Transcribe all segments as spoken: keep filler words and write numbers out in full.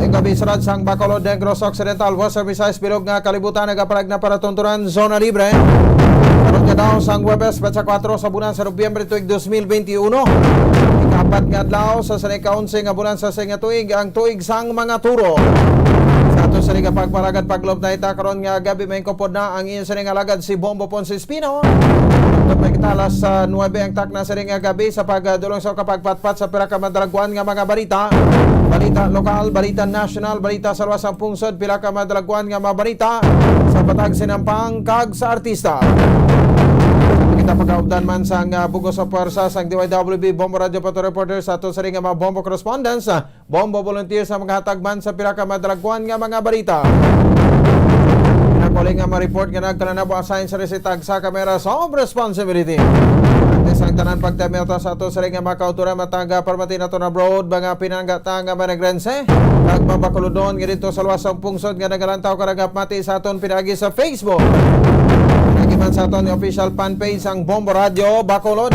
Ang gabi sa sang Bacolod, Negros Occidental, Western Visayas, bilog nga kalibutan, nagapalag na para tuntunan, zona libre. Karon nga daw sang Huwebes, petsa kuwatro sa bulan sa Nobyembre, tuig dos mil benti uno. Ikapat nga adlaw sa sini ka onse nga bulan sa sini nga tuig, ang tuig sang mga turo. Sa ato sini nga pagpalagad, paglob na ita karon nga gabi, may kupod na ang inyo sini nga alagad si Bombo Ponce Espino. Tupay kita alas, ah, nuwebe ang takna sini nga gabi sa pagdulong sa kapagpatpat sa pira ka madalagkuan nga mga balita. Balita lokal, balita nasyonal, balita sa luwas sang pungsod, pira ka madalagkuan nga mga balita sa patag sinampang kag sa artista. Kita pagkaupdan man sang, ah, bug-os sa pwersa sang D Y W B Bombo Radio Pato Reporter sa ato sini nga mga Bombo correspondents, ah, Bombo volunteer sa maghatag man sa pira ka madalagkuan nga mga balita. Pinakuling nga ma-report nga nagkalanabo assign sa resita sa kamera sa responsibility. Antes ang tanan pagtamyota sa ato sini nga mga kauturan, matangga permati nato na abroad, mga pinanggata nga managrense, kag mabakuludon nga dito sa luwas sang pungsod nga nagalantaw ka nagapamati sa aton pinaagi sa Facebook. Pinaagi man sa aton official fan page ang Bombo Radio Bacolod.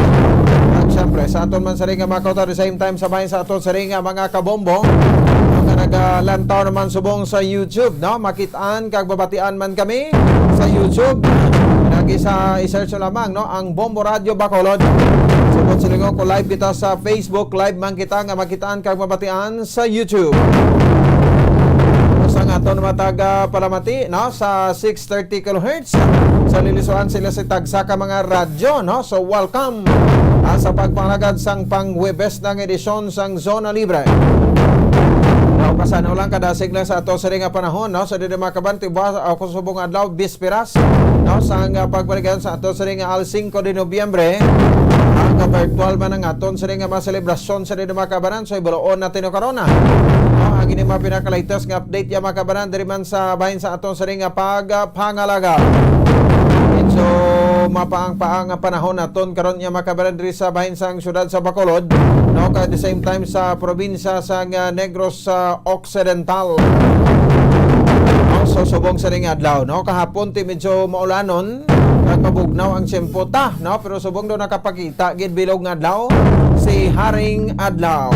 Kag syempre, sa aton man sini nga mga kauturan, the same time, sa bahin sa aton sini nga mga kabombo, nga nagalantaw naman subong sa YouTube, no? Makit-an kag mabatian man kami sa YouTube. Lagi sa i-search nyo lamang, no, ang Bombo Radio Bacolod. Subot silingon ko, live kita sa Facebook, live man kita nga makitaan kag mabatian sa YouTube. Sa nga aton mga taga palamati, no, sa six thirty kilohertz, sa lilisuan sila sa tagsa ka mga radyo, no? So, welcome, ah, sa pagpangalagad sang pang Huwebes nga edisyon sang Zona Libre. Now, pasano lang, kadasig lang sa ato sini nga panahon, no? So, diri makabanti ba ako subong adlaw, bisperas, no, sang, ah, pagbalikan sa ato sini nga al cinco de Nobyembre. Ang, ah, virtual man ang aton sini nga mga selebrasyon sa diri makabanan, so ibuloon natin no karona. No, ang ini mga pinaka-latest nga update ya makabanan diri man sa bahin sa aton sini nga pagpangalaga. Medyo mapaang-paang ang panahon naton karon ya makabanan diri sa bahin sang syudad sa Bacolod, no, kag at the same time sa probinsya sang, ah, Negros, ah, Occidental. No, so subong sa ning adlaw, no, kahapon ti medyo maulanon kag mabugnaw ang tiyempo ta, no, pero subong daw nakapakita gid bilog nga adlaw si Haring Adlaw.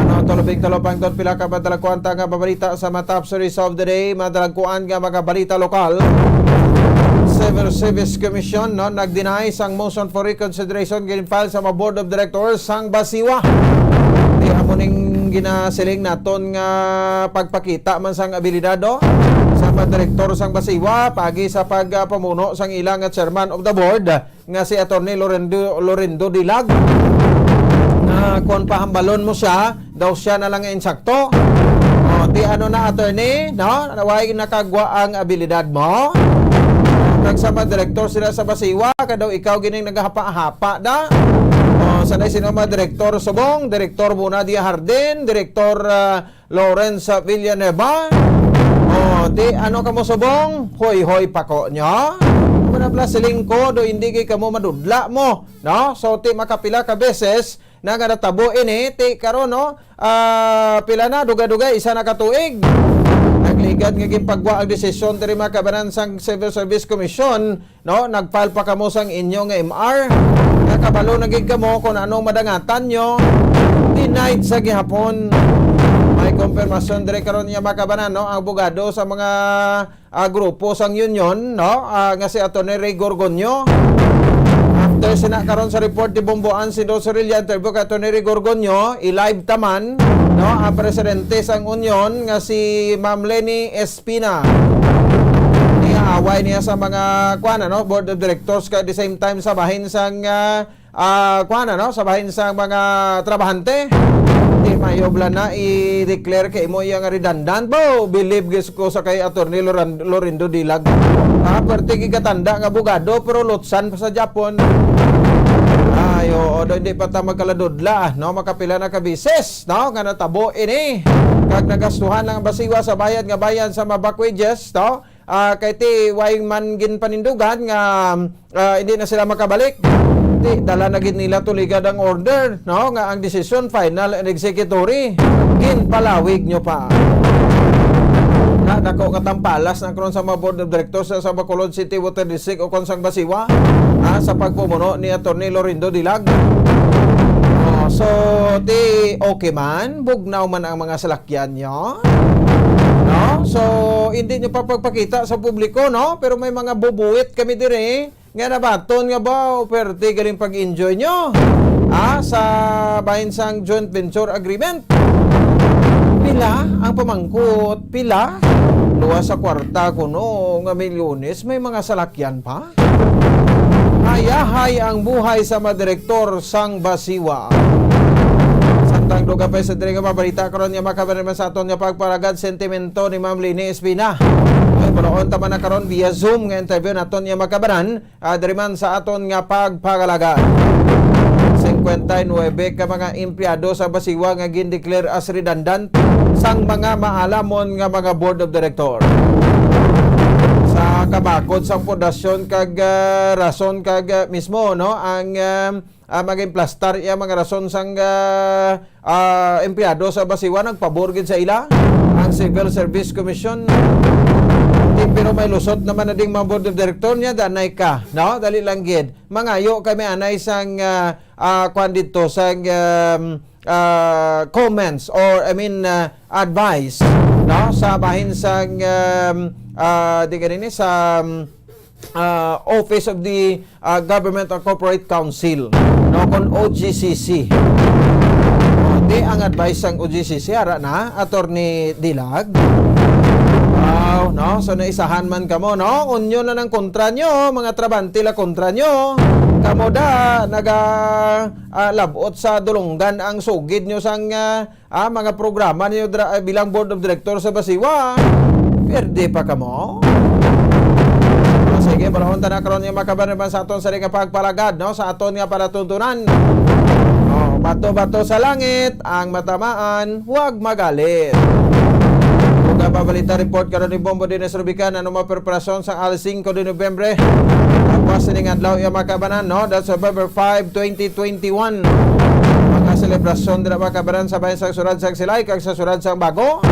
Ano, tulubing tulupang doon pila ka madalagkuan ta nga babalita sa mga top stories of the day, madalagkuan nga mga balita lokal. Civil Service Commission, no, nag-deny sang motion for reconsideration gin-file sa mga Board of Directors sang Basiwa. Di amo ning ginasiling naton nga pagpakita man sang abilidad, no, sa mga direktor sang Basiwa pagi sa pagpamuno sang ila nga chairman of the board nga si Attorney Lorendo, Lorendo Dilag, nga kon pahambalon mo siya, daw siya na lang nga insakto. O, ti ano na, attorney, no? Way nakagwa ang abilidad mo? Kag sa mga direktor sila sa Basiwa, kadaw ikaw gining naghapa-hapa da. O, sanay sino mga direktor subong, Direktor Muna Dia Hardin, Direktor, ah, Lawrence Villanueva. O, ti ano ka mo subong? Hoy-hoy pa ko nyo. Manabla siling ko, do hindi kay kamo madudla mo. No? So, ti makapila ka beses na nga natabo ini, ti karon, no? Ah, pila na, dugay-dugay, isa na ka tuig. Nagligad nga ginpagwa ang desisyon diri mga kabanan sang Civil Service Commission, no? Nag-file pa kamo sang inyo nga M R. Nga kabalo na gid kamo kung anong madangatan nyo. Denied sa gihapon. May konfirmasyon diri karon niya mga kabanan, no? Ang abogado sa mga, ah, grupo sang union, no? Ah, nga si Attorney Ray Gorgonio. After sina karon sa report ni Bomboan si Dos Orilla, interview kay Attorney Ray Gorgonio, i-live taman, no? Ang presidente sang union nga si Ma'am Leni Espina. Niya away niya sa mga, kuwan, ano, board of directors, kay at the same time sa bahin sang, ah, ah, kuwan, ano, sa bahin sang mga trabahante. Di mahiublan na i-declare kay mo iya nga redundant. Bo, believe gis ko sa kay Attorney Loran-, Lorindo Dilag. Ah, pwerte gigatanda nga abogado, pero lutsan pa sa Japon. Ay, oo, do, hindi pa ta magkaladudla, no? Makapila na ka bisis, no? Nga natabo ini. Kag nagastuhan lang ang Basiwa sa bayad nga bayad sa mga back wages, no? Ah, kay ti, way man ginpanindugan nga, ah, hindi na sila makabalik. Ti, dala na gid nila tuligad ang order, no? Nga ang desisyon final and executory. Ginpalawig nyo pa. Na, dako nga tampalas na karon sa mga board of directors sa, sa Bacolod City Water District o kon sang Basiwa, ah, sa pagpumuno ni Attorney Lorindo Dilag. Oh, So, ti okay man, bugnaw man ang mga salakyan nyo. No? So, hindi nyo pa pagpakita sa publiko, no? Pero may mga bubuwit kami dire nga nabaton nga ba, perte galing pag-enjoy nyo. Ah, sa bahin sang joint venture agreement. Pila ang pamangkot? Pila? Luwas sa kwarta kuno nga milyones, may mga salakyan pa. Hayahay ang buhay sa mga direktor sang Basiwa. Samtang dugang pa sa diri nga mabalita karon nga makabaran man sa aton nga pagpalagad sentimento ni Ma'am Leni Espina. Ay, balaon ta man na karon via Zoom nga interview naton nga makabaran, ah, diri man sa aton nga pagpalagad. Cincuenta y nueve ka mga empleyado sa Basiwa nga gindeclare as redundant sang mga maalamon nga mga board of director. Sa kabakod sang pundasyon kag, ah, rason kag, ah, mismo, no, ang, ah, ah, mag-implastar iya mga rason sang, ah, ah, empleyado sa Basiwa nagpabor gid sa ila ang Civil Service Commission. Di, pero may lusot naman na ding mga board of director niya, danay ka, no? Dali lang gid. Mangayo kami anay sang, ah, ah, kwan dito, sang, um, ah, comments or, I mean, ah, advice, no? Sa bahin sang, um, ah, di ganini, sa, um, ah, Office of the, ah, Government and Corporate Council, no, kon O G C C. O, di ang advice sang O G C C, ara na, Attorney Dilag. Wow, no? So, naisahan man kamo, no? Unyo na ng kontra nyo, mga trabante la kontra nyo. Kamo da, naga, ah, labot sa dulunggan ang sugid nyo sang, ah, ah, mga programa ninyo dra-, ah, bilang board of director sa Basiwa, pierde pa kamo. O, sige, panahon ta na karon nga makabaran naman sa aton sa nga pagpalagad, no, sa aton nga palatuntunan. O, bato-bato sa langit ang matamaan, huwag magalit. Ug ang pabalita report karon ni Bombo Dines Rubican, ano mga preparasyon sa alas singko de Nobyembre. Tapos sining adlaw iya makabanan, no? That's November five, twenty twenty-one. Mga selebrasyon dira makabanan sa bayan sa Surad sang Silay kag sa Surad sang Bago.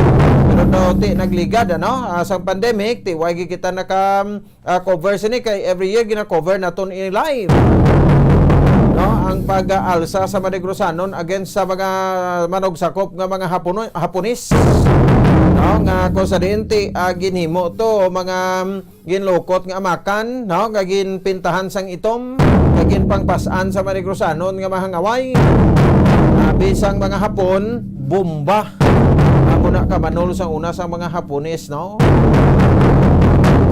Pero daw ti nagligad, ano? Ah, sang pandemic, ti way gid kita naka, ah, cover sini kay every year gina-cover naton ini live. No, ang pag-aalsa sa Manegros-anon against sa mga manugsakop nga mga Hapono-, Hapones. No, nga kung sa diin ti, ah, ginhimo to mga ginlukot nga amakan, no, nga ginpintahan sang itom, nga ginpangpas-an sa Manegros-anon nga mahangaway. Abi sang mga Hapon, bomba. Amo na kamanol sa una sa mga Hapones, no?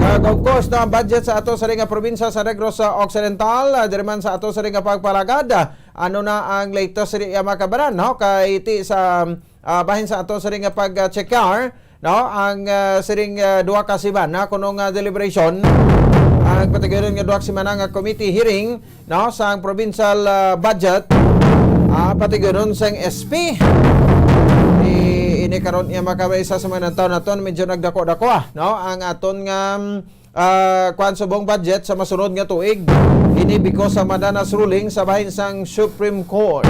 Kag of course, no, ang budget sa ato sa nga probinsya sa Negros Occidental, ah, diri man sa ato sa nga pagpalagad, ah, ano na ang latest sa iya makabaran, no? Kay ti sa, ah, bahin sa ato sa nga pag, ah, check, no? Ang, ah, siring, ah, duha ka semana kuno nga deliberation, ang patigayunon nga duha ka semana nga committee hearing, no, sang provincial, ah, budget, ah, patigayunon sang S P. Di ini karon iya makabay sa mga taon naton, medyo nagdako-dako, ah, no? Ang aton nga, mm, ah, kwan subong budget sa masunod nga tuig. Ini because sa madanas ruling sa bahin sang Supreme Court.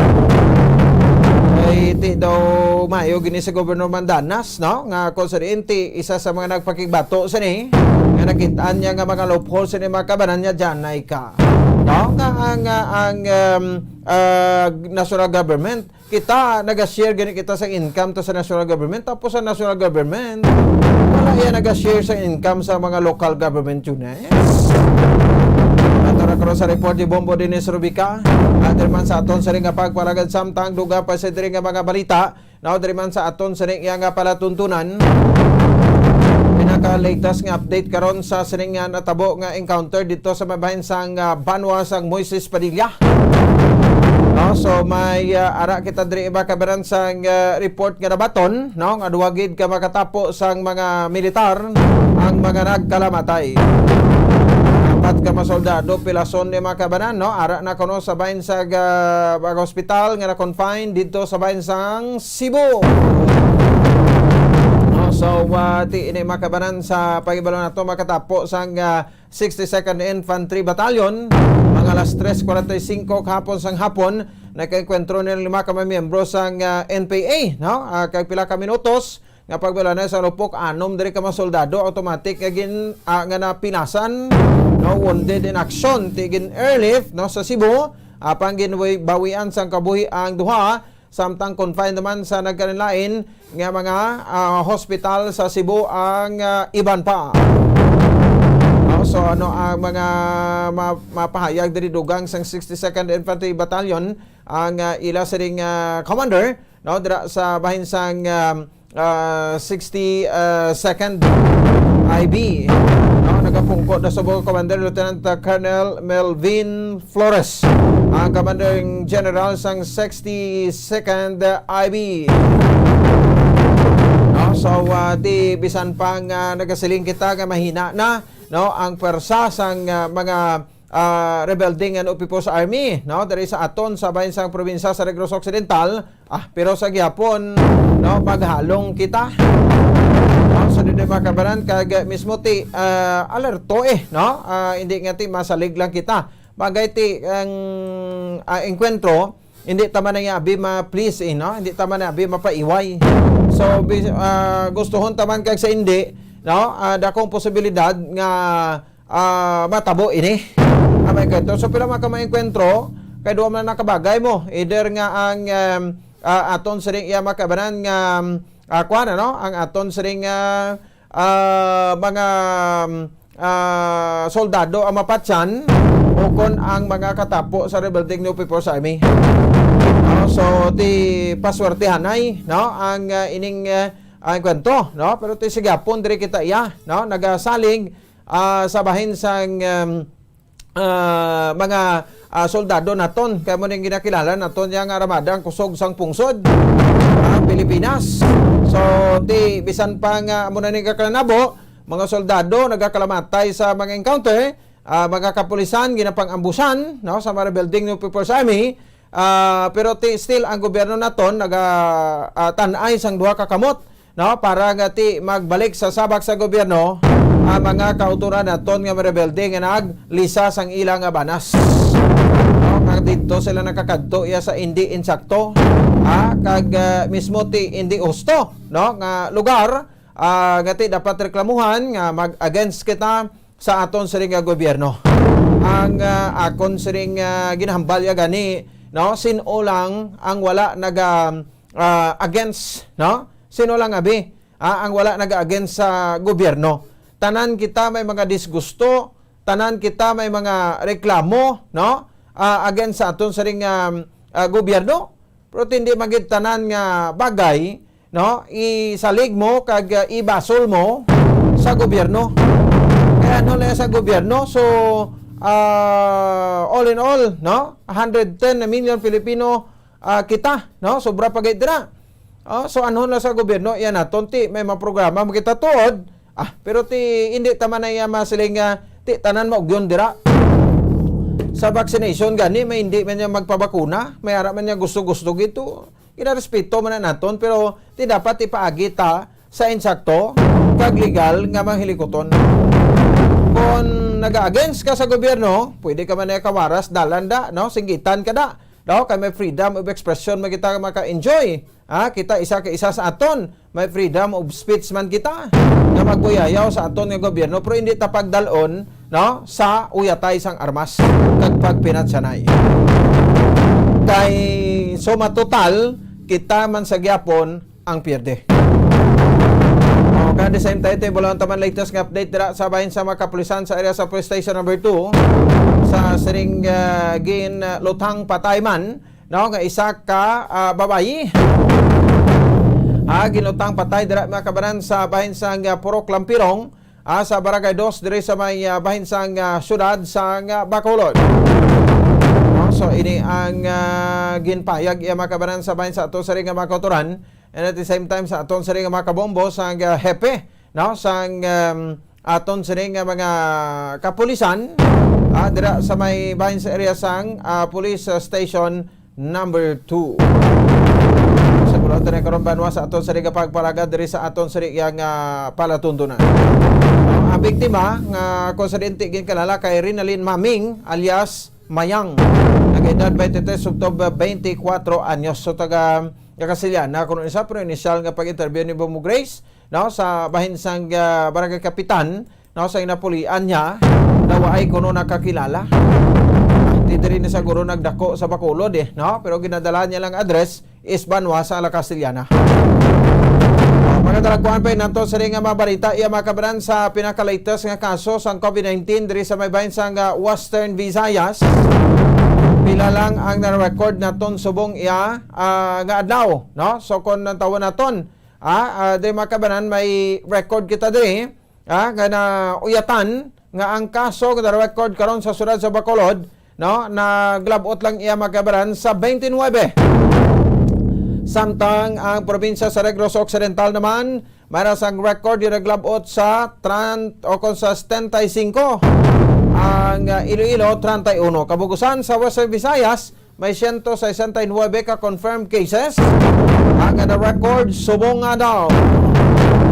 Ay, ti daw maayo gini si Governor Mandanas, no? Nga kung sa diin ti isa sa mga nagpakigbato sini, nga nakit-an niya nga mga loophole sini mga kabanan niya, dyanay ka. No? Nga ang, ah, ang, um, ah, national government, kita, naga-share gani kita sa income to sa national government, tapos sa national government, wala iya naga-share sa income sa mga local government units. Ato na karon sa report ni Bombo Dennis Rubica. Ato man sa aton sa nga pagpalagad samtang dugang pa sa diri nga mga balita. Now, diri man sa aton sa iya nga palatuntunan. Pinaka-latest nga update karon sa sining nga natabo nga encounter dito sa may bahin sang, ah, banwa sang Moises Padilla. No, so may, ah, ara kita diri iba kabaran sang, ah, report nga nabaton, no, nga duha gid ka makatapo sang mga militar ang mga nagkalamatay. Apat ka mga soldado pilason ni mga kabanan, no, ara na kuno sa bahin sa, ah, mga hospital nga na-confine dito sa bahin sang Cebu. No, so, ah, ti ini makabanan sa pagibalo nato makatapo sang, ah, sixty-second Infantry Battalion. Mga alas tres forty-five kahapon sang hapon, nagkaengkwentro nila lima ka mga miyembro sang, ah, N P A, no? Ah, kag pila ka minutos nga pagbilanay sa lupok, anom diri ka mga soldado automatic nga gin-, ah, nga napinasan, no? Wounded in action, ti gin-airlift, no, sa Cebu. Apang ginbawian sang kabuhi ang duha, samtang confined naman sa nagkalain-lain nga mga, ah, hospital sa Cebu ang, ah, iban pa. Oh, so ano ang mga ma-, mapahayag diri? Dugang sang sixty-second Infantry Battalion ang, ah, ila sining, ah, commander, no, dira sa bahin sang, um, ah, sixty, ah, second I B. No, nagapungko na subong Commander Lieutenant, ah, Colonel Melvin Flores, ang Commanding General sang sixty-second I B. No, so, ah, di bisan pa nga nagasiling kita nga mahina na, no, ang pwersa sang, ah, mga, ah, rebelde nga no People's Army, no, diri sa aton sa bahin sang probinsya sa Negros Occidental, ah, pero sa gihapon, no, maghalong kita. No, so dili makabaran kag mismo ti, ah, alerto, eh, no? Ah, hindi nga ti masalig lang kita. Bagay ti ang, ah, engkwentro, hindi ta man nga abi ma-please, eh, no? Hindi ta man abi mapaiway. So, bis-, ah, gustuhon ta man kag sa hindi, no? Ah, dakong posibilidad nga, ah, matabo ini. Ah, may kwento. So, pila man ka maengkwentro, kay duha man nakabagay mo. Either nga ang, um, ah, aton sining iya makabanan nga, um, ah, kuwan, ano? Ang aton sining, ah, ah, mga, um, ah, soldado ang mapatyan o kon ang mga katapo sa Rebelde New People's Army. No? So, ti paswertihanay, no? Ang, ah, ining, ah, ang kwento, no? Pero ti sigapon diri kita iya, no? Nagasalig, ah, sa bahin sang, um, ah, mga, ah, soldado naton. Kay mo ning ginakilala naton yang armada ang kusog sang pungsod, ah, Pilipinas. So, ti bisan pa nga amo na ning kakalanabo, mga soldado nagakalamatay sa mga encounter, ah, mga kapulisan ginapang-ambusan, no, sa mga Rebelde New People's Army. Ah, pero ti still ang gobyerno naton naga, ah, tan-ay sang duha ka kamot, no, para nga ti magbalik sa sabak sa gobyerno ang mga kautoran naton nga mga rebelde nga naglisa sang ila nga banas. No, kag didto sila nakakadto iya sa indi insakto, ha, kag, ah, mismo ti indi husto, no, nga lugar, ah, nga ti dapat reklamuhan nga mag-against kita sa aton sining nga gobyerno. Ang, ah, akon sining, ah, ginahambal ya gani, no, sin-o lang ang wala naga, ah, against, no? Sin-o lang abi, ah, ang wala naga-against sa gobyerno? Tanan kita may mga disgusto, tanan kita may mga reklamo, no? Ah, against sa aton sining, ah, ah, gobyerno. Pero ti hindi man gid tanan nga bagay, no, isalig mo kag, uh, ibasol mo sa gobyerno. Kaya ano lang sa gobyerno, so, uh, all in all, no, hundred ten million Filipino, uh, kita, no, sobra pa gid dira. Oh, so anhon lang sa gobyerno, yan naton ti may mga programa makita tuod, ah, pero ti hindi ta man na iya masiling nga ti tanan maugyon dira. Sa vaccination gani, may hindi man niya magpabakuna, may ara man niya gusto-gusto gito. Ginarespeto man na naton, pero ti dapat ipaagi ta sa insakto kag legal nga mga hilikuton. Kon naga-against ka sa gobyerno, pwede ka man niya kawaras, dalan da, no? Singgitan ka da. No? Kay may freedom of expression man kita maka-enjoy. Ha? Kita isa ka isa sa aton. May freedom of speech man kita nga magbuyayaw sa aton nga gobyerno, pero hindi ta pagdalon, no, sa uyatay sang armas kag pagpinatsanay. Kay suma total, kita man sa gyapon ang pierde. O, kag the same time, ti, bulong ta man latest nga update dira sa bahin sa mga kapulisan sa area sa Police Station Number Two sa siring, ah, ginlutang patay man, no, nga isa ka, ah, babayi. Ah, ginlutang patay dira, mga kabanan, sa bahin sang, ah, Purok Lampirong, ah, sa Barangay Dos, diri sa may, ah, bahin sang, ah, siyudad sang, ah, Bacolod. No, so ini ang, ah, ginpayag iya, mga kabanan, sa bahin sa ato siring nga mga kautoran, and at the same time sa aton siring nga mga kabombo sang, ah, hepe, no, sang, um, aton sining nga mga kapulisan, ah, dira sa may bahin sa area sang, ah, Police, ah, Station Number Two. Sa bulan tanan karon, banwa, sa aton sining nga pagpalagad diri sa aton sining nga palatuntunan. Ang biktima nga kung sa dinti ginkilala kay Rinalyn Maming alias Mayang, nag-edad twenty-three subtob twenty-four anyos. So, taga, taga Casillana, kuno isa, pero inisyal nga pag-interview ni Bomo Grace, no, sa bahin sang, ah, barangay kapitan, no, sa ginapulian niya, na waay kuno nakakilala. Di diri na siguro nagdako sa Bacolod, eh, no? Pero ginadala niya lang address is Banwa sa La Castellana. Magandang kuan pa nato sa ring nga mga balita, iya mga kabanan, sa pinaka-latest nga kaso sang COVID nineteen diri sa may bahin sang, ah, Western Visayas. Pila lang ang na-record naton subong iya, ah, nga adlaw, no? So, kung ang tawon naton, ah, ah, diri mga kabanan, may record kita diri, ah, nga nauyatan nga ang kaso nga na-record karon sa siyudad sa Bacolod, no, naglab-ot lang iya mga kabanan sa twenty-nine. Samtang ang probinsya sa Negros Occidental naman, may ra sang record yung naglab-ot sa tran-, o kung sa setenta y cinco. Ang, ah, Iloilo, treinta y uno. Kabugusan sa Western Visayas, may siyento sesenta y nuebe ka confirmed cases. Ang na-record subong nga daw,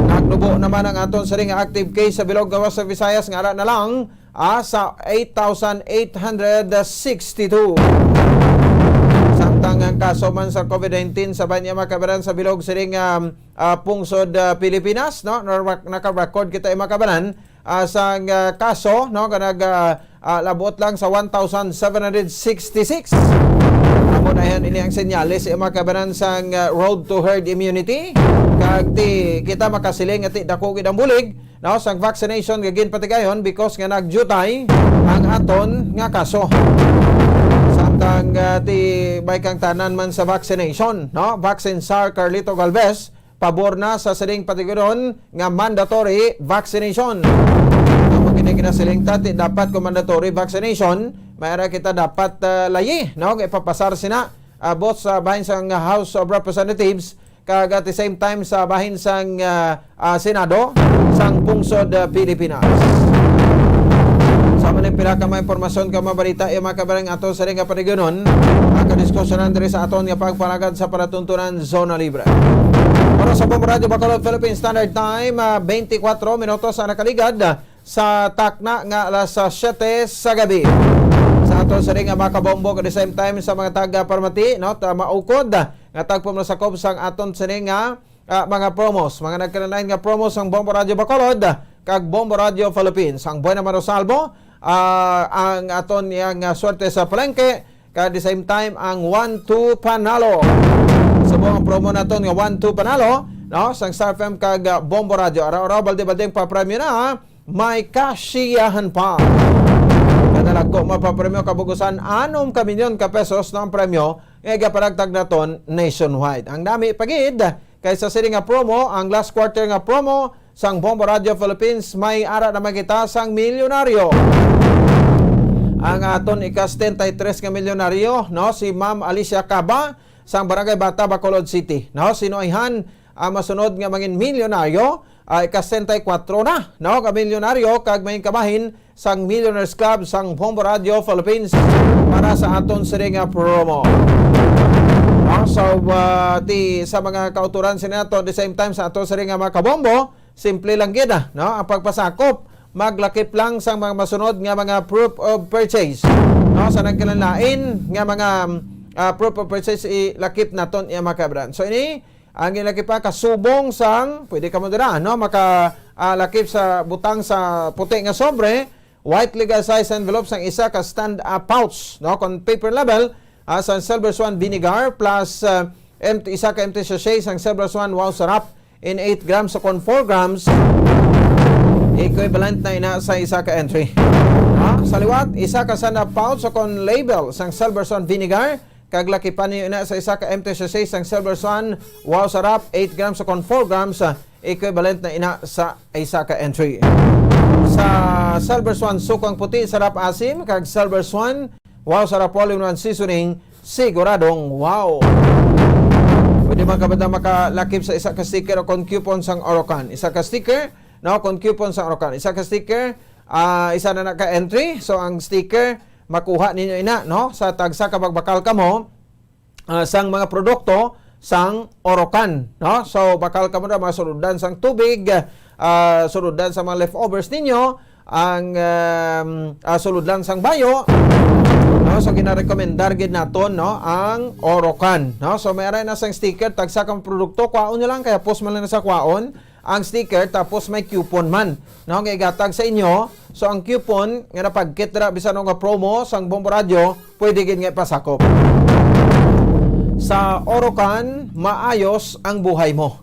nagnubo naman ang aton siring nga active case sa bilog nga Western Visayas nga ara na lang, ah, sa eight thousand eight hundred sixty-two. Samtang ang kaso man sa COVID nineteen sa banya makabaran sa bilog siring, um, ah, pungsod, ah, Pilipinas, no? Naka-record kita, eh, makabaran, ah, sang, ah, kaso, no, nga nag, ah, ah, labot lang sa one thousand seven hundred sixty-six. Amo na yan, ini ang senyales, eh, mga kabanan, sang, ah, road to herd immunity. Kag ti kita makasiling nga ti dako gid ang bulig, no, sang vaccination nga ginpatigayon because nga nagjutay ang aton nga kaso. Samtang, ah, ti may kang tanan man sa vaccination, no? Vaccine czar Carlito Galvez, pabor na sa sining patigayon nga mandatory vaccination. Amo kini kinasiling ta, ti dapat ko mandatory vaccination, may ara kita dapat, ah, layi, no? Ipapasar sina, ah, both sa bahin sang House of Representatives kag at the same time sa bahin sang, ah, ah, Senado sang pungsod, ah, Pilipinas. Sa man ang pila ka mga impormasyon ka mabalita, yung mga kabarang ato sa ring nga paligyonon, ang kadiskusyonan diri sa aton nga pagpalagad sa palatuntunan Zona Libre. Para sa Bombo Radio Bacolod Philippine Standard Time, ah, twenty-four minutos ang nakaligad, ah, sa takna nga alas, ah, siyete sa gabi. Sa aton sa ring nga mga kabombo, at the same time sa mga taga Parmati, no, ta maukod, ah, nga tagpamasakob sang aton sa ring nga, ah, mga promos, mga nagkalain-lain nga promos sang Bombo Radio Bacolod kag Bombo Radio Philippines. Ang Buena Mano Salvo, ah, ang aton yang, ah, Swerte sa Palengke, kag the same time ang One Two Panalo. Subong ang promo naton nga One Two Panalo, no? Sang Star F M kag, ah, Bombo Radio. Araw-araw, balde-baldeng papremyo na, ha? May kasiyahan pa. Kadalagko mapapremyo, kabugusan, anom ka milyon ka pesos na ang premyo nga igapanagtag naton nationwide. Ang nami pa gid, kay sa sini nga promo, ang last quarter nga promo sang Bombo Radio Philippines, may ara naman kita sang milyonaryo. Ang aton ika-setenta y tres nga milyonaryo, no, si Ma'am Alicia Caba, sang Barangay Bata, Bacolod City, no? Sino ayhan ang masunod nga mangin milyonaryo? Ah, ika-setenta y kuwatro na, no, ka milyonaryo kag mangin kabahin sang Millionaires Club sang Bombo Radio Philippines para sa aton sini nga promo. No? So, ah, ti sa mga kauturan sini nato, the same time sa aton sini nga mga kabombo, simple lang gid, ah, no? Ang pagpasakop, maglakip lang sang mga masunod nga mga proof of purchase. No, sa nagkalain-lain nga mga, ah, proof of purchase, ilakip naton iya mga kabran. So, ini ang ilakip pa kasubong sang, pwede ka mo dira, no? Maka, ah, lakip sa butang sa puti nga sobre, white legal size envelope sang isa ka stand, ah, pouch, no? Kon paper level, ah, sang Silver Swan vinegar plus, ah, empty, isa ka empty sachet sang Silver Swan Wow Sarap in eight grams o kon four grams, equivalent na ina sa isa ka entry. Ha? Sa liwat, isa ka stand-up pouch o kon label sang Silver Swan vinegar, kag lakipan niyo ina sa isa ka empty sachet sang Silver Swan Wow Sarap, eight grams o kon four grams, ah, equivalent na ina sa isa ka entry. Sa Silver Swan Sukang Puti, Sarap Asim, kag Silver Swan Wow Sarap All-in-One Seasoning, siguradong wow. Pwede man kabata makalakip sa isa ka sticker o kon coupon sang Orocan. Isa ka sticker, no, kon coupon sang Orocan. Isa ka sticker, ah, isa na na ka entry. So, ang sticker, makuha ninyo ina, no? Sa tagsa ka magbakal kamo, ah, sang mga produkto sang Orocan, no? So, bakal kamo na mga suludan sang tubig, ah, suludan sa mga leftovers ninyo, ang, um, ah, sulod lang sang bayo, no? So, ginarekomendar gid naton, no, ang Orocan, no? So, may aray na sang sticker, tagsa ka produkto, kwaon nyo lang, kaya post man lang na sa kwaon. ang sticker, tapos may coupon man, no, nga igatag sa inyo. So, ang coupon nga napagkit dira bisan ano nga promo sang Bombo Radyo, pwede gid nga ipasakop. Sa Orocan, maayos ang buhay mo.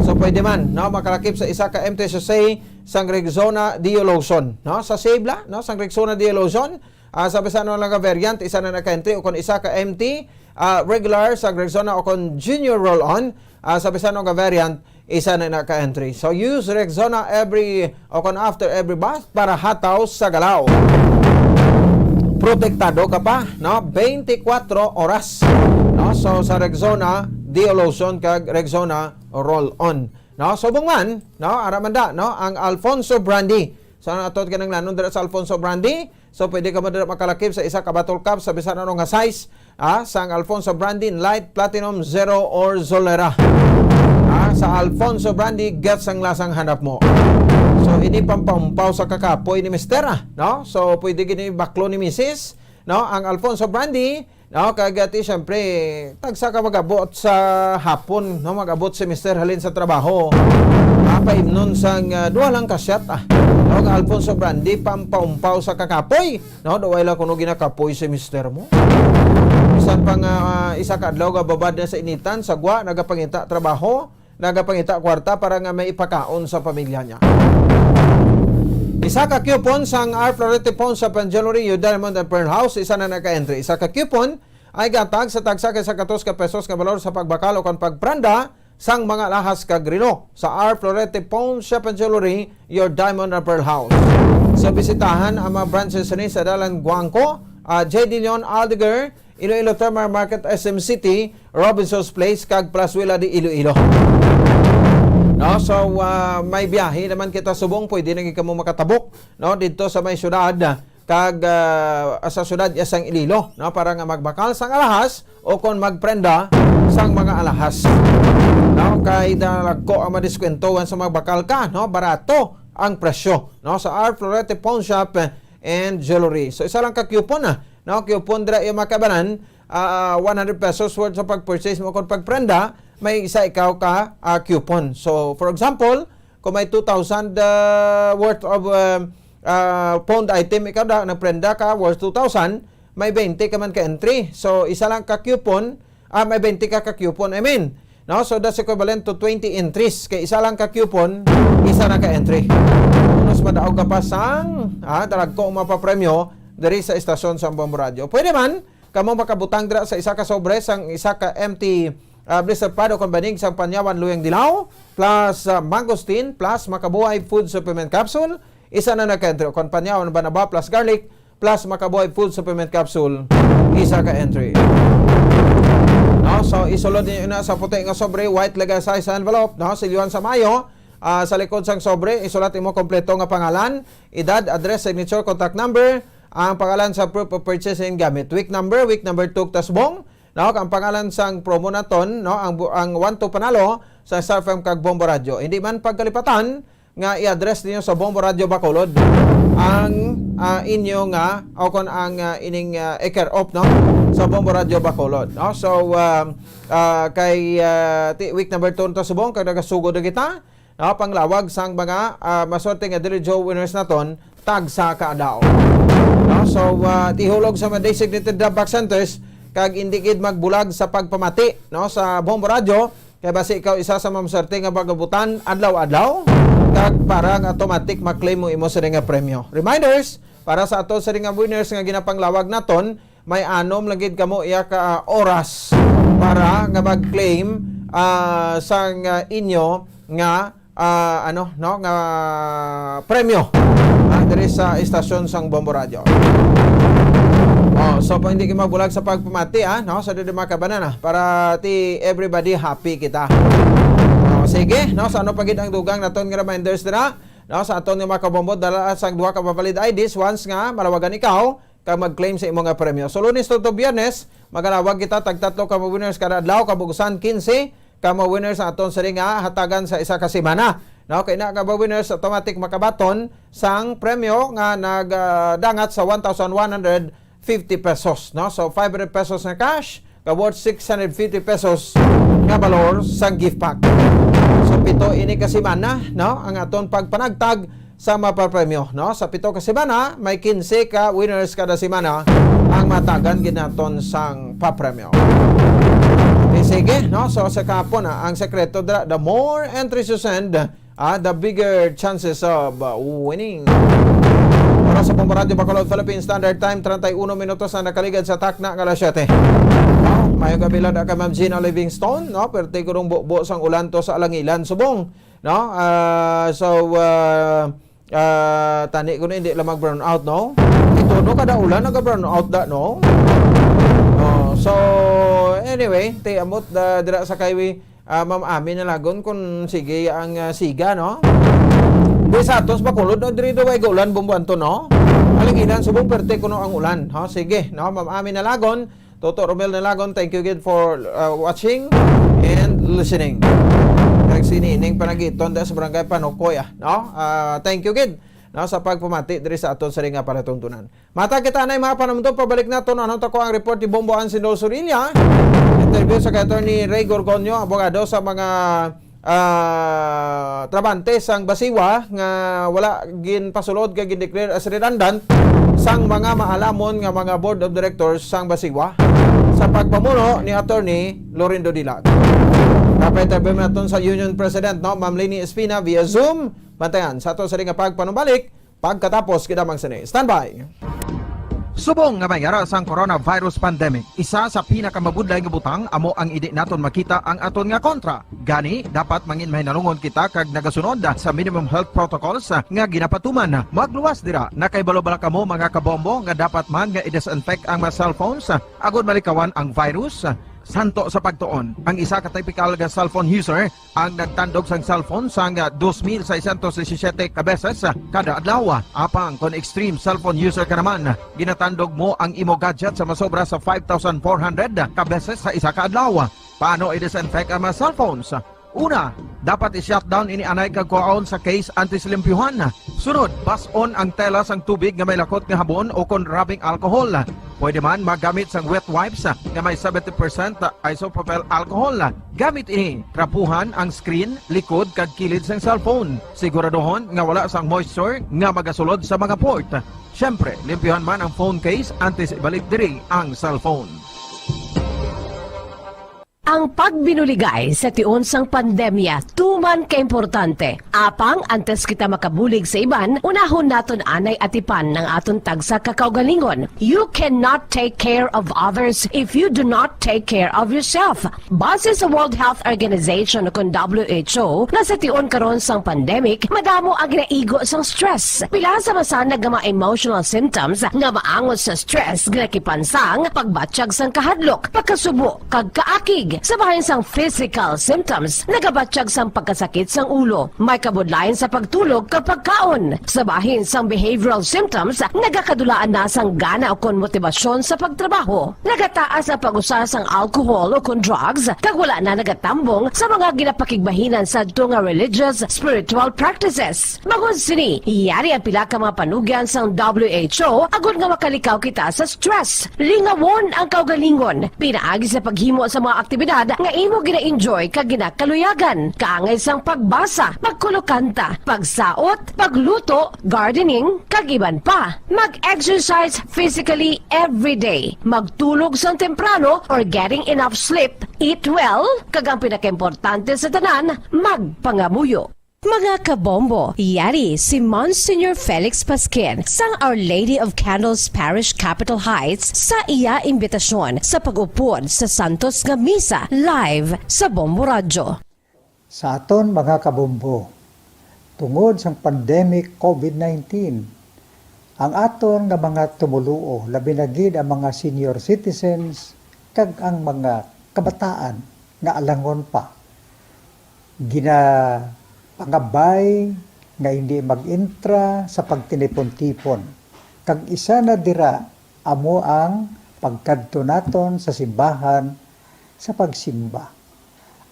So, pwede man, no, makalakip sa isa ka M T S S A sang Rexona Deo Lotion, no, sa Save la, no, sang Rexona Deo Lotion, ah, sa bisan ano lang nga variant, isa na na ka entry, o kung isa ka M T, ah, regular sang Rexona, o kung Junior Roll-On, ah, sa bisan ano nga variant, isa na na ka entry. So, use Rexona every, o kung after every bath para hataw sa galaw. Protektado ka pa, no? Twenty-four oras, no? So, sa Rexona Deo Lotion kag Rexona Roll-On, no? Subong man, no? Ara man da, no? Ang Alfonso Brandy. So, ang ato kinahanglanon dira sa Alfonso Brandy. So, pwede ka mo dira makalakip sa isa ka bottle cap sa bisan ano nga size, ah, sang Alfonso Brandy, Light, Platinum, Zero, or Solera. Ah, sa Alfonso Brandy, gets ang lasang hanap mo. So, ini pampaumpaw sa kakapoy ni Mister, ah, no? So, pwede gini baklo ni Misis, no? Ang Alfonso Brandy, no? Kag, ah, ti, syempre, tagsa ka mag-abot sa hapon, no? Mag-abot si Mister halin sa trabaho. Mapaimnon sang, ah, duha lang ka shot, ah. No? Ang Alfonso Brandy, pampaumpaw sa kakapoy, no? Daw wala kuno ginakapoy si Mister mo. Bisan pa nga, ah, isa ka adlaw nga babad na sa initan, sa gwa, nagapangita trabaho, nagapangita kwarta para nga may ipakaon sa pamilya niya. Isa ka coupon sang R Florete Pawn Shop and Jewelry, Your Diamond and Pearl House, isa na na ka entry. Isa ka coupon ay gatag sa tagsa kay sangkatos ka pesos nga balor sa pagbakal o kon pagprenda sang mga alahas kag relo sa R Florete Pawn Shop and Jewelry, Your Diamond and Pearl House. So, bisitahan ang mga branches ni sa Dalan Guangco, ah, J D Leon Aldeguer, Iloilo Terminal Market, S M City, Robinson's Place, kag Plazuela de Iloilo. No, so, ah, may biyahe naman kita subong, pwede na gid kamo makatabok, no, didto sa may syudad, kag, ah, sa syudad ya sang Iloilo, no, para nga magbakal sang alahas o kon magprenda sang mga alahas. No, kay dagko ang madiskwento once magbakal ka, no, barato ang presyo, no, sa R Florete Pawn Shop and Jewelry. So, isa lang ka coupon, ah, no, coupon dira yung makabanan, ah, one hundred pesos worth sa pag-purchase mo kung pagprenda, may isa ikaw ka, ah, coupon. So, for example, kung may two thousand, ah, worth of, ah, ah, pawned item ikaw da, nagprenda ka worth two thousand, may twenty ka man ka entry. So, isa lang ka coupon, ah, may twenty ka ka coupon, I mean. No? So, that's equivalent to twenty entries. Kay isa lang ka coupon, isa na ka entry. Unos madaog ka pa sang, ah, dalagko ang mapapremyo diri sa estasyon sa Bombo Radyo. Pwede man, kamo makabutang dira sa isa ka sobre sang isa ka M T, ah, blister pad o kon banig sang Panyawan Luyang Dilaw, plus, ah, mangosteen, plus Makabuhay Food Supplement Capsule, isa na na ka entry, o kon Panyawan Banaba plus garlic, plus Makabuhay Food Supplement Capsule, isa ka entry. No? So, isulod ninyo na sa puti nga sobre, white legal size envelope, no? Silyuhan sa mayo, ah, sa likod sang sobre, isulat imo kompleto nga pangalan, edad, address, signature, contact number, ang pangalan sa proof of purchase and gamit. Week number, week number two, tasbong, no? Ang pangalan sang promo naton, no? Ang bu-, ang one to panalo sa Star F M kag Bombo Radyo. Hindi man pagkalipatan, nga i-address ninyo sa Bombo Radyo Bacolod ang, ah, inyo nga, o kon ang, ah, ining, ah, i-care of, no, sa Bombo Radyo Bacolod, no? So, um, ah, kay, ah, ti-, week number two na ta subong, kag nagasugod na kita, no, panglawag sang mga, ah, maswerte nga Daily Draw winners naton, tagsa ka adlaw. No? So, ah, tihulog sa mga designated drop box centers, kag hindi gid magbulag sa pagpamati, no, sa Bombo Radyo, kay basi ikaw isa sa mga maswerte nga magabutan adlaw-adlaw, kag para nga automatic maklaim mo imo sini nga premyo. Reminders, para sa ato sini nga winners nga ginapanglawag naton, may anom lang gid kamo iya ka, ah, oras para nga mag-claim, ah, sang, ah, inyo nga, ah, ano, no, nga premyo, ah, diri sa estasyon sang Bombo Radyo. Oh, so pa hindi kayo mabulag sa pagpamati, ah, no? Sa dili mga kabanan, ah, para ti everybody happy kita. Oh, sige, no? Sa ano pa gid ang dugang naton nga reminders dira, no? Sa aton nga mga kabombo, dala sang duha ka valid I Ds once nga malawagan ikaw kag mag-claim sa imo nga premyo. So, Lunes to, to Biyernes, magalawag kita tag tatlo ka mga winners kada adlaw, kabugusan quince ka mga winners ang aton sini nga hatagan sa isa ka semana. No, kay na ka mga winners automatic makabaton sang premyo nga nag, ah, dangat sa one thousand one hundred fifty pesos, no? So, five hundred pesos nga cash, ka worth six hundred fifty pesos nga balor sang gift pack. So, pito ini ka semana, no, ang aton pagpanagtag sa mapapremyo, no? Sa pito ka semana, may quince ka winners kada semana ang matagan gid naton sang papremyo. Eh, sige, no? So, sa kahapon, ah, ang sekreto dira, the more entries you send, ah, the bigger chances of, uh, winning. Para sa Bombo Radyo Bacolod, Philippine Standard Time, treinta y uno minutos na nakaligad sa takna nga alas siyete. Wow, mayong gabi lang kay Ma'am Gina Livingstone, no? Perti ko nung bubo sang ulan to sa Alangilan, subong, no? Ah, so, ah, ah, tani ko na hindi lang mag-brown out, no? Ito, no, kada ulan, naga-brown out da, no? Oh, so, anyway, ti amot da, dira sa kaywi, ah, Ma'am Ami Nalagon, kung sige ang, ah, siga, no? Di sa atos, Bacolod, no? Diri daw ay gaulan, Bombo Anton, no? Alangilan, subong, perte kuno ang ulan, ha? Sige, no? Ma'am Ami Nalagon, Toto Romel Nalagon, thank you again for, uh, watching and listening. Kag si Nining Panagiton da sa Barangay Panukoy, ah, no? Ah, thank you gid, no, sa pagpamati diri sa aton sa nga palatuntunan. Mata kita na yung mga panamdo, pabalik naton, ano ta ko ang report ni Bombo Ansin Sorilla. Interview sa kay Attorney Ray Gorgonio, abogado sa mga ah, trabahante sang Basiwa nga wala ginpasulod kag gin-declare as redundant sang mga maalamon nga mga board of directors sang Basiwa sa pagpamuno ni Attorney Lorindo Dilag. Kapay tabi naton sa Union President, no, Ma'am Leni Espina via Zoom. Bantayan sa ato sa nga pagpanumbalik pagkatapos, kita mang sini. Standby! Subong nga may yara sang coronavirus pandemic, isa sa pinakamabudlay nga butang amo ang hindi naton makita ang aton nga kontra. Gani, dapat mangin mahinalungon kita kag nagasunod sa minimum health protocols nga ginapatuman. Magluwas dira, nakahibalo bala kamo, mga kabombo, nga dapat man nga i-disinfect ang mga cellphones agod malikawan ang virus? Santo sa pagtuon, ang isa ka typical nga cellphone user ang nagtandog sang cellphone sang dos mil seiscientos disisiete ka beses kada adlaw. Apang kon extreme cellphone user ka naman, ginatandog mo ang imo gadget sa masobra sa five thousand four hundred ka beses sa isa ka adlaw. Paano i-disinfect ang mga cellphones? Una, dapat i-shutdown ini anay kag kuhaon sa case antes limpyuhan. Sunod, bas-on ang tela sang tubig nga may lakot nga habon o kon rubbing alcohol. Pwede man magamit sang wet wipes nga may seventy percent isopropyl alcohol. Gamit ini, trapuhan ang screen, likod, kag kilid sang cellphone. Siguraduhon nga wala sang moisture nga magasulod sa mga port. Siyempre, limpyuhan man ang phone case antes ibalik diri ang cellphone. Ang pagbinuligay sa tion sang pandemya tuman ka importante. Apang antes kita makabulig sa iban, unahon naton anay atipan ang aton tagsa ka kaugalingon. You cannot take care of others if you do not take care of yourself. Base sa World Health Organization, kon W H O, nga sa tion karon sang pandemic, madamo ang ginaigo sang stress. Pila sa masanag nga mga emotional symptoms nga maangot sa stress, ginakipan sang pagbatyag sang kahadlok, pagkasubo, kag kaakig. Sa bahin sang physical symptoms, nagabatyag sang pagkasakit sang ulo, may kabudlayan sa pagtulog kag pagkaon. Sa bahin sang behavioral symptoms, nagakadulaan na sang gana ukon motibasyon sa pagtrabaho. Nagataas ang pag-usa sang alcohol ukon drugs, kag wala na nagatambong sa mga ginapakigbahinan sadto nga religious, spiritual practices. Bangod sini, yari ang pila ka mga panugyan sang W H O agod nga makalikaw kita sa stress. Lingawon ang kaugalingon pinaagi sa paghimo sa mga aktibidad nga imo gina-enjoy kag ginakaluyagan, kaangay sang pagbasa, pagkulokanta, pagsaot, pagluto, gardening, kag iban pa. Mag-exercise physically every day. Magtulog sang temprano or getting enough sleep. Eat well, kag ang pinakaimportante sa tanan, magpangamuyo. Mga kabombo, yari si Monsignor Felix Pasquin sang Our Lady of Candles Parish, Capitol Heights, sa iya imbitasyon sa pag-upod sa Santos nga Misa live sa Bombo Radyo. Sa aton mga kabombo, tungod sang pandemic COVID nineteen, ang aton nga mga tumoluo, labi na gid ang mga senior citizens kag ang mga kabataan nga alangon pa, ginapangabay nga hindi mag-intra sa pagtinipon-tipon. Kag isa na dira amo ang pagkadto naton sa simbahan sa pagsimba.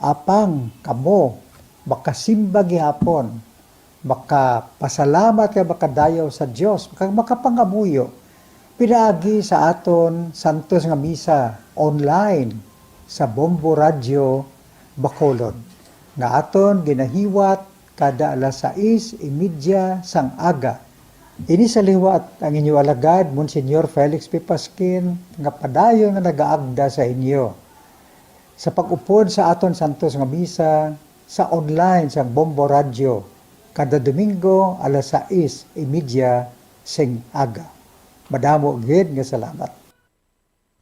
Apang kamo makasimba gihapon, makapasalamat kag makadayaw sa Dios, kag makapangamuyo pinaagi sa aton santos nga misa online sa Bombo Radyo Bacolod. nga aton ginahiwat kada alas sais y media sang aga. Ini sa liwat ang inyo alagad, Monsignor Felix P. Pasquin, nga padayon nga nagaagda sa inyo sa pag-upod sa aton santos nga misa sa online sang Bombo Radyo kada Domingo alas sais y media sing aga. Madamo gid nga salamat.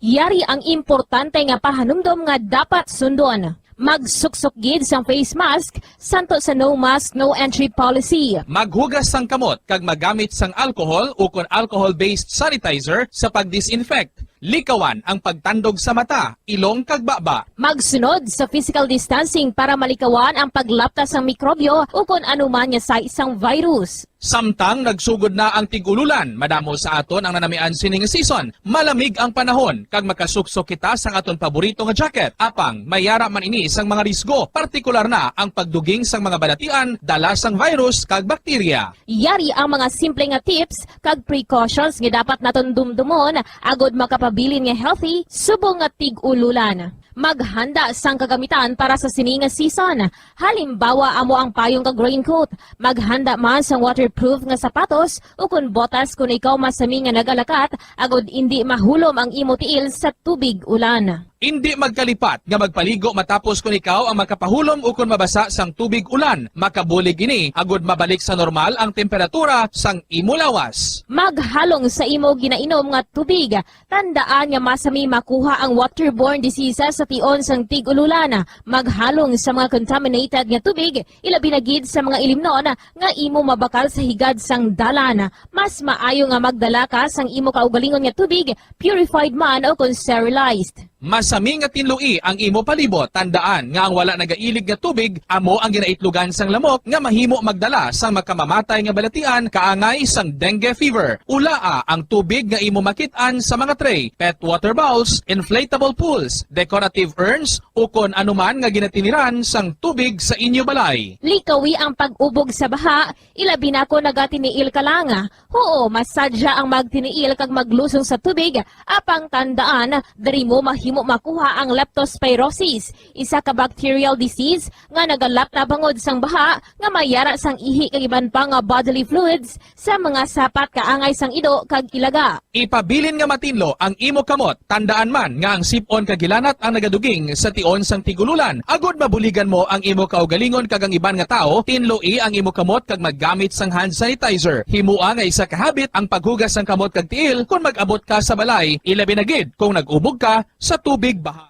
Yari ang importante nga pahanumdom nga dapat sundon. Magsuksok gid sang face mask santo sa no mask, no entry policy. Maghugas sang kamot kag magamit sang alcohol ukon alcohol-based sanitizer sa pag-disinfect. Likawan ang pagtandog sa mata, ilong kag baba. Magsunod sa physical distancing para malikawan ang paglapta sang mikrobyo ukon anuman nga sais sang virus. Samtang nagsugod na ang tig-ululan, madamo sa aton ang nanamian sini nga season. Malamig ang panahon kag makasuksok kita sang aton paborito nga jacket. Apang may yara man ini sang mga risgo, partikular na ang pagduging sang mga balatian dala sang virus kag bakterya. Yari ang mga simple nga tips kag precautions nga dapat naton dumdumon agod makapabilin nga healthy subong nga tig-ululan. Maghanda sang kagamitan para sa sini nga season. Halimbawa, amo ang payong kag raincoat. Maghanda man sang waterproof nga sapatos ukon botas kon ikaw masami nga nagalakat, agod indi mahulom ang imo tiil sa tubig ulan. Indi magkalipat nga magpaligo matapos kon ikaw ang makapahulom ukon mabasa sang tubig ulan. Makabulig ini agod mabalik sa normal ang temperatura sang imo lawas. Maghalong sa imo ginainom nga tubig. Tandaan nga masami makuha ang waterborne diseases sa tion sang tig-ululan. Maghalong sa mga contaminated nga tubig, ilabi na gid sa mga ilimnon nga imo mabakal sa higad sang dalan. Mas maayo nga magdala ka sang imo kaugalingon nga tubig, purified man o kon sterilized. Masami nga tinloi ang imo palibot. Tandaan nga ang wala nagailig nga tubig amo ang ginaitlogan sang lamok nga mahimo magdala sang makamamatay nga balatian kaangay sang dengue fever. Ulaa ang tubig nga imo makit-an sa mga tray, pet water bowls, inflatable pools, decorative urns, ukon anuman nga ginatiniran sang tubig sa inyo balay. Likawi ang pag-ubog sa baha, ilabi na kon nagatiniil ka lang. Huo, masadya ang magtiniil kag maglusong sa tubig, apang tandaan, diri mo mahimo makuha ang leptospirosis, isa ka bacterial disease nga nagalapta bangod sang baha nga may yara sang ihi kag iban pa nga bodily fluids sa mga sapat kaangay sang ido kag ilaga. Ipabilin nga matinlo ang imo kamot. Tandaan man nga ang sip-on kag hilanat ang nagaduging sa tion sang tig-ululan. Agod mabuligan mo ang imo kaugalingon kag ang iban nga tawo, tinloi ang imo kamot kag maggamit sang hand sanitizer. Himoa nga isa ka habit ang paghugas sang kamot kag tiil kon mag-abot ka sa balay, ilabi na gid kon nag-ubog ka sa tubig baha.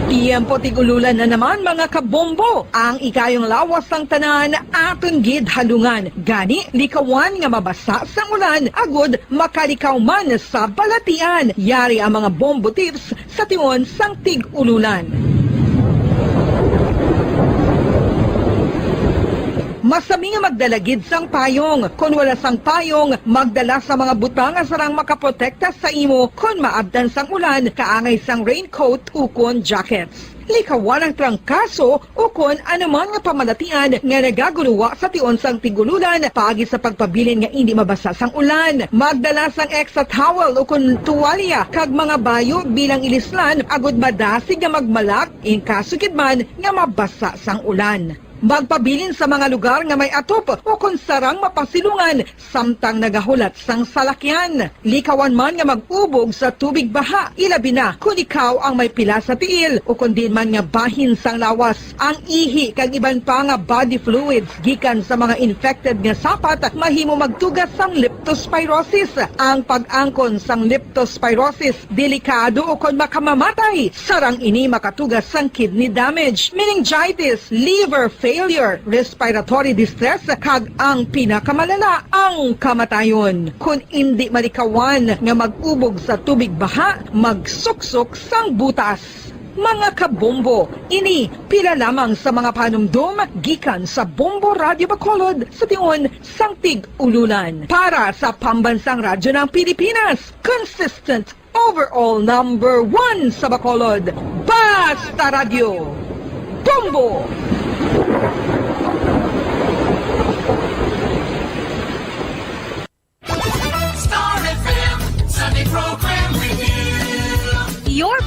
Tiyempo tig-ululan na naman, mga kabombo. Ang ikayong lawas sang tanan aton gid halungan. Gani, likawan nga mabasa sang ulan agod makalikaw man sa balatian. Yari ang mga bombo tips sa tion sang tig-ululan. Masami nga magdala gid sang payong. Kon wala sang payong, magdala sa mga butang nga sarang makaprotekta sa imo kon maabtan sang ulan, kaangay sang raincoat ukon jackets. Likawan ang trangkaso ukon anuman nga pamalatian nga nagagunuwa sa tion sang tig-ululan paagi sa pagpabilin nga indi mabasa sang ulan. Magdala sang extra towel ukon tuwalya kag mga bayo bilang ilislan agod madasig nga magmalak in kaso gid man nga mabasa sang ulan. Magpabilin sa mga lugar nga may atop ukon sarang mapasilungan samtang nagahulat sang salakyan. Likawan man nga mag-ubog sa tubig baha, ilabi na kon ikaw ang may pila sa tiil ukon diin man nga bahin sang lawas. Ang ihi kag iban pa nga body fluids gikan sa mga infected nga sapat mahimo magtuga sang leptospirosis. Ang pag-angkon sang leptospirosis delikado ukon makamamatay. Sarang ini makatuga sang kidney damage, meningitis, liver failure, respiratory distress, kag ang pinakamalala, ang kamatayon. Kon indi malikawan nga mag-ubog sa tubig baha, magsuksok sang butas. Mga kabombo, ini pila lamang sa mga panumdom gikan sa Bombo Radyo Bacolod sa tion sang tig-ululan. Para sa Pambansang Radyo ng Pilipinas, consistent overall number one sa Bacolod, Basta Radyo, Bombo!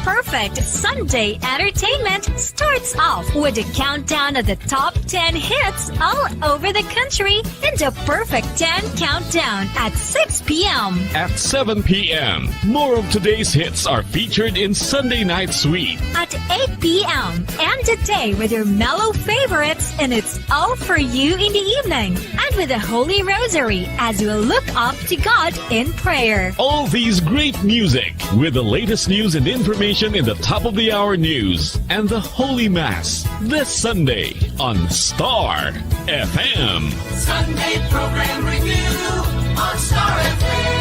Perfect Sunday entertainment starts off with a countdown of the top ten hits all over the country in the Perfect ten Countdown at six p.m. At seven p.m., more of today's hits are featured in Sunday Night Sweet. At eight p.m., end the day with your mellow favorites, and it's all for you in the evening. And with the Holy Rosary as we look up to God in prayer. All these great music with the latest news and information in the top of the hour news and the Holy Mass this Sunday on Star F M. Sunday Program Review on Star F M.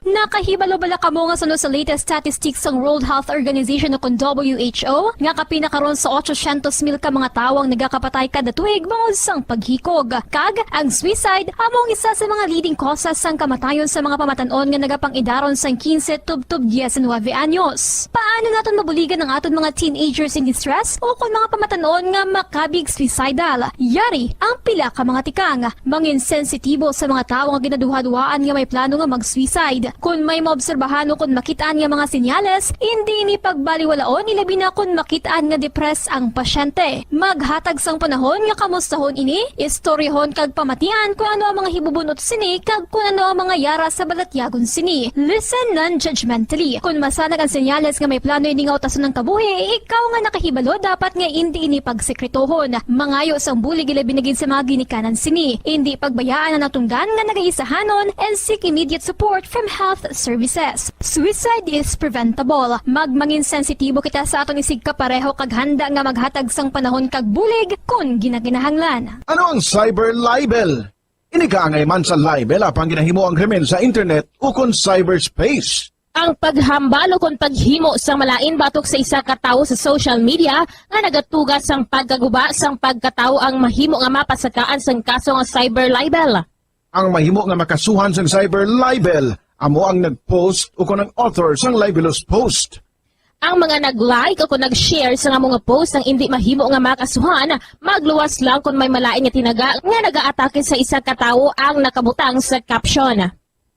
Nakahibalo bala kamo nga suno sa latest statistics sang World Health Organization o kon W H O, nga kapin na karon sa ochocientos mil ka mga tawo ang nagakapatay kada tuig bangod sang paghikog? Kag ang suicide amo ang isa sa mga leading causes sang kamatayon sa mga pamatan-on nga nagapang-idaron sang quince tubtob diecinuebe anyos. Paano naton mabuligan ang aton mga teenagers in distress o kon mga pamatan-on nga makabig suicidal? Yari ang pila ka mga tikang. Mangin sensitibo sa mga tawo nga ginaduhaduhaan nga may plano nga mag-suicide. Kon may maobserbahan o kon makit-an nga mga senyales, indi ini pagbaliwalaon, ilabi na kon makit-an nga depressed ang pasyente. Maghatag sang panahon nga kamustahon ini, istoryahon kag pamatian kon ano ang mga hibubun-ot sini kag kon ano ang mga yara sa balatyagon sini. Listen non-judgmentally. Kon masanag ang senyales nga may plano ini nga utason ang kabuhi, ikaw nga nakahibalo dapat nga indi ini pagsekretohon. Mangayo sang bulig ilabi na gid sa mga ginikanan sini. Indi pagbayaan ang natungdan nga nagaisahanon and seek immediate support from health services. Suicide is preventable. Magmangin sensitibo kita sa aton isigkapareho kag handa nga maghatag sang panahon kag bulig kon ginakinahanglan. Ano ang cyber libel? Ini kaangay man sa libel apang ginahimo ang krimen sa internet ukon cyberspace. Ang paghambal ukon paghimo sang malain batok sa isa ka tawo sa social media nga nagatuga sang pagkaguba sang pagkatawo ang mahimo nga mapasakaan sang kaso nga cyber libel. Ang mahimo nga makasuhan sang cyber libel amo ang nag-post ukon ang author sang libelous post. Ang mga nag-like ukon nag-share sang amo nga post ang indi mahimo nga makasuhan, magluwas lang kon may malain nga tinaga nga nagaatake sa isa ka tawo ang nakabutang sa caption.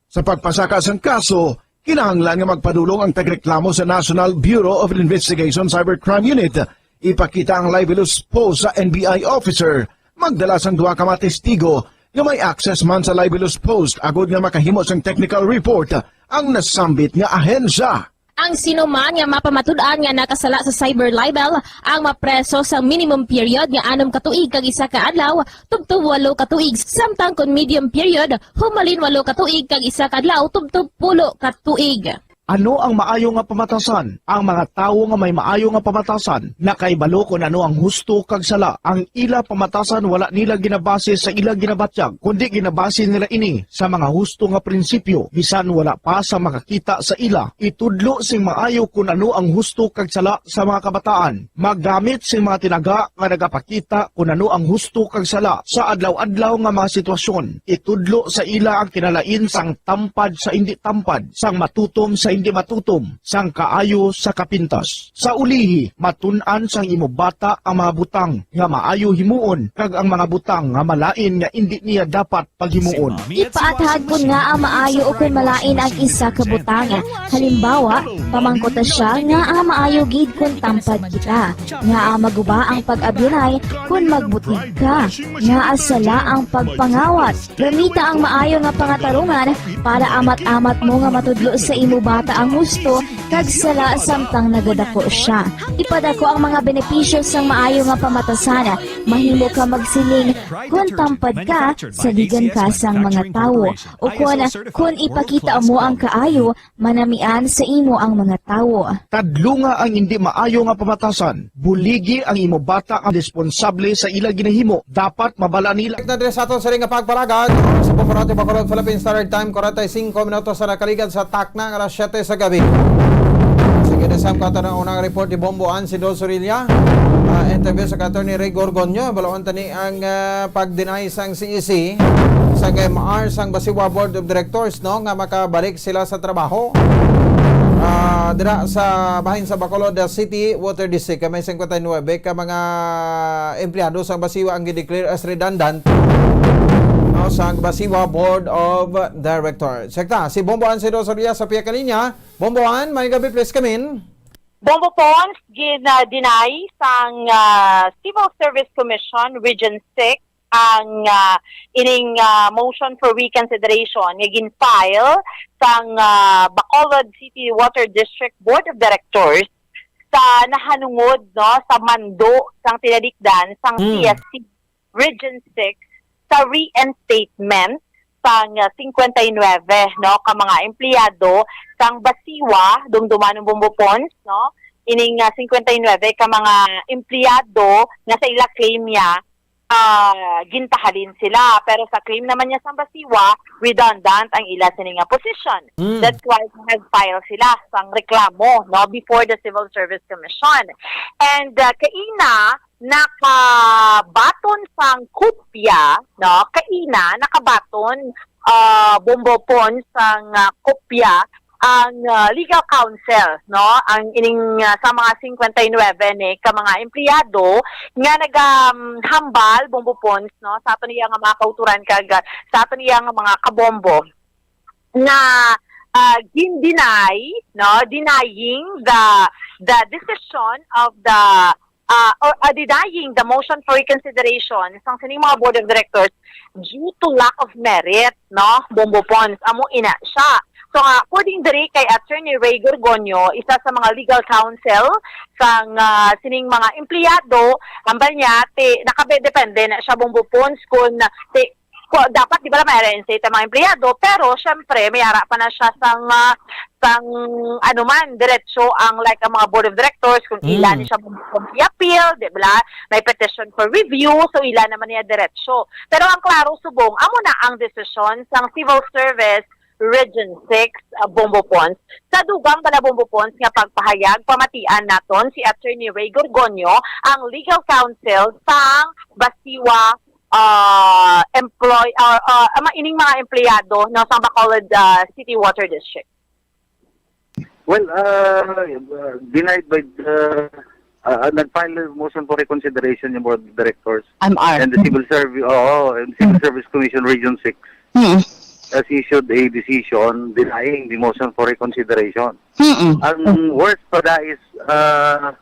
Sa pagpasaka sang kaso, kinahanglan nga magpadulong ang tagreklamo sa National Bureau of Investigation Cybercrime Unit. Ipakita ang libelous post sa N B I officer. Magdala sang duha ka mga testigo nga may access man sa libelous post agod nga makahimo sang technical report ang nasambit nga ahensya. Ang sino man nga mapamatud-an nga nakasala sa cyber libel ang mapreso sa minimum period nga anom ka tuig kag isa ka adlaw tubtob walo ka tuig, samtang kon medium period, humalin walo ka tuig kag isa ka adlaw tubtob pulo ka tuig. Ano ang maayo nga pamatasan? Ang mga tawo nga may maayo nga pamatasan nakahibalo kon ano ang husto kag sala. Ang ila pamatasan wala nila ginabase sa ila ginabatyag, kundi ginabase nila ini sa mga husto nga prinsipyo, bisan wala pa sa makakita sa ila. Itudlo sing maayo kon ano ang husto kag sala sa mga kabataan. Maggamit sing mga tinaga nga nagapakita kon ano ang husto kag sala sa adlaw-adlaw nga mga sitwasyon. Itudlo sa ila ang kinalain sang tampad sa indi tampad, sang matutom sa indi matutom, sang kaayo sa kapintas. Sa ulihi, matun-an sang imo bata ang mga butang nga maayo himuon kag ang mga butang nga malain nga indi niya dapat paghimuon. Ipaathag kon ngaa maayo ukon malain ang isa ka butang. Halimbawa, pamangkuta sia ngaa maayo gid kon tampad kita, ngaa maguba ang pag-abyanay kon magbutig ka, ngaa sala ang pagpangawat. Gamita ang maayo nga pangatarungan para amat-amat mo nga matudlo sa imo bata ang husto kag sala samtang nagadako sia. Ipadako ang mga benepisyo sang maayo nga pamatasan. Mahimo ka magsiling, "Kon tampad ka, saligan ka sang mga tawo." O kon, "Kon ipakita mo ang kaayo, manamian sa imo ang mga tawo." Tadlunga ang indi maayo nga pamatasan. Buligi ang imo bata ang responsable sa ila ginahimo. Dapat mabala nila. Na diri sa aton siring nga pagpalagad, sa Pamparati Bacolod, Philippine Standard Time, forty-five minutos na nakaligad sa takna nga alas siyete sa gabi. Sige, dasam ko ato ng unang report ni Bombo Ann Sidol Sorilla. Ah, interview sa Attorney Ray Gorgonio. Balaon tani ang, ah, pag-deny sang C E C sa K M R sang Basiwa Board of Directors, no, nga makabalik sila sa trabaho. Ah, dira sa bahin sa Bacolod City Water District, kay may singkwenta y nuebe ka mga empleyado sa Basiwa ang gideclare as redundant. sang Basiwa Board of Directors. Sekta, si Bombo Ann Sedoso diya sa pihak kaniya. Bombo Ann, may gabi, please come in. Bombo Pons, gin-deny sang ah, Civil Service Commission Region six ang ah, ining ah, motion for reconsideration nga gin-file sang ah, Bacolod City Water District Board of Directors sa nahanungod, no, sa mando sang tinalikdan sang Mm. C S C Region six sa reinstatement sang ah, singkwenta y nuebe, no, ka mga empleyado sang Basiwa, Dumduman ug Bombo Pons, no, ining ah, singkwenta y nuebe ka mga empleyado nga sa ila claim niya ah, ginpahalin sila. Pero sa claim naman niya sang Basiwa, redundant ang ila sini nga position. Mm. That's why nag-file sila sang reklamo, no, before the Civil Service Commission. And ah, kaina nakabaton sang kopya, no, kaina nakabaton ah, Bombo Pons sang ah, kopya ang ah, legal counsel, no, ang ining ah, sa mga singkwenta y nuebe ni ka mga empleyado nga nagahambal, Bombo Pons, no, sa ato niya nga mga kauturan kag ah, sa ato niya nga mga kabombo na ah, gin-deny, no, denying the the decision of the ah, or ah, denying the motion for reconsideration sang sining mga board of directors due to lack of merit, no, Bombo Pons, amo ina siya. So nga, according diri kay Attorney Ray Gorgonio, isa sa mga legal counsel sang ah, sining mga empleyado, hambal niya ti nakabe-, depende na siya, Bombo Pons, kung ti ko, dapat, di ba, may reinstate ang mga empleyado, pero syempre may ara pa na siya sang ah, sang ano man, diretso ang, like, ang mga board of directors, kung ila Mm. ni siya mag-appeal, di ba, may petition for review, so ila naman niya diretso. Pero ang klaro subong, amo na ang desisyon sang Civil Service Region six, ah, Bombo Pons. Sa dugang bala, Bombo Pons, nga pagpahayag, pamatian naton si Attorney Ray Gorgonio, ang legal counsel sang Basiwa ah, employ ah, ah, ama ining mga empleyado, no, sa Bacolod ah, City Water District. Well, uh, uh, denied by the uh, uh, nag-file ng motion for reconsideration yung board of directors M R. and the civil service, oo, and civil service commission region six Mm. has issued a decision denying the motion for reconsideration. Mm-mm. Ang worst pa da is uh,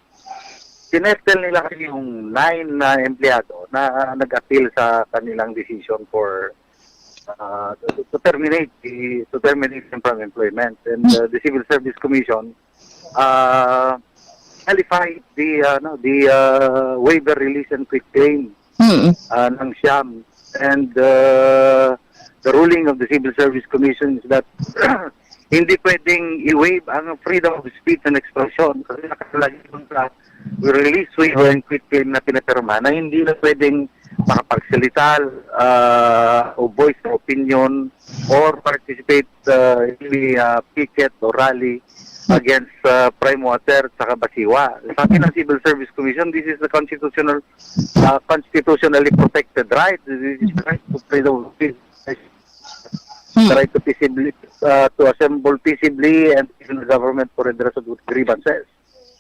sinestel nila kasi yung nine na empleyado na nag-appeal sa kanilang decision for uh, to, to terminate the to terminate them from employment, and uh, the Civil Service Commission uh, nullified the uh, no, the uh, waiver, release and quit claim Mm-mm. uh, ng Siam, and uh, the ruling of the Civil Service Commission is that hindi pwedeng i-waive ang freedom of speech and expression kasi nakalagay doon sa release, waiver and quit claim na pinapirma na hindi na pwedeng makapagsalita uh, o voice their opinion or participate uh, in the uh, picket or rally against uh, Prime Water at saka Basiwa. Sabi ng Civil Service Commission, this is the constitutional uh, constitutionally protected right. This is the right to freedom of speech, the right to peaceably uh, to assemble peaceably and petition the government for redress of grievances.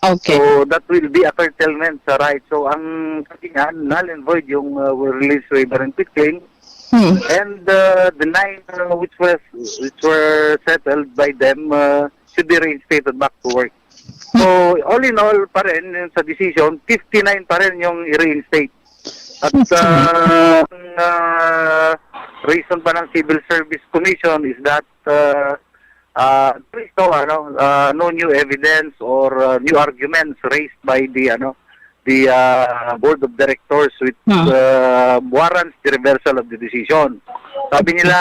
Okay. So that will be a curtailment sa right. So ang sabi niya, null and void yung uh, release, waiver and quit claim. Hmm. And uh, the nine uh, which was which were settled by them uh, should be reinstated back to work. So all in all pa rin yung sa decision, fifty-nine pa rin yung i-reinstate. At uh, ang uh, reason pa ng Civil Service Commission is that uh, uh, there is no ano uh, no new evidence or uh, new arguments raised by the ano the uh, board of directors which Hmm. uh, warrants the reversal of the decision. Sabi nila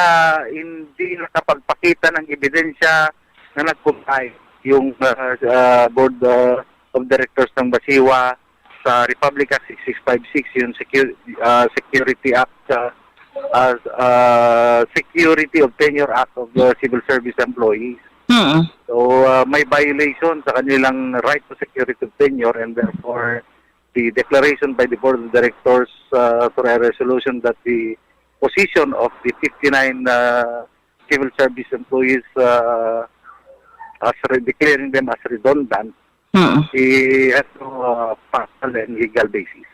hindi nakapagpakita ng ebidensya na nag-comply yung uh, uh, board uh, of directors ng Basiwa sa Republic Act six six five six, yung secu- uh, Security Act uh, uh, uh, Security of Tenure Act of the Civil Service Employees. Mm-mm. So uh, may violation sa kanilang right to security of tenure, and therefore the declaration by the board of directors uh, through a resolution that the position of the fifty-nine uh, civil service employees uh, as re- declaring them as redundant, Mm-mm. it has no uh, factual and legal basis.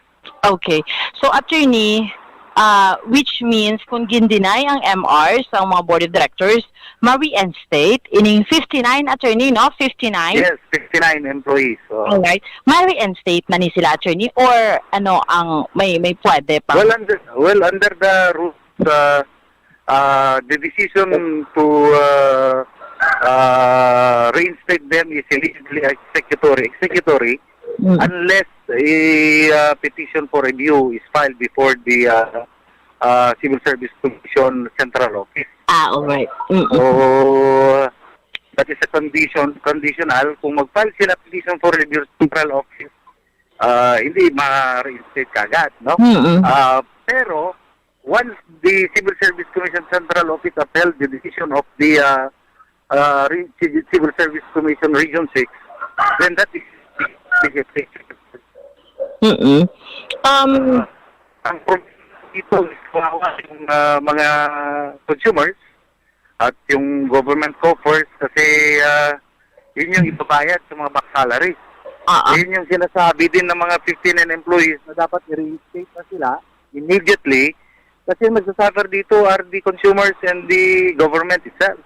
Okay. So, attorney, Ah, which means, kung gin-deny ang M R sa mga board of directors, ma-reinstate ining fifty-nine, attorney, no? Fifty-nine? Yes, fifty-nine employees. Oh. Alright. Ma-reinstate na ni sila, attorney, or ano ang may, may pwede pa? Well, under, well, under the rules, uh, uh, the decision to, uh, uh, reinstate them is immediately executory, executory, Mm. unless a, uh, petition for review is filed before the, uh, uh, Civil Service Commission Central Office. Ah, alright. Mm-mm. So, that is a condition, conditional. Kung mag-file sila petition for review sa Central Office, uh, hindi ma-reinstate kagad, no? Mm-mm. Uh, pero, once the Civil Service Commission Central Office upheld the decision of the, uh, uh, re-, Ci-, Civil Service Commission Region six, then that is, is effective. Mm-mm. Um, Uh, ang problema dito is kawawa yung, uh, mga consumers at yung government coffers kasi, uh, yun yung ibabayad sa mga back salaries. Ah, ah. Yun yung sinasabi din ng mga fifty-nine employees na dapat i-reinstate na sila immediately kasi yung nagsasuffer dito are the consumers and the government itself.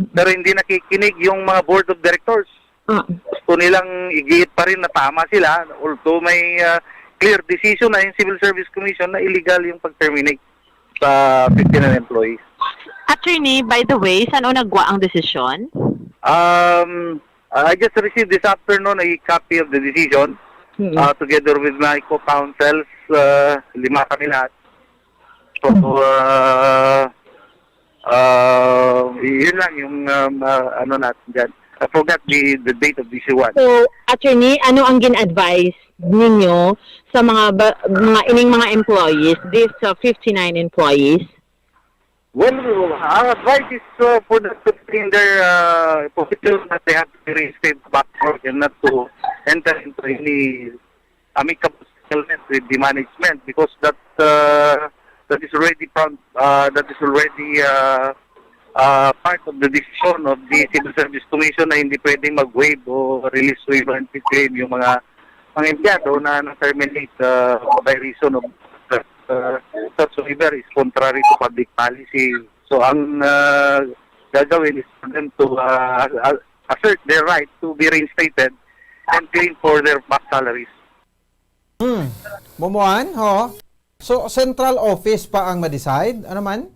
Pero hindi nakikinig yung mga board of directors. Mm. Gusto nilang igiit pa rin na tama sila, although may, ah, clear decision na yung Civil Service Commission na illegal yung pag-terminate sa fifty-nine employees. Attorney, by the way, saan o nagwa ang desisyon? Um, I just received this afternoon a copy of the decision, Mm. uh, together with my co-counsels, uh, lima kami lahat. So, uh, uh, yun lang yung, um, uh, ano natin dyan. I forgot the, the date of the issue one. So, attorney, ano ang gin-advise ninyo sa mga ba-, mga ining mga employees, these, uh, fifty-nine employees? Well, our advice is, uh, for them to stay in their, uh, position that they have to be reinstated back to work and not to enter into any amicable settlement with the management because that, uh, that is already found, uh, that is already, uh, uh, part of the decision of the Civil Service Commission na hindi pwedeng mag-waive o release waiver and claim yung mga, mga empleyado na na-terminate, uh, by reason of, uh, such waiver is contrary to public policy. So, ang, uh, gagawin is for them to, uh, assert their right to be reinstated and claim for their back salaries. Hmm. Bumbuan, ho? So, central office pa ang ma-decide? Ano man?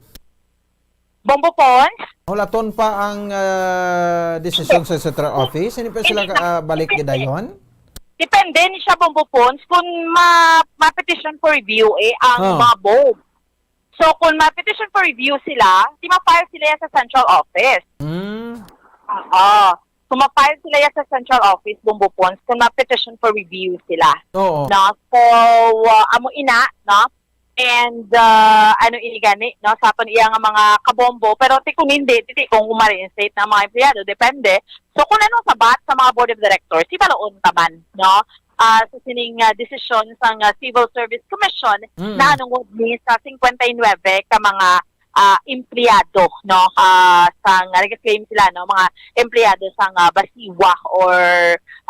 Bombo Pons? Hulaton pa ang, ah, desisyon sa central office? Hindi pa sila, Hindi na. ah, balik Depende. gidayon? Depende ni siya, Bombo Pons, kung ma-, ma-petition for review eh ang Oh. mga board. So, kung ma-petition for review sila, di ma-file sila yan sa central office. Hmm. Oo. Kung ma-file sila yan sa central office, Bombo Pons, kung ma-petition for review sila. Oo. No? So, uh, amo ina, no? And, uh, ano ini gani, no? Sa aton iya nga mga kabombo, pero ti kung hindi, ti, ti kung ma-reinstate na ang mga empleyado, depende. So, kung ano sabat sa mga board of directors, si baloon taman, no? Ah, sa sining, ah, desisyon sang, ah, Civil Service Commission Mm. nahanungod ni sa cincuenta y nueve ka mga, ah, empleyado, no? Ah, sang, ah, nag-claim sila, no? Mga empleyado sang, ah, Basiwa or,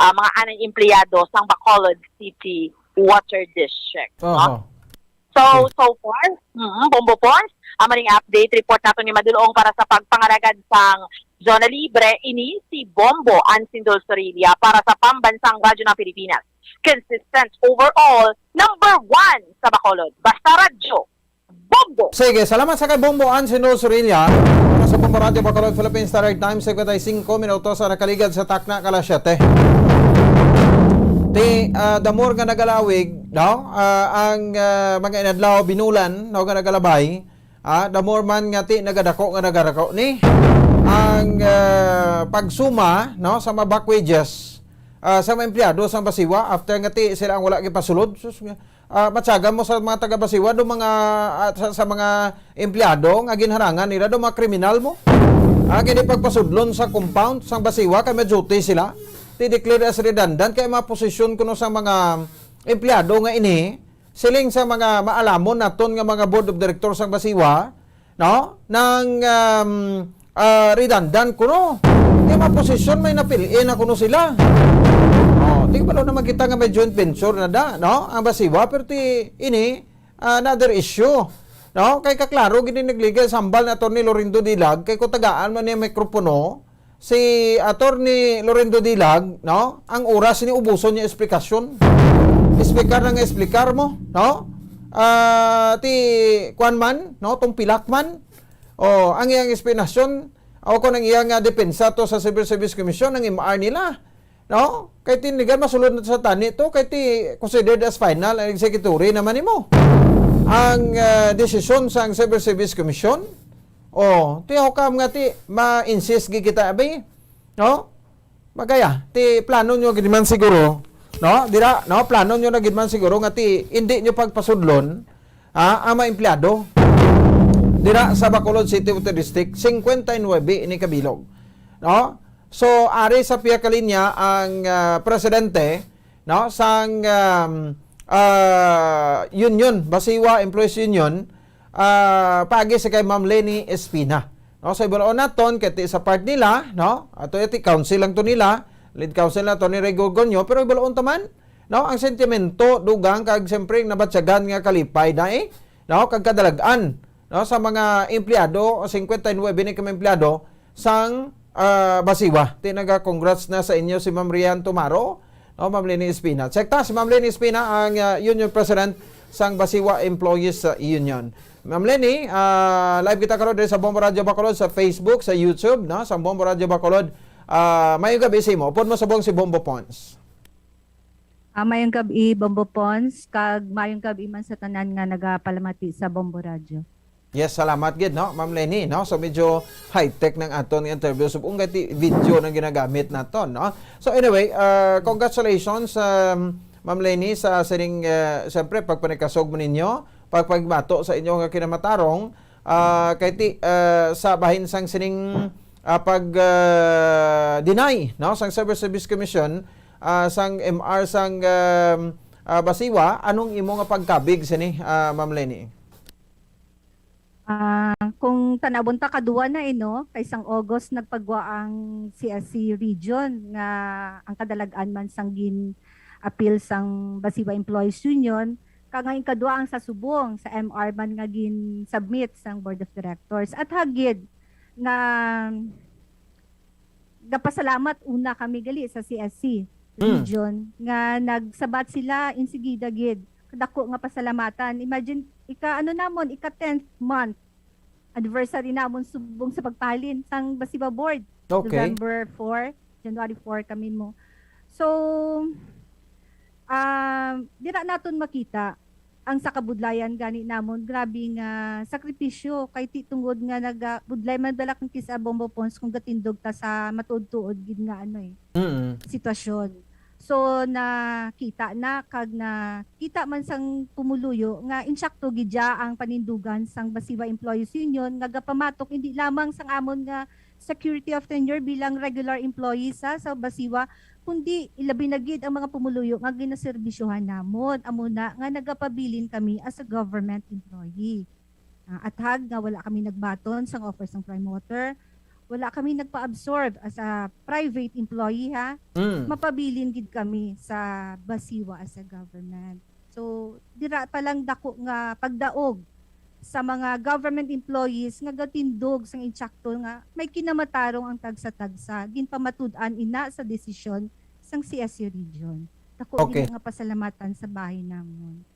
ah, mga anay empleyado sang Bacolod City Water District, no? Oho. So, Yes. so far, mm, Bombo Pons, ang maning update report nato ni Madulong para sa pagpangalagad sang Zona Libre, ini si Bombo Ansindol Sorilla para sa Pambansang Radyo ng Pilipinas. Consistent overall, number one sa Bacolod. Basta Radyo, Bombo! Sige, salamat sa kay Bombo Ansindol Sorilla. Para sa Bombo Radyo Bacolod, Philippine Standard Time, cincuenta y cinco minutos ang nakaligad sa takna ka alas siyete. Ti, ah, the more nga nagalawig, no? Ah, ang, ah, mga inadlaw, binulan, no, nga nagalabay, ah, the more man nga ti nagadako nga nagadako ni ang, ah, pagsuma, no, sa mga back wages, ah, sa mga empleyado sa Basiwa after nga ti sila ang wala gipasulod. Sus, nga, ah, matyaga mo sa mga taga Basiwa, do mga, ah, sa, sa mga empleyado nga ginharangan nila, do mga kriminal mo. Ah, kini pagpasudlon sa compound sang Basiwa kay ma-duty sila. Ti declare as redundant kay mga posisyon kuno sa mga empleyado nga ini, siling sa mga maalamon naton nga mga board of directors sang Basiwa, no? Nang, um, ah, redundant kuno. Kay mga posisyon may napil-in na kuno sila. Oh, di ba naman kita nga may joint venture na da, no? Ang Basiwa, pero ti ini, ah, another issue. No? Kay kaklaro gid ni nagligay sa hambal ni Attorney Lorindo Dilag, kay kung tagaan man niya mikropono, si Attorney Lorindo Dilag, no? Ang oras ni ubuson niya eksplikasyon. Explicar na nga explicar mo, no? Ah, ti, kuwan man, no? Tong pilak man. O, ang iyang eksplanasyon, o kung ang iyang, ah, depensa to sa Civil Service Commission, ang M R nila, no? Kay tinigan masulod na sa tani to, kay ti considered as final and executory naman nimo ang, ah, desisyon sang Civil Service Commission. O, ti how come nga ti ma-insist gid kita, abi? No? Magaya, ti plano nyo gid man siguro, no? Dira, no? Plano nyo na gid man siguro nga ti hindi nyo pagpasudlon, ha, ang mga empleyado dira sa Bacolod City Water District, cincuenta y nueve ini kabilog, no? So, ari sa pihak ka linya ang, ah, presidente, no, sang, um, ah, union, Basiwa Employees Union, ah, paagi sa kay Ma'am Leni Espina. No, so, ibaloon naton kay ti sa part nila, no? Ato iti counsel lang to nila, lead counsel na to ni Rey Gorgonio, pero ibaloon ta man, no, ang sentimento, dugang, kag siyempre nabatyagan nga kalipay na, eh, no, kag kadalag-an, no, sa mga empleyado, o cincuenta y nueve ni kami empleyado sang, ah, Basiwa. Ti naga-congrats na sa inyo si Ma'am Rian Tumaro, no, Ma'am Leni Espina. Check ta, si Ma'am Leni Espina ang, ah, Union President sang Basiwa Employees, ah, Union. Ma'am Leni, ah, live kita karon diri sa Bombo Radio Bacolod, sa Facebook, sa YouTube, no, sa Bombo Radio Bacolod. Ah, mayong gabi sa imo. Upod mo subong si Bombo Pons. Ah, mayong gab-i, Bombo Pons, kag mayong gab-i man sa tanan nga nagapalamati sa Bombo Radio. Yes, salamat gid, no, Ma'am Leni, no? So, medyo high-tech ng aton nga interview. Subong kay ti video nang ginagamit naton, no? So, anyway, uh, congratulations, um, Ma'am Leni, sa sining, uh, siyempre, pagpanikasog mo ninyo, pagpagbato sa inyo nga kinamatarong, ah, kay ti, ah, sa bahin sang sining, ah, pag, ah, deny, no, sang Civil Service Commission, ah, sang M R sang, um, ah, Basiwa, anong imo nga pagkabig sini, ah, Ma'am Leni? Ah, kung tanawon ta, kadua na, eh, no? Kay sang August nagpagwa ang C S C region nga ang kadalag-an man sang gin-appeal sang Basiwa Employees Union, kag ang ikadua ang sa subong, sa M R man nga gin-submit sang Board of Directors. At hagid nga gapasalamat una kami gali sa C S C Mm. region nga nagsabat sila insigida gid. Kadako nga pasalamatan. Imagine, ika, ano namon, ika tenth month anniversary namon subong sa pagpahalin sang Basiwa Board. Okay. November four, January four kami mo. So, ah, dira naton makita ang sa kabudlayan gani namon, grabe nga sakripisyo, kay ti tungod nga nagabudlay man bala kang kis-a Bombo Pons kung gatindog ta sa matuod-tuod gid nga ano eh, Mm. sitwasyon. So, nakita na kag nakita man sang pumuluyo nga insakto gid ya ang panindugan sang Basiwa Employees Union nga gapamatok hindi lamang sang amon nga security of tenure bilang regular employees sa, sa Basiwa, kundi ilabi na gid ang mga pumuluyo nga ginaserbisyohan namon. Amo na nga nagapabilin kami as a government employee. Ah, athag nga wala kami nagbaton sang offer sang Prime Water, wala kami nagpa-absorb as a private employee, ha. Mm. Mapabilin gid kami sa Basiwa as a government. So, dira pa lang dako nga pagdaog sa mga government employees nga gatindog sang insakto nga may kinamatarong ang tagsa-tagsa. Ginpamatud-an ina sa desisyon sang C S C region. Dako Okay. gid nga pasalamatan sa bahin namon.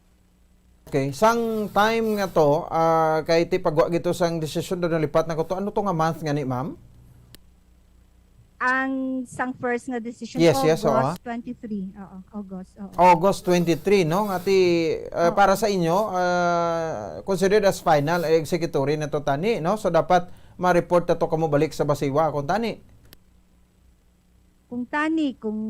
Okay, sang time nga to, ah, kay ti pagwa gito sang desisyon do nalipat na ko to. Ano to nga month nga ni, ma'am? Ang sang first nga decision, Yes, yes, oo. August twenty-three. Oo, August, oo. August twenty-three, no? Nga ti, ah, Oo. para sa inyo, ah, considered as final, eh, executory na to tani, no? So, dapat ma-report na to kamo balik sa Basiwa kung tani. Kung tani, kung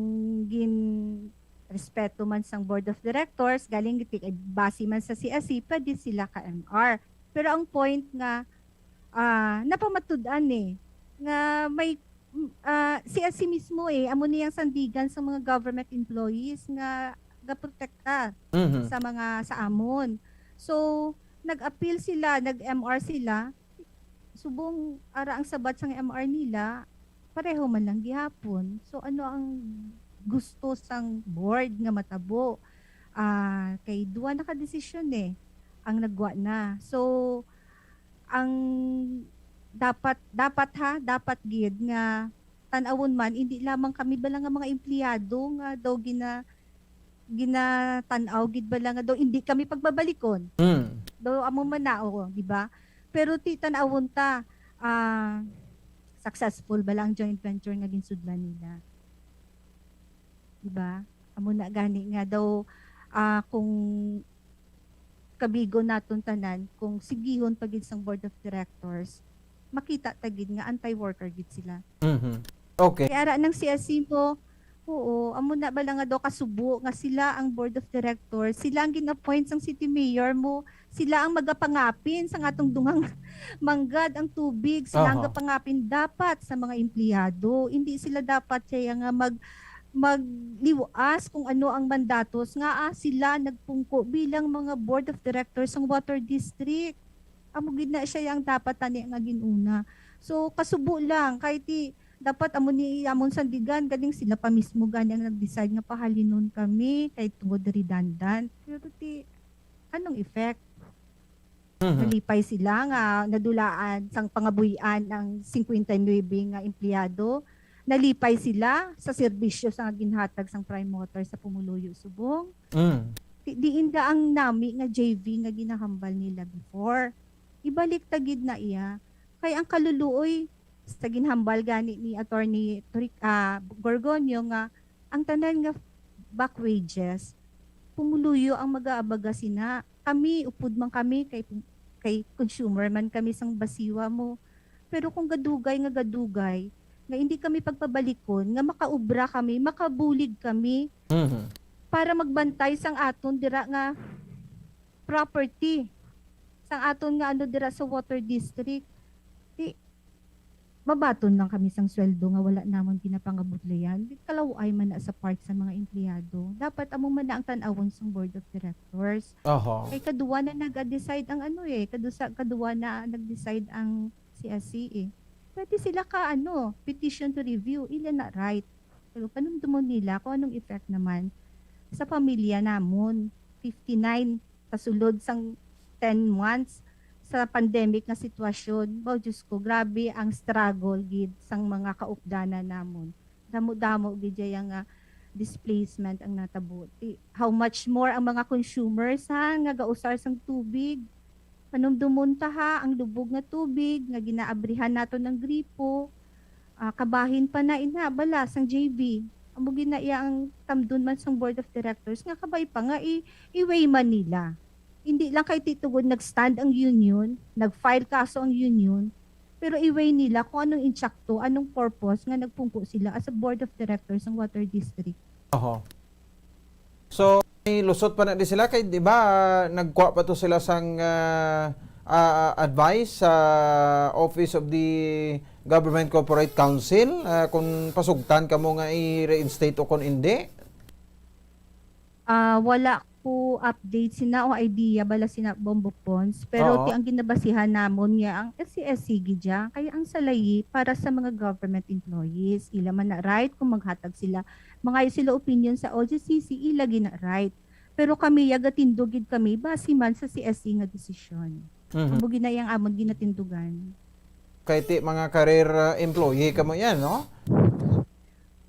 gin-respeto man sang Board of Directors, galing ti-, base man sa C S C, pwede sila ka M R. Pero ang point nga, ah, napamatud-an eh, nga may, mm, ah, C S C mismo eh, amo niyang sandigan sa mga government employees nga gaprotekta Mhm. sa mga, sa amon. So, nag-appeal sila, nag-M R sila, subong ara ang sabat sang M R nila, pareho man lang gihapon. So, ano ang gusto sang board nga matabo? Ah, kay duha na ka desisyon eh. ang nagwa na. So, ang dapat, dapat ha, dapat gid nga tan-awon man, hindi lamang kami bala nga mga empleyado nga daw gina-, ginatan-aw gid bala nga daw hindi kami pagbabalikon. Mm. Daw amo man na, oo, di ba? Pero ti tan-awon ta, ah, successful bala ang joint venture nga ginsudlan nila. Di ba? Amo na gani nga daw, ah, kung kabigon naton tanan, kung sigihon pa gid sang board of directors, makita ta gid nga anti-worker gid sila. Mhm. Okay. Kay ara nang C S C mo, oo, amo na bala nga daw kasubo nga sila ang board of directors, sila ang gin-appoint sang city mayor mo, sila ang magapangapin sang atong dungang manggad ang tubig, sila ang Aha. gapangapin dapat sa mga empleyado. Hindi sila dapat kaya nga mag magliwas kung ano ang mandatos nga, ah, sila nagpungko bilang mga board of directors sang water district. Amo gid na siya yang dapat tani nga ginuna. So, kasubo lang, kay ti, dapat amo ni amon sandigan, galing sila pa mismo gani ang nag-decide nga pahalinon kami, kay tungod redundant. Pero ti, anong effect? Mhm. Nalipay sila nga nadulaan sang pangabuy-an ang singkwenta y nuebe nga empleyado. Nalipay sila sa serbisyo sa ginhatag sang Prime Water sa pumuluyo subong. Mm. Di, diin da ang nami nga J V nga ginahambal nila before. Ibalik ta gid na iya. Kay ang kaluluoy sa ginhambal gani ni Attorney Toric-, ah, Gorgonio nga ang tanan nga back wages, pumuluyo ang mag-aabaga sina. Kami, upod man kami, kay, kay consumer man kami sang basiwa mo. Pero kung gadugay nga gadugay, nga hindi kami pagpabalikon, nga makaubra kami, makabulig kami, Mhm. para magbantay sang aton dira nga property, sang aton nga ano dira sa water district, di, mabaton lang kami sang sweldo nga wala namon ginapangabudlayan. Di, kalaw-ay man na sa part sa mga empleyado. Dapat amo man na ang tan-awon sang board of directors. Oho. Kay kaduwa na nag-decide ang ano eh, kadusa, kaduwa na nag-decide ang C S C eh. Pwede sila ka ano, petition to review, ila na right. Pero panumdumon nila kung anong effect naman sa pamilya namon, fifty-nine sa sulod sang ten months sa pandemic nga sitwasyon. Baw, Diyos ko, grabe ang struggle gid sang mga kaupdanan namon. Damo-damo gid dya nga displacement ang natabo. Ti, how much more ang mga consumers, ha, nga gausar sang tubig. Panumdumon ta, ha, ang lubog nga tubig nga ginaabrihan naton ng gripo, ah, kabahin pa na ina, bala sang J V. Amo gid na iya ang tamdon man sang board of directors nga kabay pa nga i-, i-weigh man nila. Hindi lang kay ti tungod nag-stand ang union, nag-file kaso ang union, pero i-weigh nila kung anong insakto, anong purpose nga nagpungko sila as a board of directors sang water district. Oho. So, may lusot pa na di sila kay, di ba, nagkuha pa to sila sang, ah, ah, advice sa Office of the Government Corporate Council, ah, kung pasugtan kamo nga i-reinstate o kung hindi? Ah, wala ko update sina o idea bala sina Bombo Pons, pero Oo. ti ang ginabasihan namon nga ang S C S C gid dya, kay ang salayi para sa mga government employees. Ila man na right kung maghatag sila, mangayo sila opinion sa O G C C, ila gina right. Pero kami, yagatindog gid kami, base man sa C S C nga desisyon. Mhm. Amo gid na iyang amon ginatindugan. Kay ti mga career, ah, employee kamo yan, no?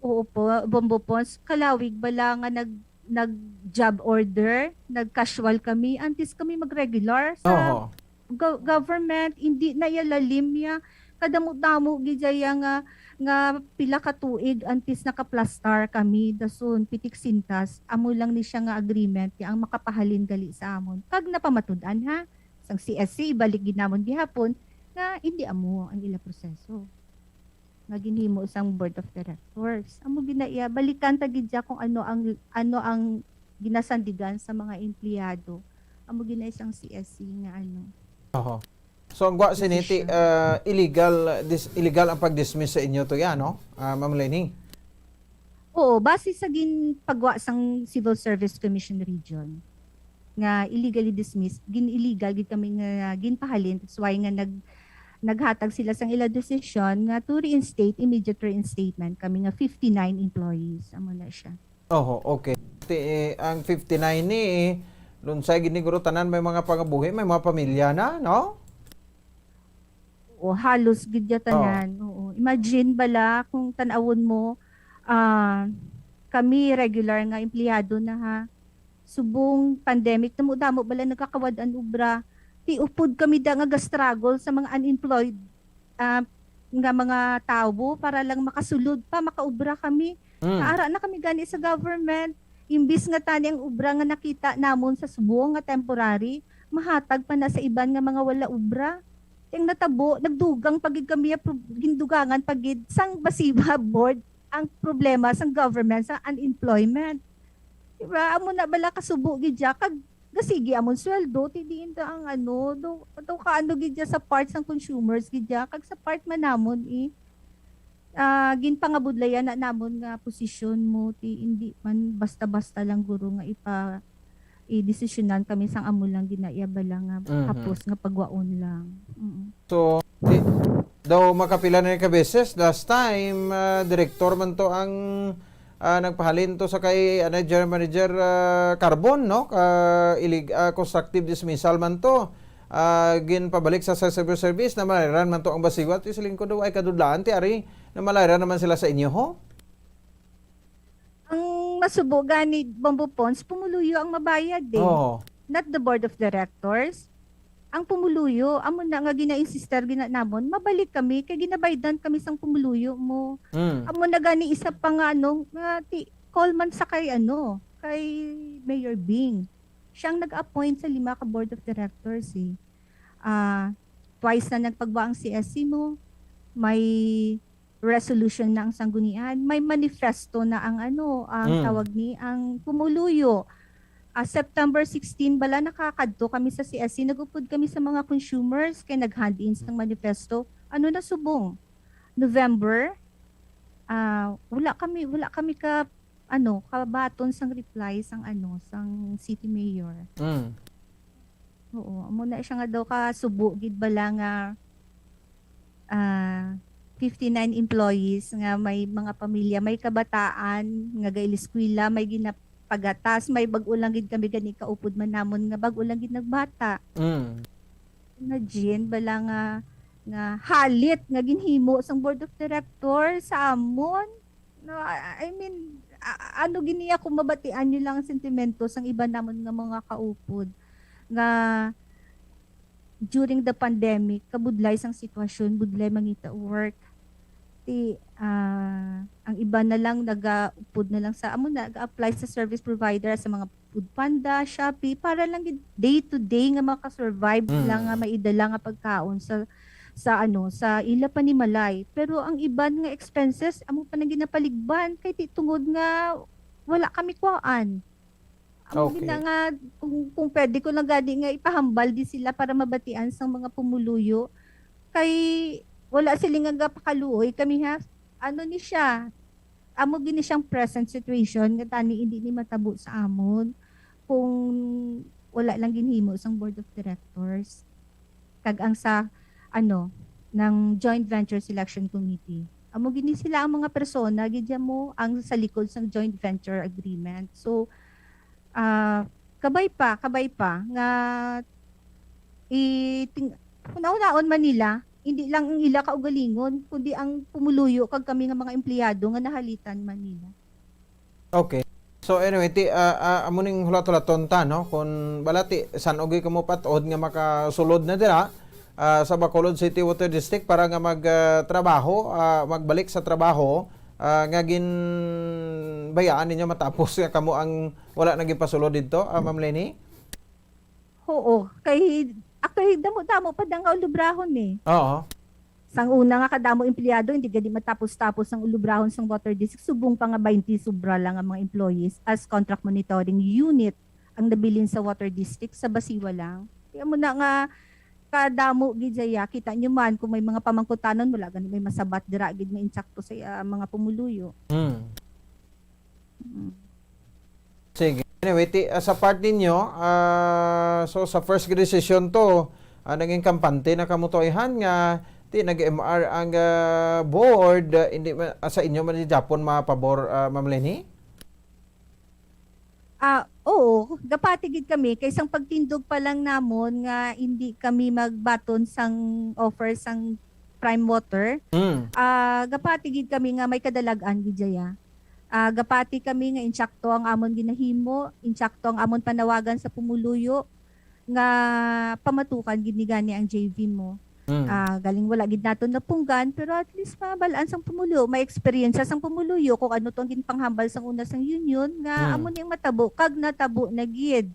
Oo po, Bombo Pons, kalawig bala nga nag-, nag-job order, nag-casual kami, antes kami mag-regular sa Oo. go-, government, hindi na iya lalim niya. Kadamo-damo gid siya nga, nga pila ka tuig antes nakaplastar kami, dason pitik sintas, amo lang ni siya nga agreement, ya ang makapahalin gali sa amon. Kag napamatud-an, ha, sang C S C, ibalik gid namon gihapon nga hindi amo ang ila proseso nga ginhimo sang board of directors. Amo gid na iya, balikan ta gid siya kung ano ang, ano ang ginasandigan sa mga empleyado. Amo gid na isang C S C nga ano. Oho. So, ang gwa sini ti, Decision. ah, illegal, dis-, illegal ang pag-dismiss sa inyo to yan, no? Ah, Ma'am Leni? Oo, base sa ginpagwa sang Civil Service Commission Region nga illegally dismissed, gin-illegal gid kami nga ginpahalin. That's why nga nag-, naghatag sila sang ila desisyon nga to reinstate, immediate reinstatement kami nga fifty-nine employees. Amo na siya. Oho, okay. Ti, eh, ang fifty-nine ni, eh, Lunsay gid ni guro tanan may mga pangabuhi, may mga pamilya na, no? Oo, halos gid ya tanan. Oo. Imagine bala kung tan-awon mo, ah, kami regular nga empleyado na ha. Subong pandemic, damo-damo bala nagkakawad-an ubra. Ti upod kami da nga ga-struggle sa mga unemployed, ah, nga mga tawo para lang makasulod pa, makaubra kami. Mm. Naara na kami gani sa government. Imbis nga tani ang ubra nga nakita namon sa subong nga temporary, mahatag pa na sa iban nga mga wala ubra. Ang natabo, nagdugang pa gid kami, ah, prob-, gindugangan pa gid sang Basiwa board ang problema sang government sa unemployment. Diba? Amo na bala kasubo gid ya, kag gasigi amon sweldo, ti diin ta ang ano, do, do ka ano gid ya sa part sang consumers gid ya, kag sa part man namon eh. Ah, ginpangabudlayan na namon nga posisyon mo, ti hindi man basta-basta lang guro nga ipa i-desisyonan kami sang amo lang ginaiya bala nga Mhm. hapos nga pagwaon lang. Mm. So, di, daw makapila na ka beses, last time, ah, direktor man to ang, ah, nagpahalin to sa kay, ano, General Manager, ah, Carbon, no? Ka, ilig-, ah, constructive dismissal man to. Ah, ginpabalik sa, sa civil service, namalayran man to ang Basiwa. Ti siling ko daw ay kadudlaan, ti ari, namalayran naman sila sa inyo, ho? Ang masubo gani, Bombo Pons, pumuluyo ang mabayad eh. Oo. Not the board of directors. Ang pumuluyo, amo na nga gina-insister gina namon, mabalik kami kay ginabaydan kami sang pumuluyo mo. Mm. Amo na gani isa pa nga ano, nga ti, call man sa kay ano, kay Mayor Bing. Siya ang nag-appoint sa lima ka board of directors eh. Ah, twice na nagpagwa ang C S C mo. May resolution na ang sanggunian. May manifesto na ang ano, ang Mm. tawag ni, ang pumuluyo. Ah, September sixteen bala nakakadto kami sa C S C. Nag-upod kami sa mga consumers kay nag-hand in sang manifesto. Ano na subong? November, ah, wala kami, wala kami ka, ano, kabaton sang reply sang, ano, sang city mayor. Mm. Oo, amo na siya nga daw kasubo gid bala nga, ah, fifty-nine employees nga may mga pamilya, may kabataan nga gail eskwela, may ginapagatas, may bag-o lang gid kami gani kaupod man namon nga bag-o lang gid nagbata. Mm. Imagine bala nga, nga halit nga ginhimo sang board of director sa amon. No, I, I mean, a-, ano gini ako mabatian nyo lang ang sentimento sang iba namon nga mga kaupod nga during the pandemic, kabudlay sang sitwasyon, budlay mangita work. Ti, ah, ang iba na lang nagaupod na lang sa, amo na, nag-apply sa service provider, sa mga Food Panda, Shopee, para lang gid day to day nga makasurvive Mm. lang nga maidala nga pagkaon sa, sa ano, sa ila panimalay. Pero ang iban nga expenses, amo pa nang ginapaligban kay ti tungod nga wala kami kuhaan. Amo Okay. gina nga kung, kung pwede ko lang gani nga ipahambal di sila para mabatian sang mga pumuluyo. Kay wala sila nga gapakaluoy kami ha. Ano ni siya? Amo gini siyang present situation nga tani hindi ni matabo sa amon kung wala lang ginhimo sang board of directors kag ang sa ano ng joint venture selection committee. Amo gini sila ang mga persona gid ya mo ang sa likod sang joint venture agreement. So ah, kabay pa, kabay pa nga iting hunahunaon man nila, hindi lang ang ila kaugalingon, kundi ang pumuluyo kag kami nga mga empleyado nga nahalitan man nila. Okay. So anyway, ti, ah, ah, amo ning hulat-hulaton ta, no? Kung bala ti, san-o gid kamo patuod nga makasulod na dira, ah, sa Bacolod City Water District para nga mag, ah, trabaho, ah, magbalik sa trabaho, ah, nga ginbayaan ninyo matapos nga kamo ang wala na gipasulod didto, ah, Ma'am Leni? Oo, kay actually damo-damo pa da nga ulubrahon eh. Oo. Sang una nga kadamo empleyado, hindi gani matapos-tapos ang ulubrahon sang water district, subong pa nga twenty sobra lang ang mga employees as contract monitoring unit ang nabilin sa water district sa Basiwa lang. Kaya mo na nga kadamo gid saya, kita nyo man kung may mga pamangkutanon, wala gani may masabat dira gid nga insakto sa ah, mga pumuluyo. Hmm. Mm. Sige. Anyway, ti, ah, sa part ninyo, ah, so sa first decision to, ah, naging kampante na kamo to, Ihan, nga ti nag-M R ang ah, board, ah, hindi ma- ah, sa inyo man di Japon mapabor, ah, Ma'am Leni? Ah, oo, gapati gid kami kay sang pagtindog pa lang namon nga hindi kami magbaton sang offer sang Prime Water. Mm. Ah, gapati gid kami nga may kadalag-an gid dya. Ah, gapati kami nga insakto ang amon ginahimo, insakto ang amon panawagan sa pumuluyo nga pamatukan gid ni gani ang J V mo. Mm. Ah, galing wala gid naton napunggan, pero at least mabal-an sang pumuluyo, may eksperyensya sang pumuluyo kung ano to ang ginpanghambal sang una sang union nga Mm. amo ni ang matabo kag natabo na gid.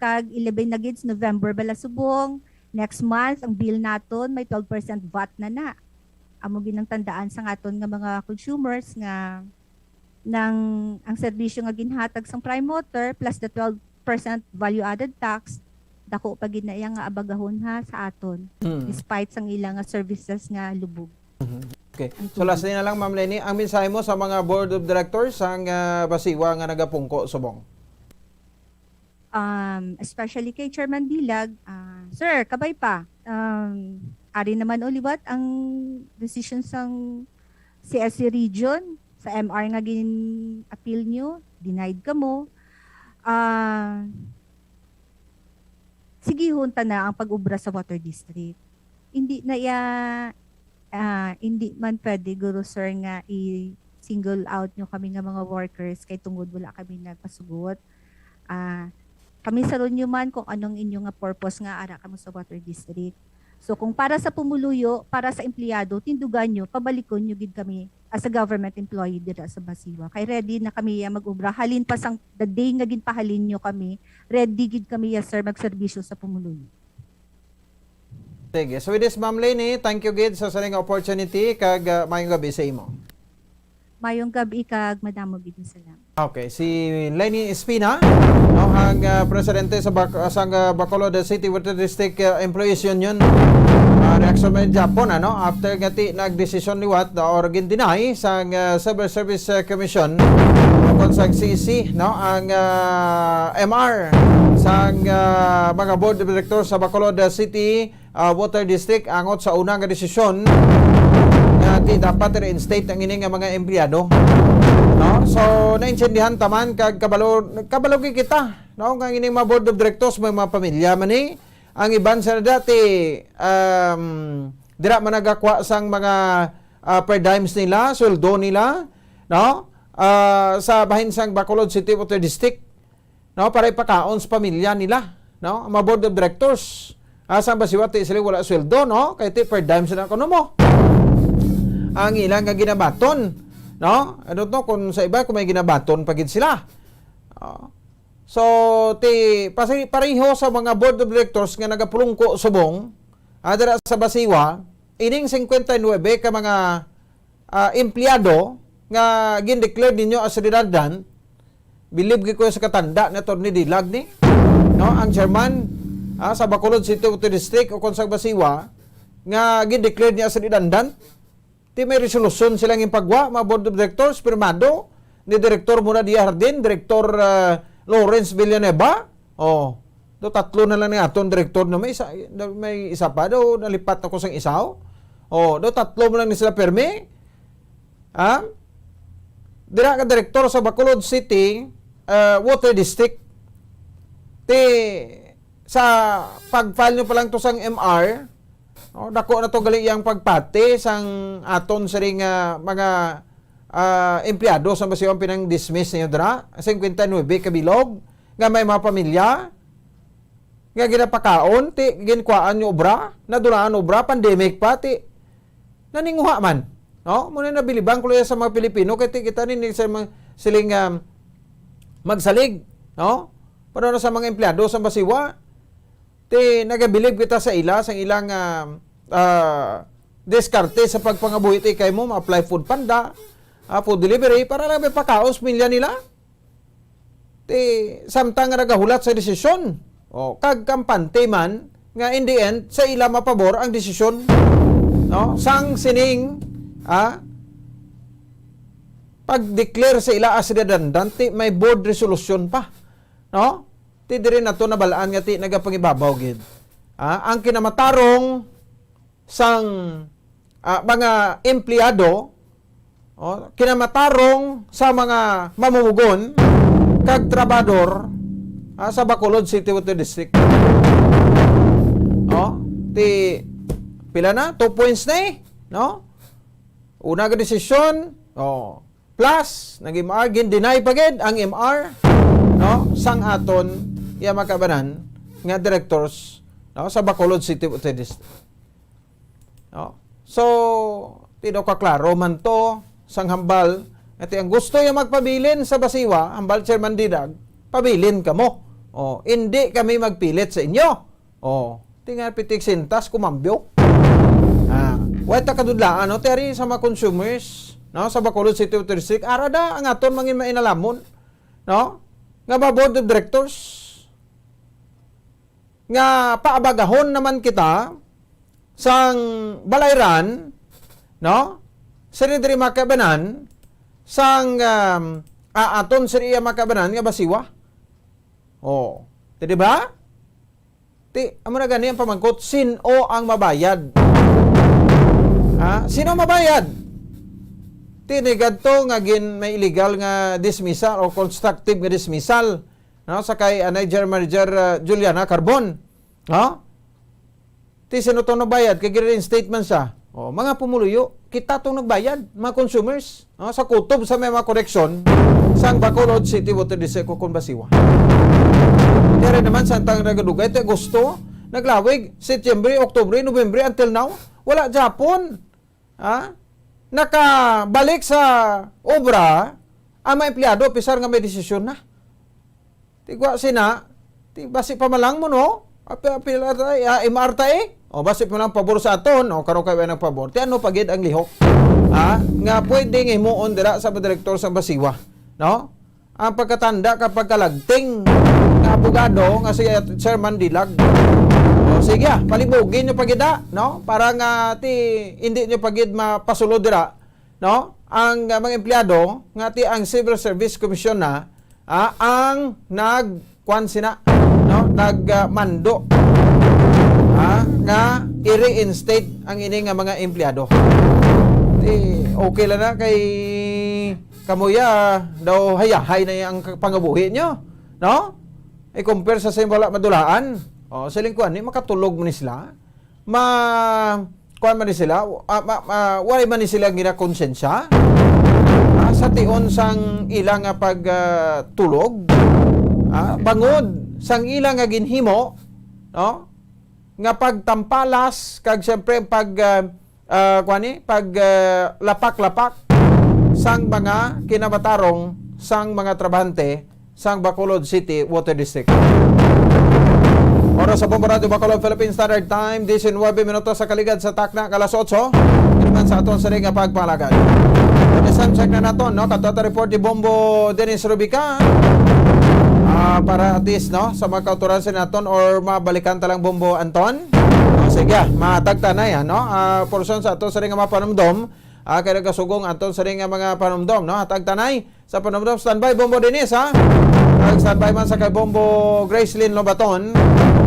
Kag ilabay na gid sa November bala subong, next month ang bill naton may twelve percent vat na na. Amo gid ang tandaan sang aton nga mga consumers nga nang ang serbisyo nga ginhatag sang Prime Water plus the twelve percent value added tax, dako pa gid na iya nga abagahon ha sa aton, Mm. despite sang ila nga services nga lubog. Okay. Ang So tubig. Lastly na lang, Ma'am Leni, ang mensahe mo sa mga board of directors sang ah, Basiwa nga nagapungko subong? Um, especially kay Chairman Dilag, ah, sir, kabay pa. Um, ari naman o liwat ang decision sang C S C region sa M R nga gin-appeal nyo, denied kamo. Ah, sigihon ta na ang pag-ubra sa water district. Hindi na iya, ah, hindi man pwede, guro sir, nga i-single out nyo kami nga mga workers kay tungod wala kami nagpasugot. Ah, kami saron nyo man kung anong inyo nga purpose nga ara kamo sa water district. So kung para sa pumuluyo, para sa empleyado, tindugan nyo, pabalikon nyo gid kami as a government employee dira sa Basiwa. Kay ready na kami ya mag-ubra. Halin pa sang the day nga ginpahalin nyo kami, ready gid kami ya, sir, magserbisyo sa pumuluyo. Sige. So with this, Ma'am Leni, thank you gid sa sining opportunity kag ah, maayong gabi sa imo. Mayong gabi kag madamo gid nga salamat. Okay, si Leni Espina, no, ang ah, presidente sa Bac- sang ah, Bacolod City Water District ah, Employees Union, ah, reaksyon man gihapon, ano, after nga ti nagdesisyon liwat, no, or gin-deny sang ah, Civil Service ah, Commission o kon sang C E C, no, ang ah, M R sang ah, mga board of directors sa Bacolod City ah, Water District angot sa una nga desisyon nga ti dapat i-reinstate ang ini nga mga empleyado. No? So, naintindihan ta man kag kabalo, kabalo gid kita, no? Nga ining mga board of directors may mga pamilya man ni. Ang iban sa dati, um, dira man nagakuha sang mga ah, per diems nila, sweldo nila, no? Ah, sa bahin sang Bacolod City Water District, no, para ipakaon sa pamilya nila, no? Ang mga board of directors, ah, sang Basiwa ti sila wala sweldo, no? Kay ti per diem sila kuno mo. Ang ilang nga ginabaton, no? I don't know kung sa iba kung may ginabaton pa gid sila. Oh. So, ti pasi- pareho sa mga board of directors nga nagapulungko subong, ah, dira sa Basiwa, ining singkwenta y nuebe ka mga ah, empleyado nga gin-declare ninyo as redundant, bilib gid ko sa katanda ni Attorney Dilag ni, no, ang chairman ah, sa Bacolod City Water District o kon sa Basiwa nga gin-declare niya as redundant. Ti may resolusyon silang ipagwa, mga board of directors, pirmado ni Director Mona Dia Jardin, Director ah, Lawrence Villanueva. Oh, do tatlo na lang ni aton direktor, no, may isa, may isa pa do nalipat ako sang isa. Oh, do tatlo mo lang ni sila permi. Ha? Dira ka direktor sa Bacolod City ah, Water District. Ti sa pag-file nyo pa lang to sang M R, no, dako na to gali iyang pagpati sang aton siring nga mga ah, empleyado sa Basiwa ang pinang-dismiss ninyo dira, singkwenta y nuebe ka bilog nga may mga pamilya nga ginapakaon, ti ginkuhaan nyo obra, nadulaan obra, pandemic pa, ti naninguha man. No? Muna nabiliban ko lang sa mga Pilipino, kay ti kita ni sa mga siling um, magsalig, no? Pero na sa mga empleyado sa Basiwa, ti nagabilib kita sa ila, sa ilang ah, ah, diskarte sa pagpangabuhi ti kay mo, ma-apply food panda, ah, food delivery, para lang may pakaon sa pamilya nila. Ti samtang nga nagahulat sa desisyon, o, kag kampante man nga in the end sa ila mapabor ang desisyon, no? Sang sining ah, pag-declare sa ila as redundant, ti may board resolution pa, no? Ti diri nato nabalaan nga ti nagapangibabaw gid. Ah, ang kinamatarong sang ah, mga empleyado, oh, kinamatarong sa mga mamumugon, kag trabahador, ah, sa Bacolod City Water District. Oh, ti, pila na? Two points na eh, no? Una nga desisyon, oh, plus, nag-M R, gin-deny pa gid ang M R, no? Sang aton, iya makabanan, nga directors, no? Sa Bacolod City Water District. No? So, ti daw kaklaro man to, sang hambal, nga ti ang gusto niya magpabilin sa Basiwa, hambal Chairman Dilag, pabilin kamo. Oh, hindi kami magpilit sa inyo. Oh, ti nga pitik sintas kumambyo. Ah, way ta kadudlaan, no? Ti ari sa mga consumers, no, sa Bacolod City Water District, ara da ang aton mangin mainalhamon, no? Nga mga board of directors nga paabagahon naman kita sang balayran, no? Sini diri makabanan sang, um, a-, aton sini iya makabanan nga Basiwa. Oh, ti di ba? Ti, amo na gani ang pamangkot, sin-o ang mabayad? Ha? Sino mabayad? Ti, ni gadto nga gin may illegal nga dismissal o constructive nga dismissal, no, sa kay anay General Manager, uh, Juliana Carbon, no? Ti, sino to nagbayad? Kay gin-reinstate man siya. Oh, mga pumuluyo, kita tong nagbayad, mga consumers, no? Sa kutob sa may mga koreksyon sang Bacolod City Water District o kon Basiwa. Kaya rin naman, sa tang nagadugay, ti Agosto, naglawig, Setyembre, Oktubre, Nobyembre, until now, wala gyapon. Ha? Nakabalik sa obra ang mga empleyado, pisar nga may desisyon na. Tigwa sina, ti basi pa man lang mo, no? Apil, apil, ah, M R ta eh. O, basi pa lang pabor sa aton, o, karon kay nang pabor. Ti ano pa gid ang lihok? Ha? Nga pwede nga himuon dira sa mga direktor sa Basiwa, no? Ang pagkatanda ka pagkalagting nga abogado nga si Chairman Dilag. O, sige, ah, palibugin nyo pa gid, ah, no? Para nga ti, hindi nyo pa gid mapasulod dira, no? Ang, ah, mga empleyado nga ti ang Civil Service Commission na, ah, ang nag, kuwan sina, no? Nag, ah, mando, ah, nga i-reinstate ang ini nga mga empleyado. Ti, okay lang na kay kamuya daw hayahay na ang pangabuhi nyo, no? I-compare sa, sa wala madulaan. O, sa lingkuan ni, makatulog man ni sila. Ma, kuwan man ni sila, ah, ma, ma, wala man ni sila ginakonsensya. Ah, sa tion sang ila nga pag, ah, tulog. Ah, bangod sang ila nga ginhimo, no? Nga pagtampalas, kag siyempre pag, ah, ah, kuwan ni, pag, ah, lapak-lapak sang mga kinamatarong sang mga trabahante sang Bacolod City Water District. Oras sa Bombo Radyo Bacolod, Philippine Standard Time, diecinuebe minutos sa kaligad sa takna ka alas otso. Kini man sa aton sini nga pagpalagad. Pwede sa check na naton, no? Kato ta report ni Bombo Dennis Rubica. Ah, para at least, no, sa mga kauturan sa naton or mabalikan ta lang Bombo Anton. Ah, sige, matagtanay, ano? Ah, portion sa aton sini nga mga panumdom. Ah, kay nagasugong aton sini nga mga panumdom, no? Hatag tanay sa panumdom. Standby, Bombo Dennis, ha? Kag standby man sa kay Bombo Gracelyn Lobaton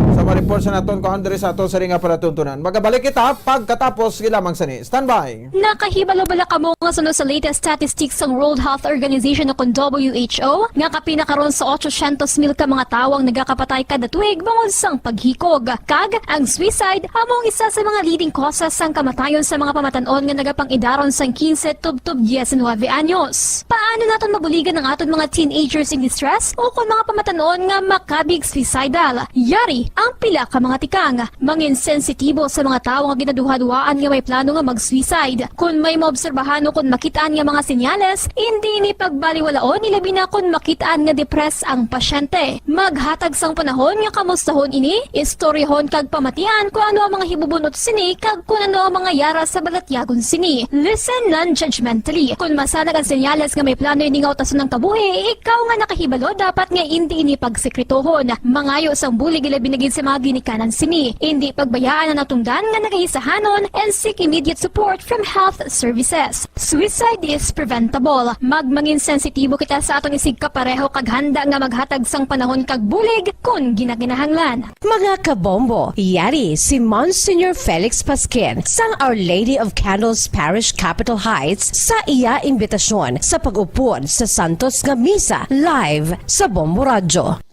sa mga report sa naton kuan diri sa aton sini nga palatuntunan. Magabalik kita pagkatapos lamang sini. Standby. Nakahibalo bala kamo nga suno sa latest statistics sang World Health Organization o kon W H O nga kapin na karon sa otsosyentos mil ka mga tawo ang nagakapatay kada tuig bangod sang paghikog, kag ang suicide amo ang isa sa mga leading causes sang kamatayon sa mga pamatan-on nga nagapang-idaron sang quince tubtob diecinuebe anyos. Paano naton mabuligan ang aton mga teenagers in distress o kon mga pamatan-on nga makabig suicidal? Yari ang pila ka mga tikang. Mangin sensitibo sa mga tawo nga ginaduhaduhaan nga may plano nga mag-suicide. Kon may maobserbahan o kon makit-an nga mga senyales, indi ini pagbaliwalaon, ilabi na kon makit-an nga depressed ang pasyente. Maghatag sang panahon nga kamustahon ini, istoryahon kag pamatian kon ano ang mga hibubun-ot sini kag kon ano ang mga yara sa balatyagon sini. Listen non-judgmentally. Kon masanag ang senyales nga may plano ini nga utason ang kabuhi, ikaw nga nakahibalo dapat nga indi ini pagsekretohon. Mangayo sang bulig, ilabi na gid sa Mga ginikanan sini, indi pagbayaan ang natungdan nga nagaisahanon and seek immediate support from health services. Suicide is preventable. Magmangin sensitibo kita sa aton isigkapareho kag handa nga maghatag sang panahon kag bulig kon ginakinahanglan. Mga kabombo, yari si Monsignor Felix Pasquin sang Our Lady of Candles Parish, Capitol Heights, sa iya imbitasyon sa pag-upod sa Santos nga Misa live sa Bombo Radyo.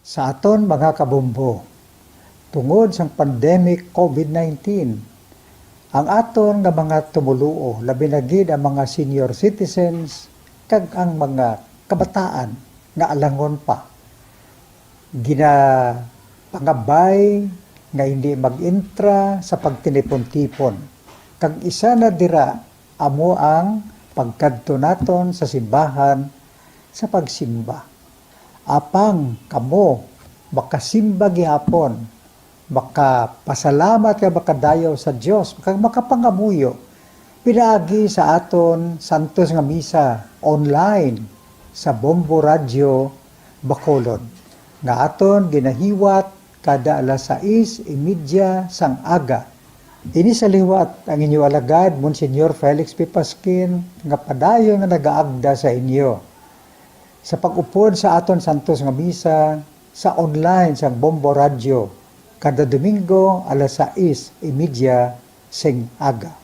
Sa aton mga kabombo, tungod sang pandemic COVID nineteen, ang aton nga mga tumoluo, labi na gid ang mga senior citizens kag ang mga kabataan nga alangon pa, ginapangabay nga hindi mag-intra sa pagtinipon-tipon. Kag isa na dira amo ang pagkadto naton sa simbahan sa pagsimba. Apang kamo makasimba gihapon, makapasalamat kag makadayaw sa Dios, kag makapangamuyo pinaagi sa aton santos nga misa online sa Bombo Radyo Bacolod, nga aton ginahiwat kada alas sais y media sang aga. Ini sa liwat ang inyo alagad, Monsignor Felix P. Pasquin, nga padayon nga nagaagda sa inyo sa pag-upod sa aton santos nga misa sa online sang Bombo Radyo kada Domingo alas sais y media sing aga.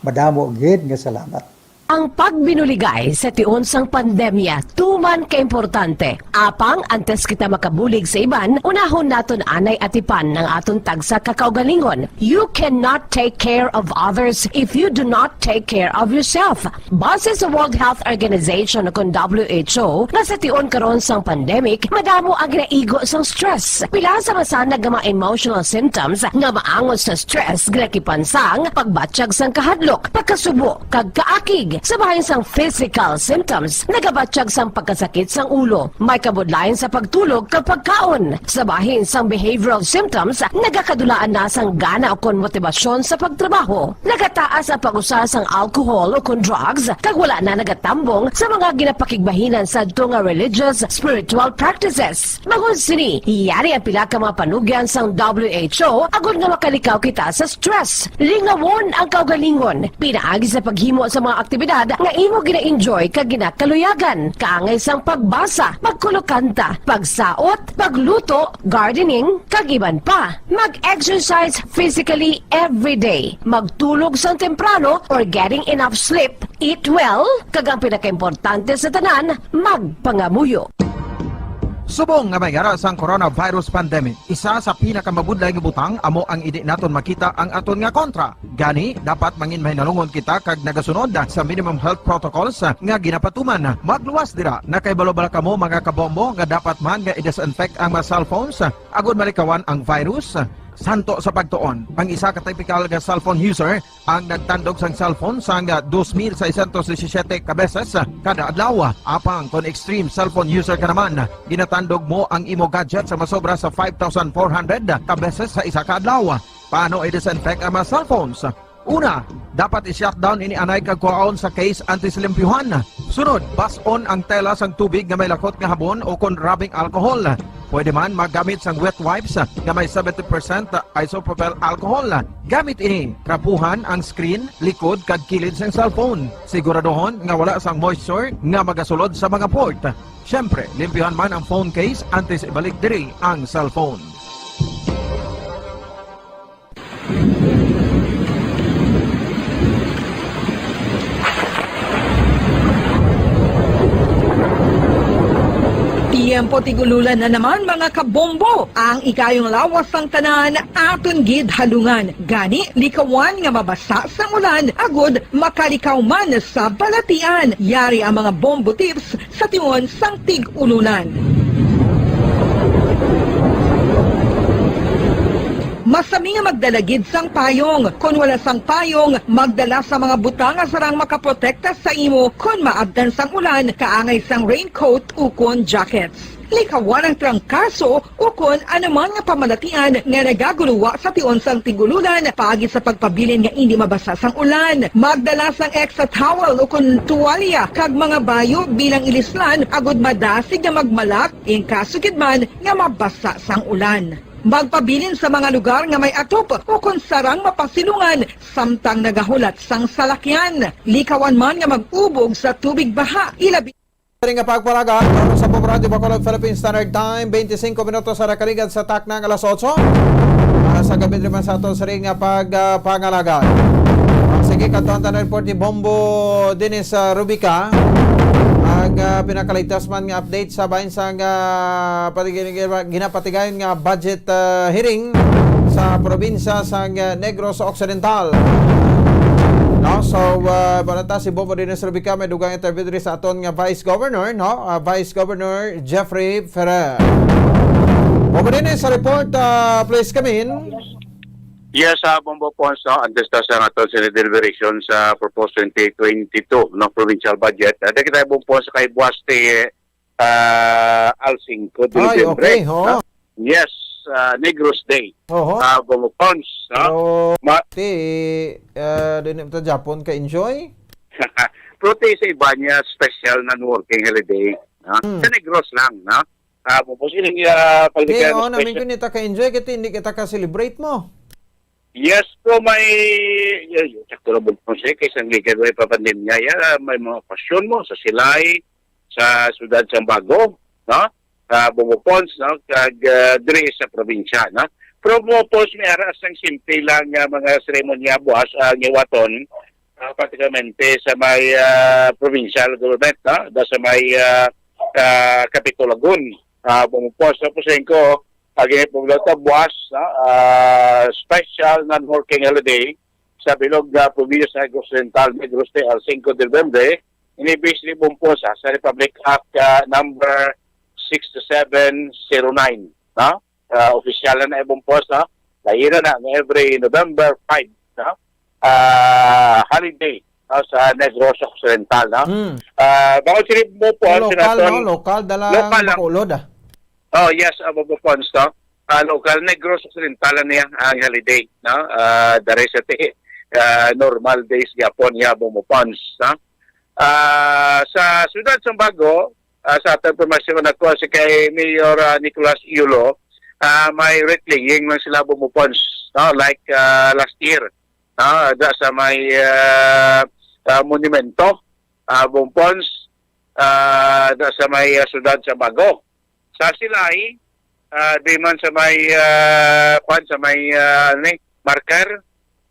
Madamo gid nga salamat. Ang pagbinuligay sa tion sang pandemya tuman kaimportante. Apang antes kita makabulig sa iban, unahon naton anay atipan ang aton tagsa ka kaugalingon. You cannot take care of others if you do not take care of yourself. Base sa World Health Organization, kon W H O, nga sa tion karon sang pandemic, madamo ang ginaigo sang stress. Pila sa masanag nga mga emotional symptoms nga maangot sa stress ginakipan sang pagbatyag sang kahadlok, pagkasubo, kag kaakig. Sa bahin sang physical symptoms, nagabatyag sang pagkasakit sang ulo, may kabudlayan sa pagtulog kag pagkaon. Sa bahin sang behavioral symptoms, nagakadulaan na sang gana ukon motibasyon sa pagtrabaho. Nagataas ang pag-usa sang alcohol ukon drugs, kag wala na nagatambong sa mga ginapakigbahinan sadto nga religious, spiritual practices. Bangod sini, yari ang pila ka mga panugyan sang W H O agod nga makalikaw kita sa stress. Lingawon ang kaugalingon pinaagi sa paghimo sa mga aktibidad nga imo gina-enjoy kag ginakaluyagan, kaangay sang pagbasa, pagkulokanta, pagsaot, pagluto, gardening, kag iban pa. Mag-exercise physically every day. Magtulog sang temprano or getting enough sleep. Eat well, kag ang pinakaimportante sa tanan, magpangamuyo. Subong nga may ara sang coronavirus pandemic, isa sa pinakamabudlay nga butang amo ang indi naton makita ang aton nga kontra. Gani, dapat mangin mahinalungon kita kag nagasunod sa minimum health protocols nga ginapatuman. Magluwas dira, nakaibalo bala kamo, mga kabombo, nga dapat man nga i-disinfect ang mga cellphones agud malikawan ang virus? Santo sa pagtuon, ang isa ka typical nga cellphone user ang nagtandog sang cellphone sang dos mil seiscientos disisiete ka beses kada adlaw. Apang kon extreme cellphone user ka naman, ginatandog mo ang imo gadget sa masobra sa five thousand four hundred ka beses sa isa ka adlaw. Paano i-disinfect ang mga cellphones? Una, dapat i-shutdown ini anay kag kuhaon sa case antes limpyuhan. Sunod, bas-on ang tela sang tubig nga may lakot nga habon o kon rubbing alcohol. Pwede man maggamit sang wet wipes nga may seventy percent isopropyl alcohol. Gamit ini, trapuhan ang screen, likod, kag kilid sang cellphone. Siguraduhon nga wala sang moisture nga magasulod sa mga port. Siyempre, limpyuhan man ang phone case antes ibalik diri ang cellphone. Tiyempo tig-ululan na naman, mga kabombo. Ang ikayong lawas sang tanan aton gid halungan. Gani, likawan nga mabasa sang ulan agud makalikaw man sa balatian. Yari ang mga bombo tips sa tion sang tig-ululan. Masami nga magdala gid sang payong. Kon wala sang payong, magdala sa mga butang nga sarang makaprotekta sa imo kon maabtan sang ulan, kaangay sang raincoat ukon jackets. Likawan ang trangkaso ukon anuman nga pamalatian nga nagaguluwa sa tion sang tig-ululan paagi sa pagpabilin nga indi mabasa sang ulan. Magdala sang extra towel ukon tuwalya kag mga bayo bilang ilislan agud madasig nga magmalak in kaso gid man nga mabasa sang ulan. Magpabilin sa mga lugar nga may atop o kon sarang mapasilungan samtang nagahulat sang salakyan. Likawan man nga mag-ubog sa tubig baha, ilabi Sari nga pagpalaga, sa Pop Radio Bacolod, Philippine Standard Time, twenty-five minutos sa nakaligad sa takna nga alas otso. Ah, sa gabi naman sa ato, sari nga pag, ah, pangalaga. Ah, sige, kadtuan ta na report ni Bombo Dennis, ah, Rubica. Ang, ah, pinakaligtas man nga update sa bahin sang, ah, patigil-, ginapatigayon nga budget, ah, hearing sa probinsya sang, ah, Negros Occidental. No? So, ah, balita si Bombo Dennis Rubica, may dugang interview diri sa aton nga Vice Governor, no? Ah, Vice Governor Jeffrey Ferrer. Bombo Dennis, sa report, ah, please come in. Yes, ah, Bombo Pons, no? Antes ta sa aton Senate deliberation sa proposed twenty twenty-two, no, provincial budget. Ah, kita, Bombo Pons, kay Buas ti, ah, Alcinco de Ay, Noviembre, okay, ho. No? Yes, ah, Negros Day. Oho. Ah, Bombo Pons, no? Pero Ma- ti, ah, di na ta Japon ka-enjoy? Pero ti sa iba niya, special non-working holiday, no? Hmm. Sa Negros lang, no? Ah, Bombo Pons, ining, ah, Di, pagdikit oh, namin special. Ko ni ta ka-enjoy, kaya hindi kita ka-celebrate mo. Yes po, may, eh, sakto na po siya, kay sang ligad may papandemya, ya, may mga okasyon mo sa Silay, sa siyudad sang Bago, no? Sa Bombo Pons, no? Kag, ah, diri sa probinsya, no? Pero Bombo Pons, may ara sang simple lang nga mga seremonya buas, ah, nga hiwaton, ah, praktikamente sa may, ah, provincial government, no? Da sa may, ah, ah, Capitol Lagun, ah, Bombo Pons, no? Pusing ko, agi po ta buas, no? Ah, special non-working holiday sa bilog nga probinsya sa Negros Occidental, Negros Day, Alcinco de Noviembre, inibis ni Bombo Pons, ah, sa Republic Act, ah, number six seven zero nine, no? Ah, opisyal na na, Bombo Pons, no? Laina na nga every November five, no? Ah, holiday, no, sa Negros Occidental, no? Hmm. Ah, bangod sini, Bombo Pons, Lokal, sinaton-, no? Lokal, dala lokal ang lang. Bacolod, ah. Oh, yes, ah, Bombo Pons, no? Ah, lokal, Negros Occidental na niya ang holiday, no? Ah, dari sa ti-, ah, normal days gyapon niya, Bombo Pons, no? Ah, sa siyudad sang Bago, ah, sa aton impormasyon ako si kay Mayor, ah, Nicolas Yulo, ah, may wreath laying lang sila, Bombo Pons, no? Like, ah, last year, no? Da sa may, ah, ah, monumento, ah, Bombo Pons, ah, da sa may, ah, siyudad sang Bago. Sa Silay, ah, di man sa may, ah, kwan, sa may, ah, ano ni, marker,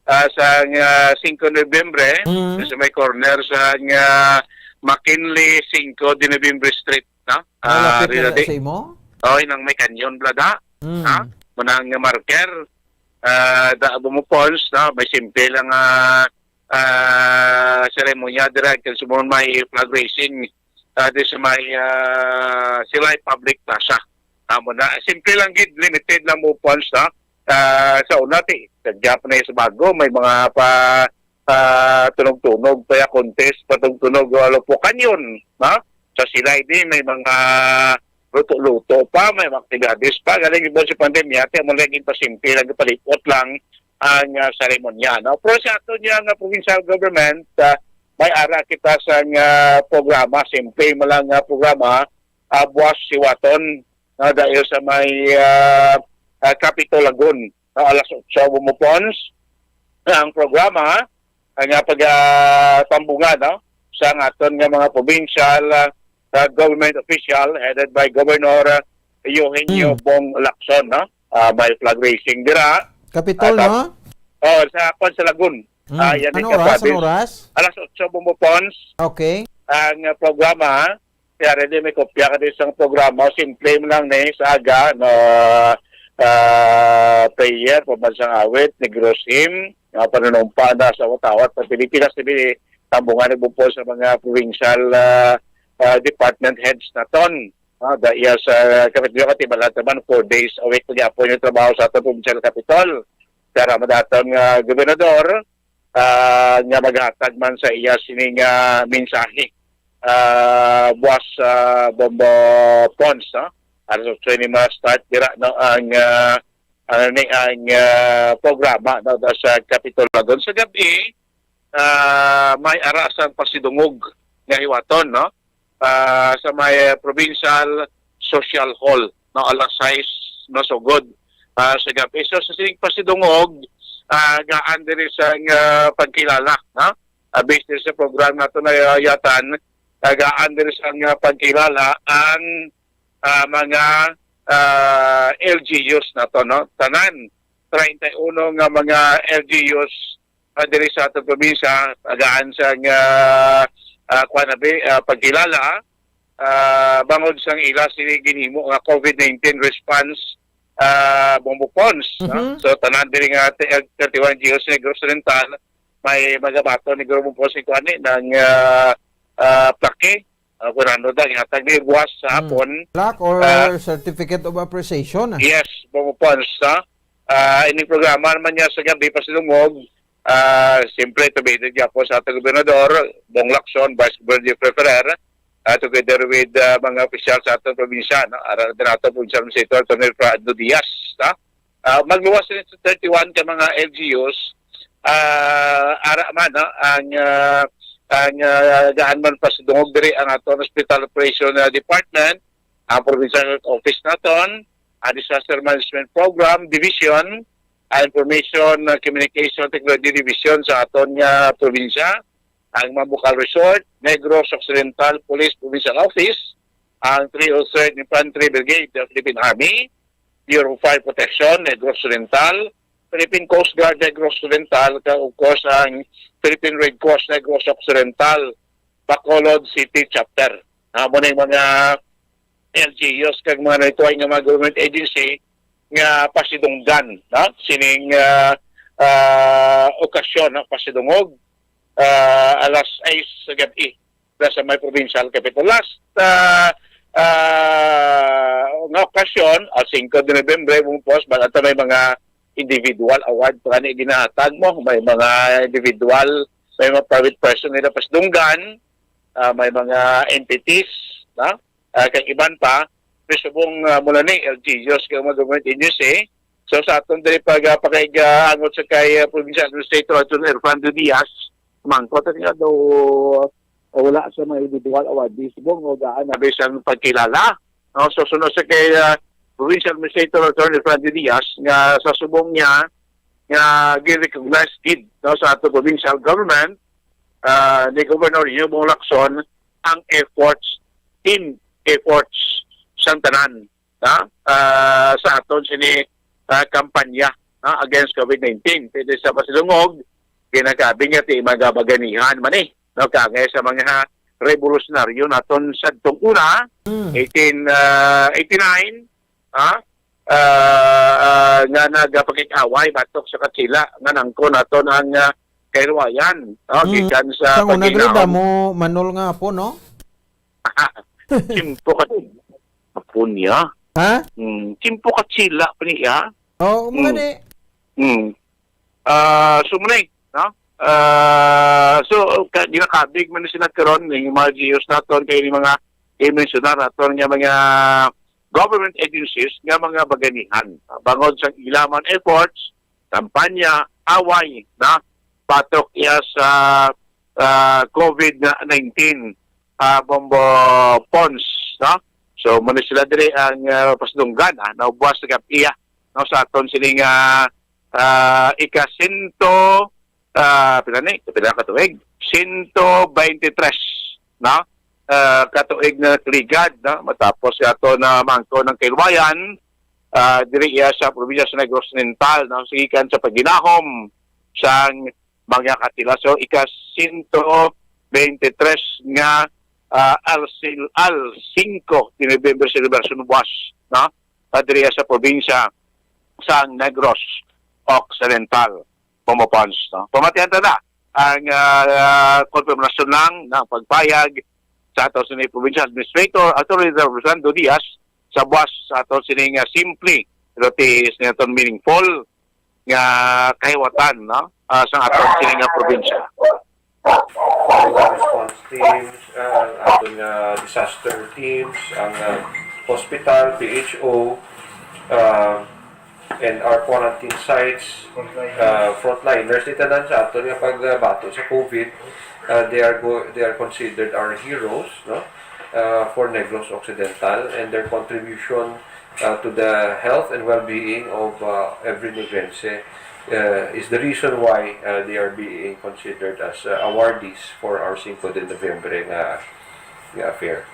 ah, sa, ah, singko Nobyembre, Mm. sa may corner sa, ah, McKinley, singko de Nobyembre Street, no? Ah, malapit na diri sa imo? Oh, inang may kanyon, blada. Mm. Ha? Munang marker, ah, da, Bombo Pons, no? May simple lang, ah, ah, seremonya dira, kay sumon may flag raising, ah, di sa may, ah, Silay Public Plaza. Amo na, simple lang gid, limited lang, Bombo Pons, no? Ah, sa una, ti, sa Japan na sa Bago, may mga pa, pa tunog-tunog, pa contest, pa tunog-tunog, walo po kanyon, no? Sa Silay din, may mga luto-luto pa, may mga aktibidades pa. Galing iba sa pandemya, ti, amo lagi pa simple lang, palipot lang ang, ah, seremonya, no? Pero sa ato niya nga provincial government, ah, may ara kita sa nga programa, simple mo lang nga programa, ah, buwas hiwaton, no, dahil sa may, ah, ah, Capitol Lagun, no, alas otso, Bombo Pons, ang programa, ang, ah, pag, ah, tambungan, no, sa aton nga mga provincial, ah, ah, government official headed by Governor, ah, Eugenio Hmm. Bong Lacson, no? Ah, may flag raising dira. Capitol, Ah, no? Oh, sa, kwan, sa Lagun. Hmm. Ah, yan Anong din oras? Anong kapatid. Oras? Alas otso, Bombo Pons. Okay. Ang, ah, programa, kaya rin may kopya ka din sa programa. Simple mo lang ni sa aga, no? Ah, prayer, pambansang awit, Negros hymn, ah, panunumpa na sa awat-awat, sa Pilipinas, sabi, tambungan ni Bombo Pons sa mga provincial, ah, ah, department heads naton. Ah, da-, iya sa kapit niyo, katibalat naman, four days a week na gyapon yung trabaho sa aton provincial capitol. Pero madaton nga gobernador, ah, nga maghatag man sa iya sining, ah, mensahe. Ah, buwas, ah, Bombo Pons, no? Alas otso ni ma-start dira, no, ang, ah, ano ni, ang, ah, programa, no, sa Capitol Lagun. Sa gabi, ah, may ara sang pasidungog nga hiwaton, no? Ah, sa may, ah, Provincial Social Hall, no, alas sais masugod. ah, sa gab-i. So, sa sining pasidungog, ah, gaan diri sang, ah, pagkilala, no? Ah, based diri sa program nato na yatan, ah, gaan diri sang, ah, pagkilala ang, ah, mga, ah, L G Us nato, no? Tanan, treinta y uno nga mga L G Us, ah, diri sa atong probinsya, tagaan sang, ah, ah, kuwan na bi, ah, pagkilala, ah, bangod sang ila sini ginhimo nga COVID nineteen response, ah, Bombo Pons, no? Mhm. So, tanan diri nga thirty-one G Os Negros Oriental, may magabaton ni Bombo Pons ni kuwan ni, ng, ah, ah, plake, ah, kung ano da, ginhatag ni buwas sa Mm. hapon. Plaque or Ah. Certificate of Appreciation? Yes, Bombo Pons, no? Ah, ini programa naman niya sa gab-i pasidungog, ah, siyempre, tubigan gyapon sa atong gobernador, Bong Lacson, Vice Governor Jeffrey Ferrer, ah, together with, ah, mga opisyal sa atong probinsya, no? Ara din ato, Provincial Administrator Attorney Fernando Diaz, no? Ah, magluwas rin sa thirty-one ka mga L G Us, ah, ara man, no? Ang, ah, ang, ah, gaan man pasidungog diri ang aton Hospital Operation, ah, Department, ang Provincial Health Office naton, ang Disaster Management Program Division, ang Information, ah, Communication Technology Division sa aton nga probinsya, ang Mambucal Resort, Negros Occidental Police Provincial Office, ang three oh third Infantry Brigade of Philippine Army, Bureau of Fire Protection, Negros Occidental, Philippine Coast Guard, Negros Occidental, kag of course ang Philippine Red Cross, Negros Occidental, Bacolod City Chapter. Amo na yung mga L G Us kag mga nalituay nga mga government agency nga pasidunggan, no? Sining, ah, ah, okasyon, no? Pasidungog, ah, alas sais sa gabi na sa may provincial capitol. Last, ah, ah, nga okasyon, ah, singko de Nobyembre, bumupos, basta may mga individual award pa ni ginahatag mo, may mga individual, may mga private person nila pasidunggan, ah, may mga entities, no? Ah, kag iban pa, pero subong, ah, mula ni L G Us kag mga government agency. So, sa aton diri pag, ah, pakig, ah, angot sa kay, ah, Provincial Administrator Attorney Erfando Diaz, mangkot nga daw, ah, wala sa mga individual awardees, subong o gaan na bisan pagkilala. No? So, sunod sa kay, ah, Provincial Administrator Attorney Erfando Diaz, nga sa subong niya, nga gi-recognize gid, no, sa ato provincial government, ah, ni Governor Yubong Lacson ang efforts, team efforts sang tanan, ha? Ah, sa aton sini, ah, kampanya, ha, against COVID nineteen. Pwede sa pasidungog, ginakabing nga ti magabaganihan man eh, no, kangay sa mga revolusyonaryo naton sadtong una, Mm. eighteen, ah, eighty-nine, ha? Ah, ah, nga nagapakig-away batok sa Katsila nga nangko naton ang, ah, kahiluwayan, no? Mm. Gikan sa Sang una, diri, paginahom. Damo, Manol nga po, no? Tiyempo ka, apo niya. Ha? Mm, tiyempo Katsila pa niya. Oh, mga Mm. ni. Mm. Ah, so, muna eh, no? Ah, so, ka-, ginakabig man sila karon ning mga L G Us naton kay ni mga i-mensionar naton nga mga government agencies nga mga baganihan. Bangod sa ila man efforts, kampanya, away, na batok iya sa, ah, COVID nineteen, ah, Bombo Pons, no? So, muna sila diri ang, ah, pasidunggan, ah, naubos sa gab-iya, no, sa aton sining, ah, ah, ika-sento, ah, pila ni? Pila ka tuig? Sento veintitrés, no? Ah, ka tuig na nagligad, no? Matapos ato na mangko ng kahiluwayan, ah, diri iya sa probinsya sa Negros Oriental, no? Gikan sa paginahom sang mga Katsila. So, ika-sento veintitrés nga, ah, Arsil Al cinco de November celebration was, no? Ah, diri iya sa probinsya sang Negros Occidental, Bombo Pons, no? Pamatian ta na ang, ah, konfirmasyon lang ng pagpayag sa ato sini Provincial Administrator, Attorney Representando Diaz, sa buwas sa ato sini nga simple, pero ti sini aton meaningful nga kahiwatan, no? Ah, sa aton sini nga probinsya. Response teams, ah, aton nga disaster teams, ang, ah, hospital, P H O, ah, and our quarantine sites, uh, frontliners, di tanan sa aton nga pagbato sa COVID, uh, they are go-, they are considered our heroes, no? Uh, for Negros Occidental, and their contribution uh, to the health and well-being of, uh, every Negrense, uh, is the reason why, uh, they are being considered as, uh, awardees for our Cinco de Noviembre nga, nga affair.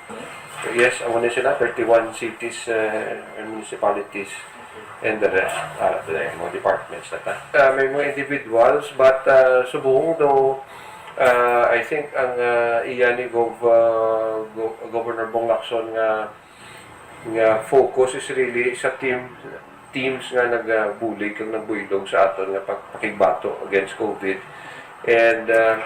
So, yes, amo na sila, thirty-one cities, uh, and municipalities, and the rest, uh, the mga departments na ta. Uh, may mga individuals, but, uh, subong do, uh, I think ang, uh, iya ni Gov-, uh, Go-, Governor Bong Lacson nga, nga focus is really sa team, teams nga nagabulig kag nagbuylog sa aton nga pag-, pakigbato against COVID. And, uh,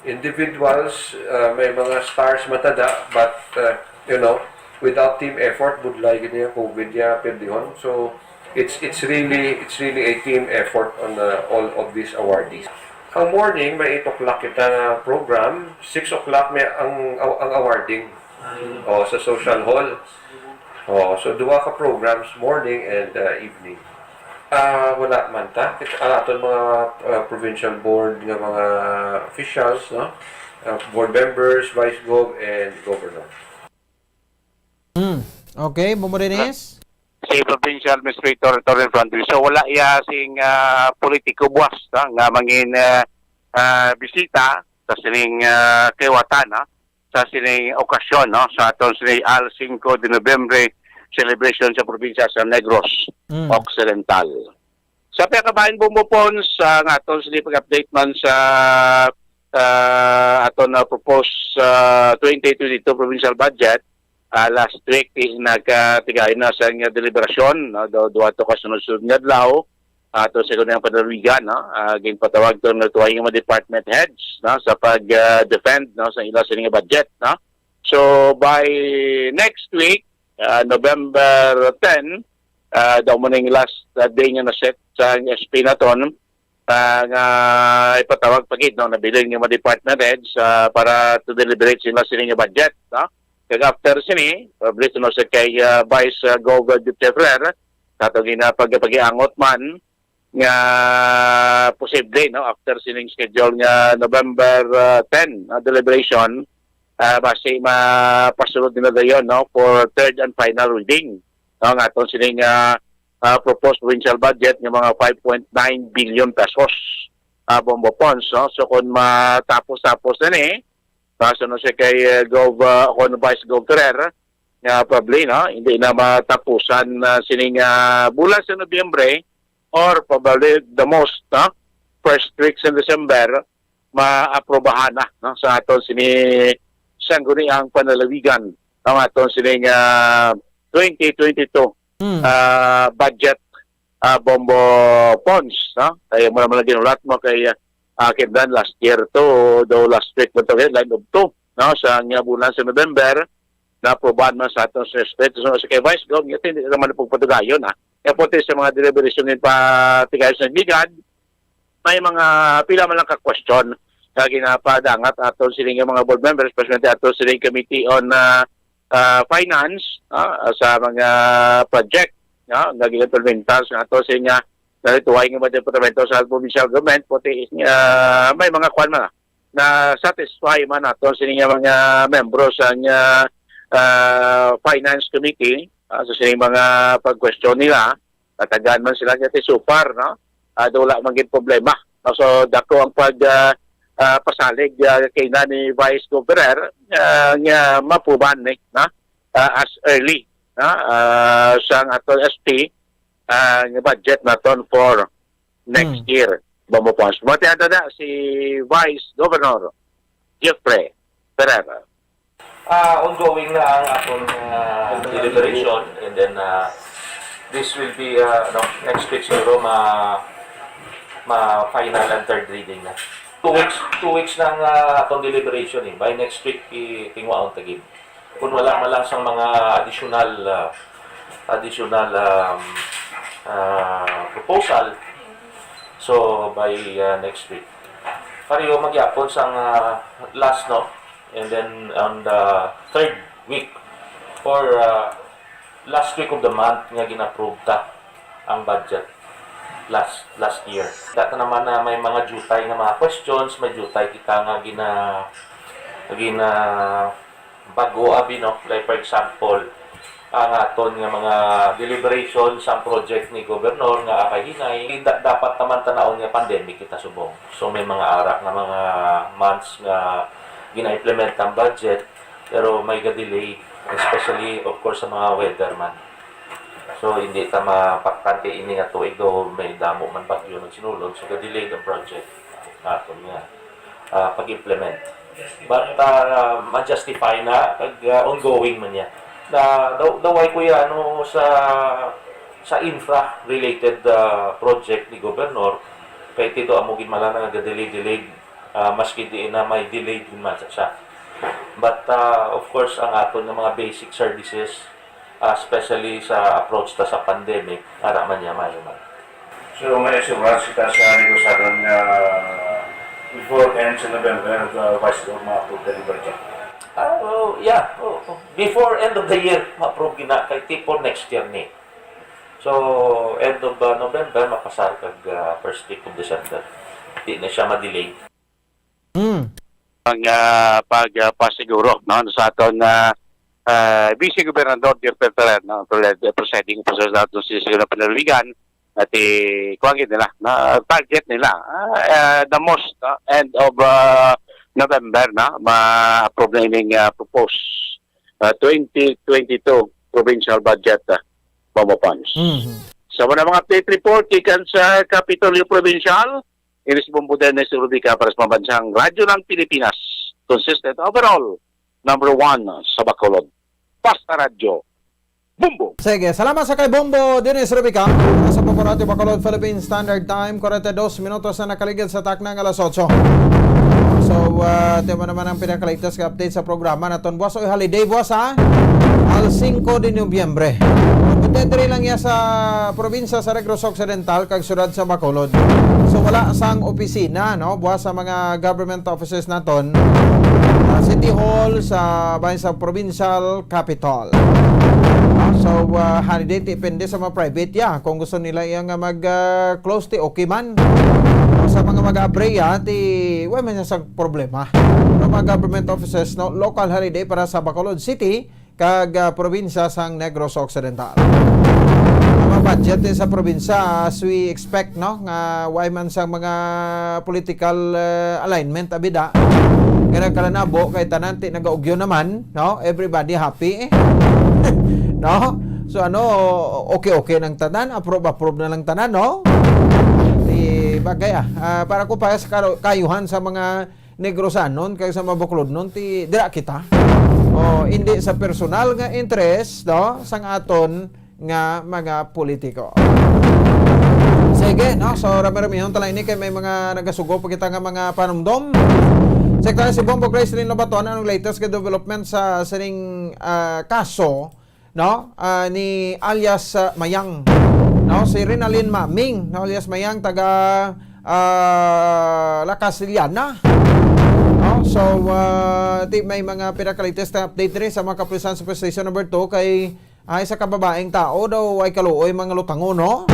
individuals, uh, may mga stars man ta da, but, uh, you know, without team effort, budlay gid niya COVID ya pirdihon. So, it's, it's really, it's really a team effort on, uh, all of these awardees. Ang morning, may eight o'clock kita nga program, six o'clock may ang, ang awarding. Oh, sa social hall. Oh, so duha ka programs, morning and, uh, evening. Ah, wala man ta. Kit-, ang aton mga, uh, provincial board nga mga officials, no? Uh, board members, vice gov, and governor. Hmm. Okay, Bombo Dennis? Si Provincial Administrator Torren Flanders. So wala iya sing, ah, politiko buwas, no, nga mangin, ah, ah, bisita sa sining, ah, kaliwatan, no, sa sining okasyon, no, sa aton sining Al Cinco de Noviembre celebration sa probinsya sa Negros Mm. Occidental. Sa pagkabahin, Bombo Pons, sa nga aton sining pag-update man sa, ah, aton na proposed, ah, twenty twenty-two provincial budget, ah, last week, ti-, nagkatigayon na sa nga deliberasyon, no, do, duha to ka sunod-sunod nga adlaw, ato sa gunang panalawigan, no, ah, ginpatawag to nga tuway nga mga department heads, no, sa pag, ah, defend, no, sa ila sini nga budget, no. So by next week, ah, November ten, ah, daw mo ning last, ah, day nga na-set sa S P naton, ah, nga ipatawag pa gid, no, nabilin nga mga department heads, ah, para to deliberate sila sini nga budget, no? Kag after sini, probably, no, sa kay, ah, Vice, ah, Gov Jeffrey Ferrer, sa ato ginapag-, pag-iangot man nga posible, no, after sining schedule nga November, ah, ten, ah, deliberation, ah, basi mapasulod nila dayon, no, for third and final reading, no, nga aton sining, ah, ah, proposed provincial budget nga mga five point nine billion pesos, ah, Bombo Pons, no? So kung matapos-tapos na ni, basta, no, siya kay, eh, Gov, ah, kung Vice Gov Ferrer, nga probably, no, hindi na matapusan, ah, sining, ah, bulan sa Nobyembre or probably the most, no, first week sa December, maaprobahan na, no, sa aton sini sangguniang panalawigan ang aton sining, ah, twenty twenty-two, Hmm. ah, budget, ah, Bombo Pons, no? Kaya mo naman ang ginulat mo kay, ah, Kindan last year to, do last week mo to, line of two, no? Sa nga bulan sa November, na-aprobahan man sa aton sa Senate. So, sa kay Vice Gov, nga hindi naman pagpatugayon, ha? Kaya po sa mga deliberation ng patigayon sa Bigad, may mga pila man lang ka-question nga ginapadangat aton sining mga board members, especially aton sining Committee on, ah, ah, Finance, ah, sa mga project, no, nga gina-implementar sa ato sa nga narituhay nga mga departamento sa provincial government, pati, ah, may mga kwan man, na satisfy man aton sining mga membro sa nga, ah, Finance Committee, ah, sa sining mga pag-question nila, natagaan man sila nga so far, no? Ah, wala man gid problema. No? So, dako ang pag, ah, ah, pasalig, ah, kay na ni Vice Governor, ah, nga mapuban ni, no? Ah, as early, no? Ah, sa aton S P, ah, nga budget naton for next Hmm. year. Bombo Pons. Matianda na si Vice Governor Jeffrey Ferrer. Ah, ongoing na ang aton, ah, deliberation, and then, ah, this will be, ah, no, next week siguro ma ma final and third reading na. Two weeks, two weeks na ang, ah, atong deliberation, eh. By next week, i-, tingwaon ta gid. Kung wala man lang sang mga additional, ah, additional, um, ah, proposal, so by, ah, next week. Pareho magyapon sang, ah, last, no? And then on the third week or, ah, last week of the month nga gin-approve ta ang budget last, last year. Kita naman na may mga jutay nga mga questions, may jutay kita nga gina-, gina-, bago abi, no? Like, for example, Ang aton nga mga deliberation sa project ni Governor nga akay hinay, da-, dapat naman tanawon nga pandemic kita subong. So, may mga ara nga mga months nga gina-implement ang budget, pero may ga-delay, especially, of course, sa mga weather man. So, hindi ta mapaktan kay ini nga tuig daw may damo man bagyo nagsinulog, so ga-delay ang project naton nga, ah, pag-implement. But, ah, ma-justify na, kag, ah, ongoing man niya. Na, daw, daw ay kuya, ano, sa, sa infra-related, ah, project ni Governor, kay tito amo gid mala na nga delay-delayed, ah, maski di na may delayed man sa siya. But, ah, of course, ang aton nga mga basic services, ah, especially sa approach ta sa pandemic, ara man niya, maayo man. So, may assurance kita sa negosyanan nga before end sa November, uh, Vice Gov, ma-approve na yung budget? Ah, oh, yeah. Oh, oh. Before end of the year, ma-approve gina kay tipo next year ni. So, end of, uh, November, mapasar kag, uh, first week of December. Di na siya ma-delay. Mm. Ang, ah, pag, ah, pasiguro, no, sa aton, ah, ah, Vice Gobernador Jeff Bertrand, no, pre-, presiding officer sa aton sa Sesyon ng Panlalawigan, at i-, kuwan gid nila, na target nila, ah, ah, the most, no, end of, ah, November, no, ma-approve na ining, ah, proposed, ah, twenty twenty-two provincial budget, ah, Bombo Pons. Mhm. Sa mga, mga update report gikan sa Kapitolyo Provincial, ini si Bombo Dennis Rubica para sa Pambansang Radyo ng Pilipinas. Consistent overall, number one sa Bacolod. Basta Radyo, Bombo! Sige, salamat sa kay Bombo Dennis Rubica sa Paborati Bacolod Philippine Standard Time. Kwarenta y dos minutos na nakaligid sa takna nga alas otso. So, uh, timo naman ang pinakalatest nga update sa programa naton. Buwas oy holiday, buwas ha? Al singko de Nobyembre. Diri lang ya sa probinsya sa Negros Occidental kag siyudad sa Bacolod. So wala sang opisina, no? Buwas sa mga government offices naton. Ah, City Hall, sa bahin sa provincial capital. Ah, so, ah, holiday, depende sa mga private ya. Kung gusto nila iya nga mag, ah, close, ti okay man. Sa mga mag-abre ya, ti, wa man sa problema. Pero mga government offices, no? Local holiday para sa Bacolod City, kag, ah, probinsya sang Negros Occidental. Ang mga budget din sa probinsya, as we expect, no, nga way man sang mga political, ah, alignment abida. Kaya nagkalanabo kay tanan ti nagaugyo naman, no? Everybody happy, eh. No? So ano, okay-okay nang tanan, approve-approve na lang tanan, no? Di bagay, ah. Ah, para ko pa sa karo-, kayuhan sa mga Negrosanon kag sa Mabuklodnon ti dira kita. O, hindi sa personal nga interest, no, sang aton nga mga politiko. Sige, no? So, rami-ramihon ta lang ini kay may mga nagasugo pa kita nga mga panumdom. Sa si Bombo Gracelyn Lobaton, anong latest nga development sa sining, ah, kaso, no? Ah, ni alias, ah, Mayang, no? Si Renalyn Maming, no? Alias Mayang, taga, ah, La Castellana, no? So, ah, ti may mga pinaka-latest na update diri sa mga kapulisan sa Police Station Number Two kay ay sa kababaeng tao daw ay kaluoy mga lutangon, no?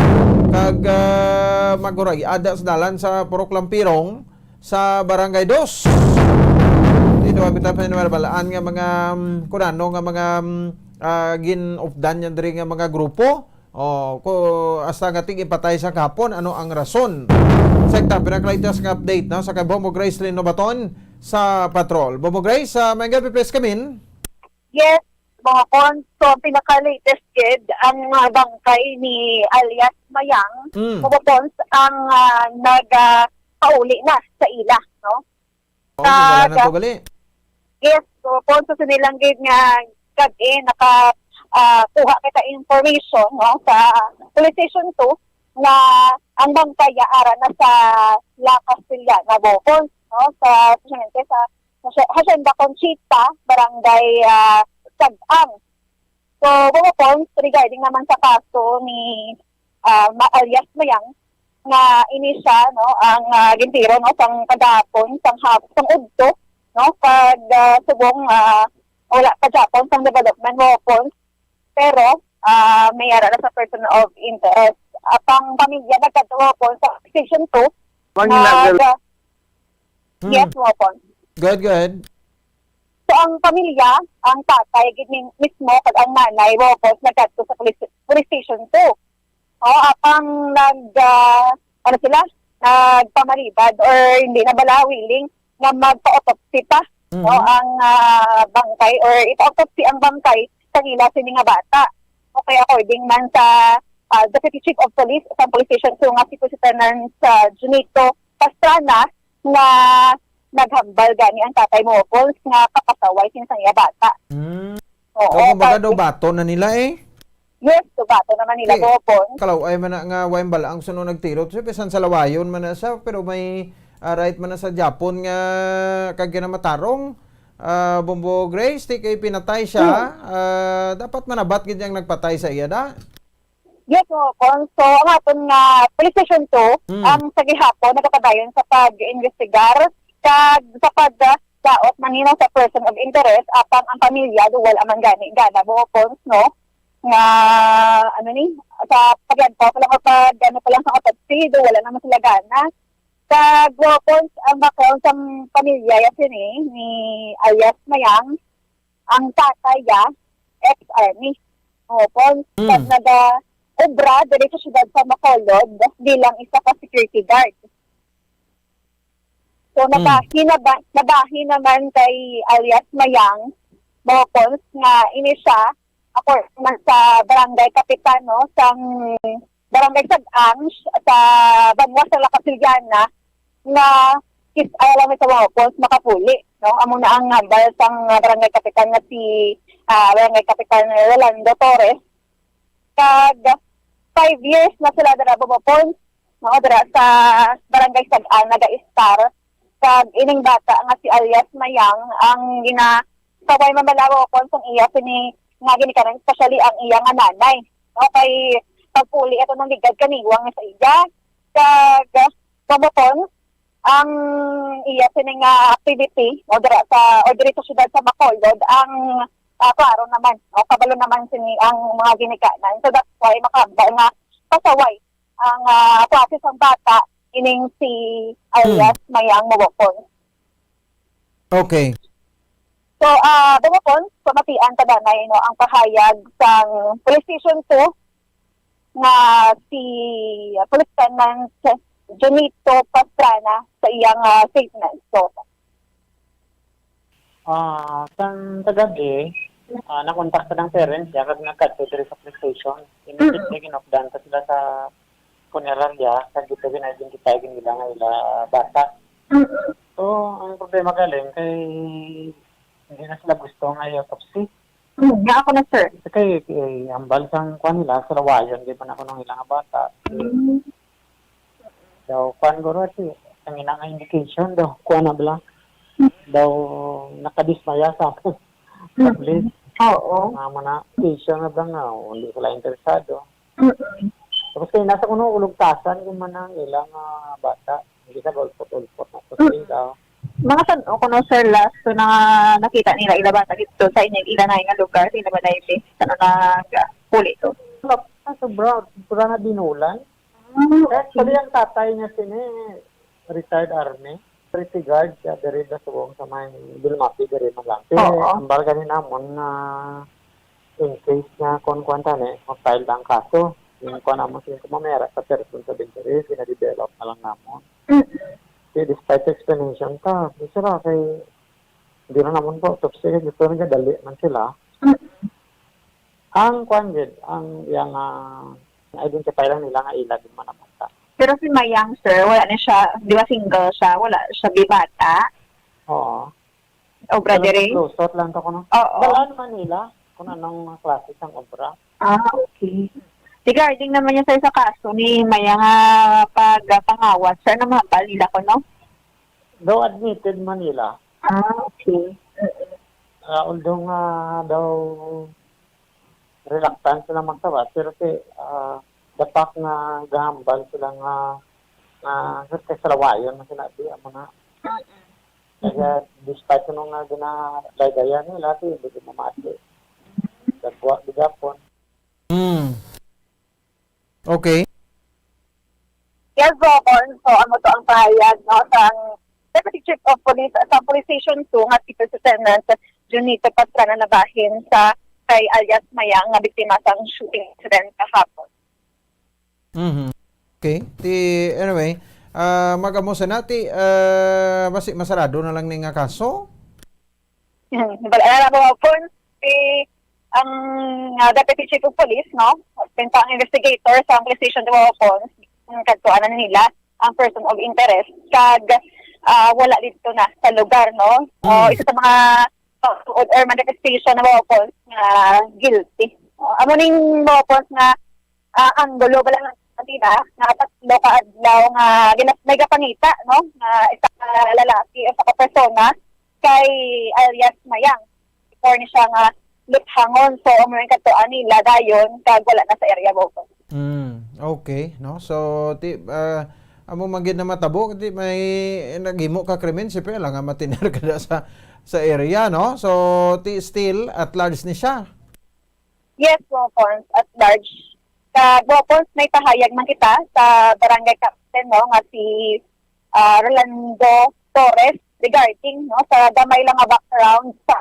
Kag, ah, maguray ada sa dalan sa Purok Lampirong, sa Barangay Dos. Dito, ang bitaw pa nila balaan nga mga, mm, kunano nga mga, mm, ah, gin-updan niya diri nga mga grupo. O, ko, hasta nga tig ipatay sa kahapon, ano ang rason? Sekta, pinakalitas nga update, no? Sa kay Bombo Grace Lino Baton sa Patrol. Bombo Grace, ah, may gabi, please, kamin. Yes, Bongokon. So, ang pinaka-latest gid, ang, ah, bangkay ni alias Mayang, Mm. Bongokon, ang, ah, nag, ah, pauli na sa ila, no? Oh, wala na Sa- to gali. Yes, Bongokon, so sinilang gid nga kag-, eh, naka, ah, kuha kita information, no, sa Police Station two nga ang bangkay ara na sa La Castellana, Bongokon, no, sa, sa, sa Hacienda Conchita, Barangay, ah, Sag-ang. So, Bongokon, regarding naman sa kaso ni, ah, Ma-, alias Mayang, nga ini siya, no, ang, ah, gintiro, no, sang kagahapon, sang hap-, sang udto, no, kag, ah, subong, ah, wala pa gyapon sang development, Bongokon. Pero, ah, may ara na sa person of interest. Ah, pang pamilya, nagkadto, Bongokon, sa Station two, Manila, nag-, Hmm. yes, Bongokon. Good, good. So, ang pamilya, ang tatay gid mi-, mismo kag ang nanay, mga Pops, nagkadto sa police, police station two. O, apang nag, ah, ano sila, nagpamaribad or hindi na bala willing nga magpa-autopsy pa, no, Mhm. ang, ah, bangkay or ipa-autopsy ang bangkay sa ila sini nga bata. Okay, according man sa, ah, Deputy Chief of Police sa Police Station two nga si Police Lieutenant, ah, Junito Pastrana, nga naghambal gani ang tatay, mga Pops, nga kapasaway sini sang iya bata. Hmm. Oo, So, kumbaga kasi daw bato na nila eh. Yes, so bato naman nila, Okay. mga Pops. Kalaw-ay man na nga way bala ang suno nagtiro. So, bisan sa lawayon man na siya, pero may, ah, right man na sa Japon nga kag ginamatarong, ah, Bombo Grace, ti kay pinatay siya, Hmm. ah, dapat manabat gid ang nagpatay sa iya, da? Yes, mga Pops. So, ang aton nga Police Station two, Hmm. ang sa gihapon nagapadayon sa pag-imbestigar kag sa pagdaot man nila sa person of interest, apang ang pamilya, do wala man gani, gana, mga Pops, no? Nga, ano ni, sa paglantaw pa lang o pag, ano pa lang sa autopsy, do wala naman sila gana. Kag, mga Pops, ang background sang pamilya ya sini, ni alias Mayang, ang tatay ya, ex-army. Mga Pops, Mm. kag naga-obra diri sa siyudad sa Bacolod bilang isa ka security guard. So, Mm. nabahin na ba, nabahin naman kay alias Mayang, mga Pops, nga ini siya, according man sa barangay kapitan, no, sang barangay Sag-ang sa banwa sa La Castellana, nga kis-, ay lang sa, mga Pops, makapuli, no? Amo na ang hambal sang, ah, barangay kapitan nga si, ah, barangay kapitan Rolando Torres. Kag five years na sila dira, mga Pops, no, dira sa barangay Sag-ang nagaistar. Kag ining bata nga si alias Mayang, ang ginasaway man bala, mga Pops, ang iya sini nga ginikanan, especially ang iya nga nanay. No, kay pagpuli ato nang ligad kaniwang sa iya. Kag, mga Pops, ang iya sini nga activity, o dira sa, o diri sa siyudad sa Bacolod, ang, ah, klaro naman, o kabalo naman sini ang mga ginikanan. So, that's why makahambal nga pasaway ang, ah, klase sang bata, ining si alias Hmm. Mayang, mga Pops. Okay. So, ah, mga Pops, pamatian ta danay, no, ang pahayag sang Police Station two nga si, ah, Police Lieutenant Junito Pastrana sa iyang, ah, statement. So, Ah, sang kagabi, ah, nakontak sa ng parents niya kag nagkadto diri sa police station. Immediately, Mm. ginupdan ta sila sa punerarya, kag dito gina-identify nila nga ila bata. Mm. So, ang problema galing kay hindi na sila gusto nga i-autopsy. Mm, nga ako na, sir. Kay, kay hambal sang kuan nila, sa lawayon, di ba na kuno ang ilang bata. Mm. Daw, kuan guro, ati, ang ina nga indication daw, kuan na bala. Mm. Daw, nakadismaya sa, sa Mm. police. Oo. Nga man na, indication na bala nga, o, hindi sila interesado. Mm. Tapos kay nasa kuno ulugtasan kung man ang ilang, ah, bata. Hindi sa ulpot-ulpot na to Mm. sila. Mga san-o kuno, sir, last to na nakita nila ila bata dito sa inyong ila na nga lugar, sila ba na yung sa na nagpuli to? Sobra, sobra na binulan. Ah, Kaya okay. Actually, ang tatay niya sini, retired army, security guard, siya diri na subong sa may Dulmapi, diri man lang. Kaya Oo. Ang barga ni namon na in case nga kung kuwan tani, ma-file ang kaso, yung kuwan namon, yung kumamera sa person sa binteris, gina-develop na lang namon. Mm. Kaya despite explanation ta, di sila kay, hindi na namon po, autopsy, kay gusto nila dali man sila. Mm. Ang kuwan gid, ang yang, ah, identify lang nila nga ilag yung manamata. Pero si Mayang, sir, wala na siya, di ba single siya, wala siya bibata? Oo. Obra Pero dire? Close out lang to ko, no? Oo. Balaan man nila kung anong klase sang obra. Ah, okay. Regarding naman niya, sir, sa kaso ni Mayang nga pagpangawat, sir, ano mahambal nila ko, no? Daw admitted man nila. Ah, okay. Mm-mm. Ah, although nga daw reluctant sila magsabat, pero si, ah, the fact nga gahambal sila nga, nga sa salawayon na sinabi, amo na. Mm-mm. Kaya despite kuno nga ginalaygayan nila, di, di ko mamati. Dagwa, di gapon. Hmm. Okay. Yes, Bocon. So, amo to ang pahayag, no, sang Deputy Chief of Police sa Police Station two nga si First Lieutenant Junito Pastrana na bahin sa kay alias Mayang nga biktima sang shooting incident kahapon. Mhm. Okay. Ti, anyway, ah, mag-amo sa nati, ah, basi masarado na lang ni nga kaso? Hmm, wala na lang po si ang, ah, Deputy Chief of Police, no? Pinto ang investigator sa police station Duwapon, ang kadtuanan nila ang person of interest, kag, ah, wala dito na sa lugar, no? So, Mm. isa sa mga, uh, or manifestation na Duwapon nga guilty. Uh, amo ning Duwapon nga, ah, anggulo ba lang ang kanila, nga tatlo ka adlaw nga gina-, may gapangita, no? Nga isa ka lalaki, isa ka persona, kay alias Mayang. Before ni siya nga luthangon. So, amo yung katuan nila dayon, kag wala na sa area, Bobo. Mm, okay, no? So, ti, ah, amo man gid na matabo, ti may naghimo ka krimen, siyempre, lang nga matiner ka na sa, sa area, no? So, ti, still, at large ni siya. Yes, Bopons, at large. Sa Bopons, may pahayag man kita sa barangay captain, no, nga si, ah, Rolando Torres regarding, no, sa gamay lang nga background sa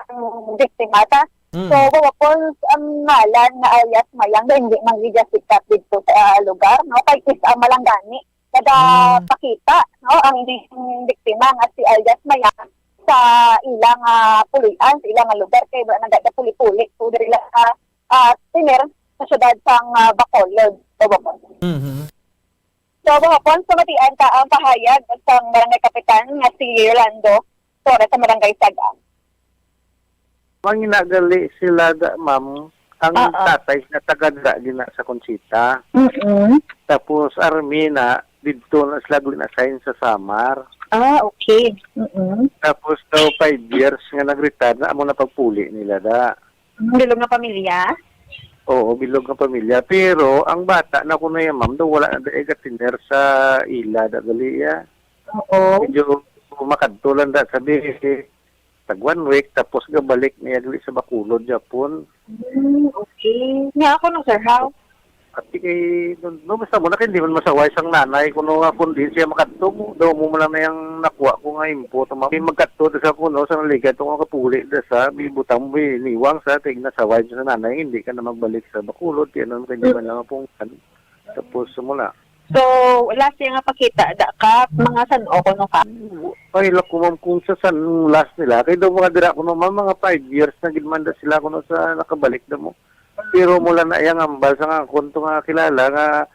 biktima ta. Mm. So, Bopons, ang ngalan nga alias Mayang, hindi man gid sikat dito sa, ah, lugar, no? Kay is ang malanggani, kada Mm. pakita, no, ang ining biktima nga si alias Mayang sa ilang, ah, pulian, sa ilang, ah, lugar, kay wala na gada puli-puli. So, diri lang sa, ah, tener sa siyudad sang, ah, Bacolod, Bopons. Mhm. So, Bopons, pamatian ta ang pahayag sang barangay kapitan nga si Rolando Torres sa barangay Saga. Manginagali sila da, ma'am, ang Oo. tatay nga taga dira gina sa Conchita. Mm-mm. Tapos, army na, didto na sila gin-assign sa Samar. Ah, okay. Mm-mm. Tapos daw five years nga nag-retire na, amo na pagpuli nila da. Mm, bilog nga pamilya? Oo, bilog nga pamilya. Pero ang bata na kuno ya, ma'am, daw wala na da gatiner sa ila da gali ya. Oo. Medyo makadto lang da, sabi, tag one week, tapos gabalik niya gali sa Bacolod, Japon. Mm, okay. Nga ako no, sir, how? Ati kay, no, no, basta mo na kay hindi man masaway sang nanay, kuno nga kung di siya makadto mo, daw mo man lang na yang nakuha ko nga info, tuma-, may magkadto da sa kuno, sa naligat ko nga kapuli da sa, may butang mo, may niwang sa, kay nasaway sa nanay, hindi ka na magbalik sa Bacolod, kaya naman kay di man lang mapungkan. Tapos, mo na. So, wala siya nga pakita, da ka, mga san-o, kuno ka? Ay, lako, ma'am, kung sa san last nila, kay daw mga dira kuno, ma'am, mga five years na gid man da sila kuno sa nakabalik da mo. Pero mula na iyang ambal sa nga akon to nga kilala nga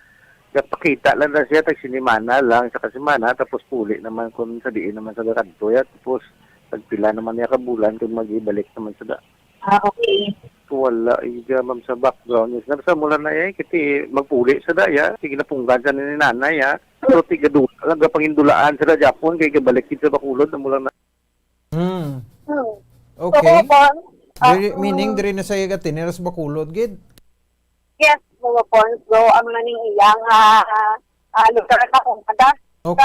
gapakita lang na siya tag sinimana lang sa kasimana, tapos puli naman kung sa diin naman sa gakadto ya, tapos tagpila naman niya ka bulan kung mag-ibalik naman sa da. Ah, okay. Wala iya, ma'am, sa background niya. Sa mula na iya, kiti magpuli sa da ya, sige na punggan sa ni nanay ya. Pero tigadula lang, gapangindulaan sa da Japon, kay gabalik gid sa Bacolod na mula na. Hmm. Hmm. Okay. So, Bopons, ah, Diri, meaning, mm, diri na sa iya gatinira sa Bacolod, gid? Yes, Bopons. So, amo na ning iyang, ah, ah, lugar na kumbaga. Okay.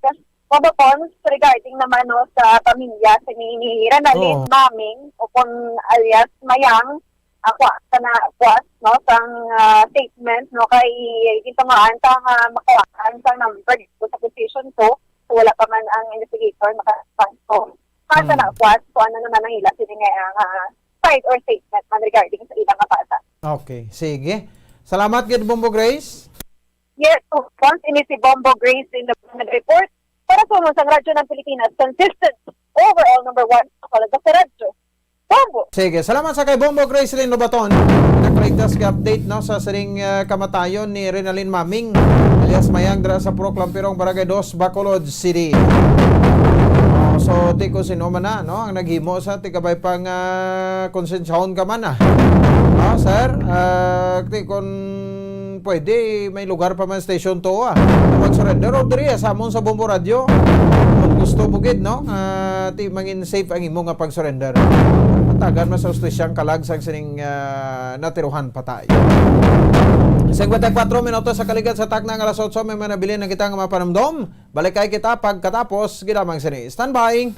Sa, sa Bopons, regarding naman, no, sa pamilya sa ni, ni Ranalyn Oo. Maming, o kung alias Mayang, ako sa na, kuwas, no, sang, ah, statement, no, kay gintungaan ta nga makuhaan sang number dito sa position two. So, wala pa man ang investigator maka-respond. So, para sa Hmm. na, kuwas, kung ano naman ang ila sini nga, ah, side or statement man regarding sa ilang nga bata. Okay, sige. Salamat gid, Bombo Grace. Yes, of course, ini si Bombo Grace in the report. Para sa Unsang Radyo ng Pilipinas, consistent, overall number one, ako lang sa radyo. Bombo! Sige, salamat sa kay Bombo Gracelyn Lobaton. Nakaligtas ka update, no, sa sining, ah, kamatayon ni Renalyn Maming, alias Mayang, dira sa Purok Lampirong, Barangay Dos, Bacolod City. Oh, so, ti kung sino man na, no, ang naghimo sa ti kabay pang, ah, konsensyahon ka man, ah. Ah, sir, ah, ti kung pwede, may lugar pa man Station two, ah. Mag-surrender o diri, ah, sa amon sa Bombo Radio. Kung gusto mo gid, no, nga ti mangin safe ang imo nga pag-surrender. Matagan man sa hustisyang kalag sang sining, ah, natiruhan patay. Singkwenta y kuwatro minutos sa kaligat sa takna nga alas otso, may manabilin na kita nga mapanumdom. Balik kay kita pagkatapos gid lamang sini. Standby!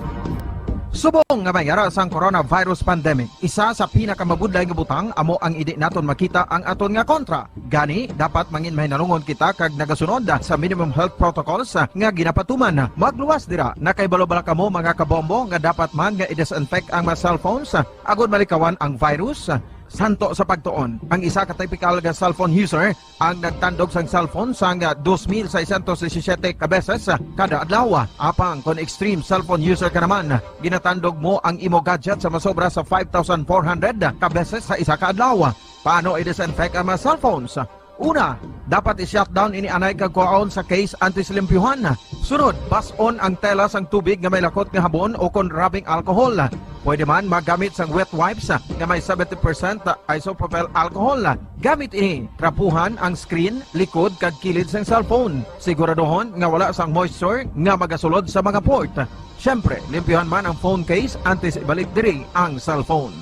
Subong nga may ara sang coronavirus pandemic, isa sa pinakamabudlay nga butang amo ang indi naton makita ang aton nga kontra. Gani, dapat mangin mahinalungon kita kag nagasunod sa minimum health protocols nga ginapatuman. Magluwas dira, nakahibalo bala kamo, mga kabombo, nga dapat man nga i-disinfect ang mga cellphones agod malikawan ang virus? Santo sa pagtuon, ang isa ka typical nga cellphone user ang nagtandog sang cellphone sang dos mil seiscientos disisiete ka beses kada adlaw. Apang kon extreme cellphone user ka naman, ginatandog mo ang imo gadget sa masobra sa five thousand four hundred ka beses sa isa ka adlaw. Paano i-disinfect ang mga cellphones? Una, dapat i-shutdown ini anay kag kuhaon sa case antes limpyuhan. Sunod, bas-on ang tela sang tubig nga may lakot nga habon o kon rubbing alcohol. Pwede man magamit sang wet wipes nga may seventy percent isopropyl alcohol. Gamit ini, trapuhan ang screen, likod, kag kilid sang cellphone. Siguraduhon nga wala sang moisture nga magasulod sa mga port. Siyempre, limpyuhan man ang phone case antes ibalik diri ang cellphone.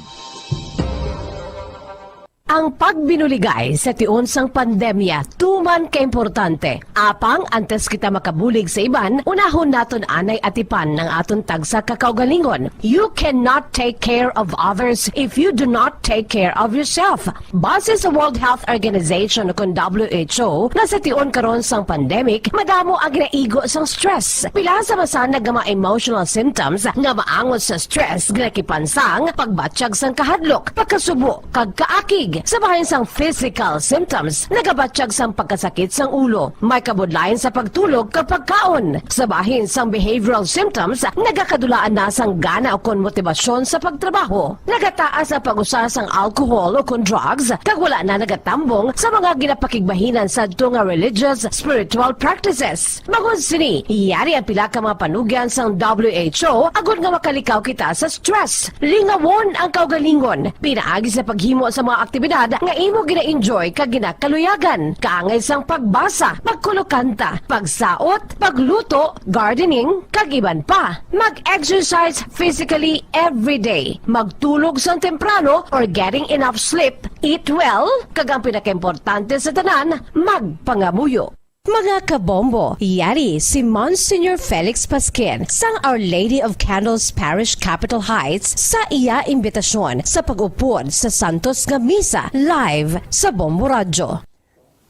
Ang pagbinuligay sa tion sang pandemya tuman ka importante. Apang antes kita makabulig sa iban, unahon naton anay atipan ang aton tagsa ka kaugalingon. You cannot take care of others if you do not take care of yourself. Base sa World Health Organization, ukon W H O, nga sa tion karon sang pandemic, madamo ang ginaigo sang stress. Pila sa masanag nga mga emotional symptoms nga maangot sa stress ginakipan sang pagbatyag sang kahadlok, pagkasubo, kag kaakig. Sa bahin sang physical symptoms, nagabatyag sang pagkasakit sang ulo, may kabudlayan sa pagtulog kag pagkaon. Sa bahin sang behavioral symptoms, nagakadulaan na sang gana ukon motibasyon sa pagtrabaho. Nagataas ang pag-usa sang alcohol ukon drugs, kag wala na nagatambong sa mga ginapakigbahinan sadto nga religious, spiritual practices. Bangod sini, yari ang pila ka mga panugyan sang W H O agod nga makalikaw kita sa stress. Lingawon ang kaugalingon pinaagi sa paghimo sa mga aktibidad nga imo gina-enjoy kag ginakaluyagan, kaangay sang pagbasa, pagkulokanta, pagsaot, pagluto, gardening, kag iban pa. Mag-exercise physically every day. Magtulog sang temprano or getting enough sleep. Eat well, kag ang pinakaimportante sa tanan, magpangamuyo. Mga kabombo, yari si Monsignor Felix Pasquin sang Our Lady of Candles Parish, Capitol Heights, sa iya imbitasyon sa pag-upod sa Santos nga Misa live sa Bombo Radyo.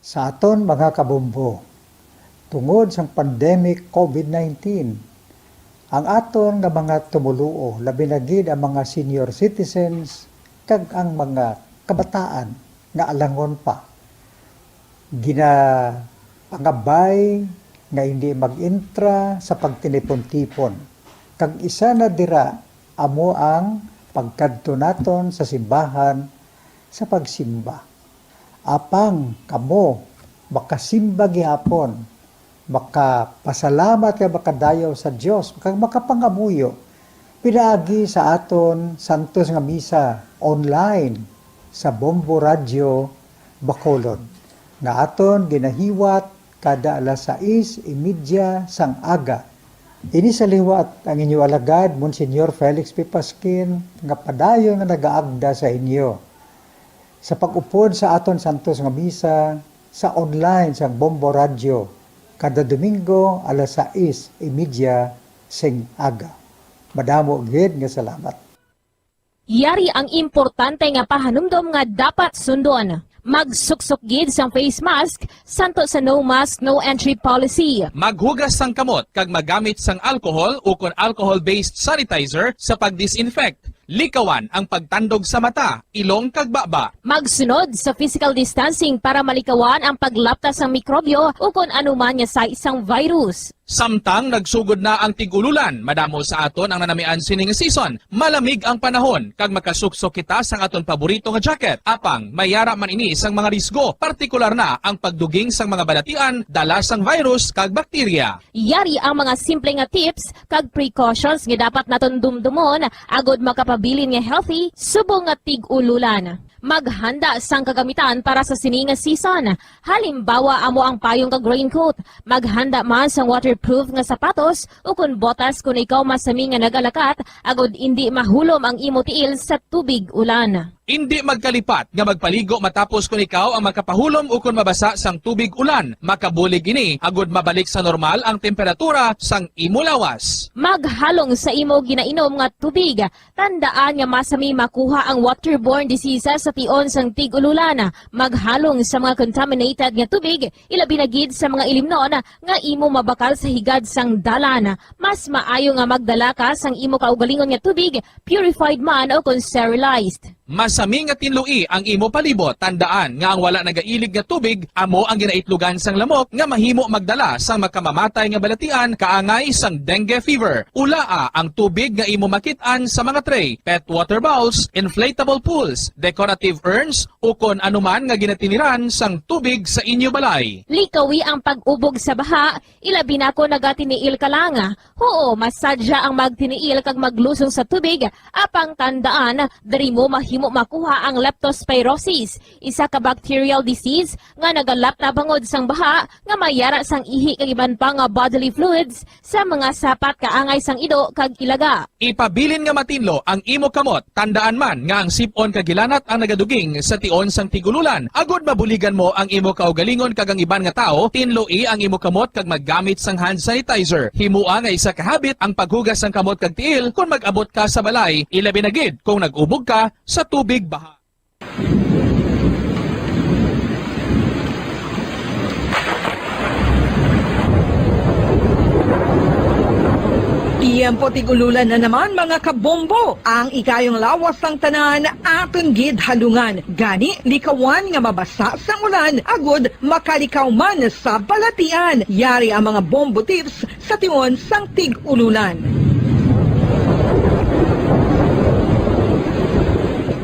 Sa aton mga kabombo, tungod sang pandemic COVID nineteen, ang aton nga mga tumoluo, labi na gid ang mga senior citizens kag ang mga kabataan nga alangon pa, ginapangabay nga hindi mag-intra sa pagtinipon-tipon, kag isa na dira amo ang pagkadto naton sa simbahan sa pagsimba. Apang kamo makasimba gihapon, makapasalamat kag makadayaw sa Dios, kag makapangamuyo pinaagi sa aton santos nga misa online sa Bombo Radyo Bacolod, nga aton ginahiwat kada alas sais y media sang aga. Ini sa liwat ang inyo alagad, Monsignor Felix P. Pasquin, nga padayon nga nagaagda sa inyo sa pag-upod sa aton santos nga misa sa online sang Bombo Radyo kada Domingo alas sais y media sing aga. Madamo gid nga salamat. Yari ang importante nga pahanumdom nga dapat sundon. Magsuksok gid sang face mask, santo sa no mask, no entry policy. Maghugas sang kamot kag magamit sang alcohol ukon alcohol-based sanitizer sa pag-disinfect. Likawan ang pagtandog sa mata, ilong kag baba. Magsunod sa physical distancing para malikawan ang paglapta sang mikrobyo ukon anuman nga sais sang virus. Samtang nagsugod na ang tig-ululan, madamo sa aton ang nanamian sini nga season. Malamig ang panahon, kag makasuksok kita sang aton paborito nga jacket. Apang, may ara man ini sang mga risgo, partikular na ang pagduging sang mga balatian dala sang virus kag bakterya. Yari ang mga simple nga tips kag precautions nga dapat naton dumdumon agod makapabilin nga healthy subong nga tig-ululan. Maghanda sang kagamitan para sa sini nga season. Halimbawa, amo ang payong kag raincoat. Maghanda man sang waterproof nga sapatos ukon botas kon ikaw masami nga nagalakat, agod indi mahulom ang imo tiil sa tubig ulan. Indi magkalipat nga magpaligo matapos kon ikaw ang makapahulom ukon mabasa sang tubig ulan. Makabulig ini agud mabalik sa normal ang temperatura sang imo lawas. Maghalong sa imo ginainom nga tubig. Tandaan nga masami makuha ang waterborne diseases sa tion sang tig-ululan. Maghalong sa mga contaminated nga tubig, ilabi na gid sa mga ilimnon nga imo mabakal sa higad sang dalan. Mas maayo nga magdala ka sang imo kaugalingon nga tubig, purified man o kon sterilized. Masami nga tinloi ang imo palibot. Tandaan nga ang wala nagailig nga tubig amo ang ginaitlogan sang lamok nga mahimo magdala sang makamamatay nga balatian kaangay sang dengue fever. Ulaa ang tubig nga imo makit-an sa mga tray, pet water bowls, inflatable pools, decorative urns, ukon anuman nga ginatiniran sang tubig sa inyo balay. Likawi ang pag-ubog sa baha, ilabi na kon nagatiniil ka lang. Huo, masadya ang magtiniil kag maglusong sa tubig, apang tandaan, diri mo mahimo makuha ang leptospirosis, isa ka bacterial disease nga nagalap na bangod sang baha nga may yara sang ihi kag iban pa nga bodily fluids sa mga sapat kaangay sang ido kag ilaga. Ipabilin nga matinlo ang imo kamot. Tandaan man nga ang sip-on kag hilanat ang nagaduging sa tion sang tig-ululan, agud mabuligan mo ang imo kaugalingon kag ang iban nga tawo. Tinloi ang imo kamot kag maggamit sang hand sanitizer. Himoa nga isa ka habit ang paghugas sang kamot kag tiil kon mag-abot ka sa balay, ilabi na gid kon nag-ubog ka sa tubig baha. Tiyempo tig-ululan na naman, mga kabombo. Ang ikayong lawas sang tanan aton gid halungan. Gani, likawan nga mabasa sang ulan agud makalikaw man sa balatian. Yari ang mga bombo tips sa tion sang tig-ululan.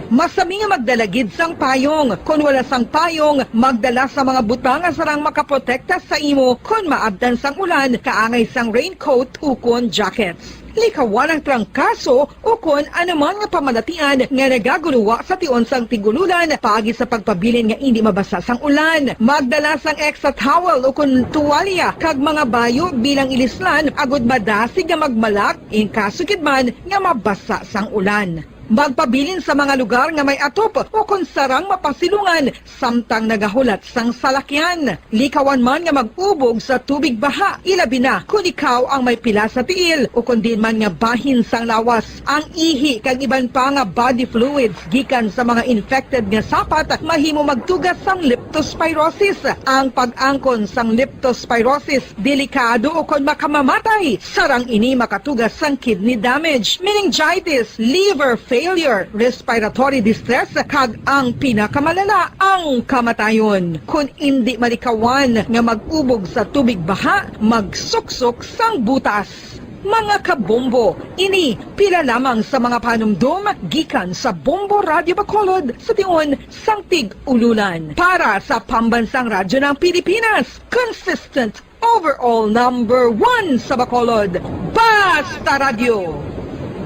Masami nga magdala gid sang payong. Kon wala sang payong, magdala sa mga butang nga sarang makaprotekta sa imo kon maabtan sang ulan, kaangay sang raincoat ukon jackets. Likawan ang trangkaso ukon anuman nga pamalatian nga nagagulowa sa tion sang tig-ululan paagi sa pagpabilin nga indi mabasa sang ulan. Magdala sang extra towel ukon tuwalya kag mga bayo bilang ilislan agud madasig nga magmalak in kaso gid man nga mabasa sang ulan. Magpabilin sa mga lugar nga may atop ukon sarang mapasilungan samtang nagahulat sang salakyan. Likawan man nga mag-ubog sa tubig baha, ilabi na kon ikaw ang may pila sa tiil ukon diin man nga bahin sang lawas. Ang ihi kag iban pa nga body fluids gikan sa mga infected nga sapat mahimo magtuga sang leptospirosis. Ang pag-angkon sang leptospirosis delikado ukon makamamatay. Sarang ini makatuga sang kidney damage, meningitis, liver failure, respiratory distress, kag ang pinakamalala, ang kamatayon. Kon indi malikawan nga mag-ubog sa tubig baha, magsuksok sang butas. Mga kabombo, ini pila lamang sa mga panumdom gikan sa Bombo Radyo Bacolod sa tion sang tig-ululan. Para sa Pambansang Radyo ng Pilipinas, consistent overall number one sa Bacolod, Basta Radyo,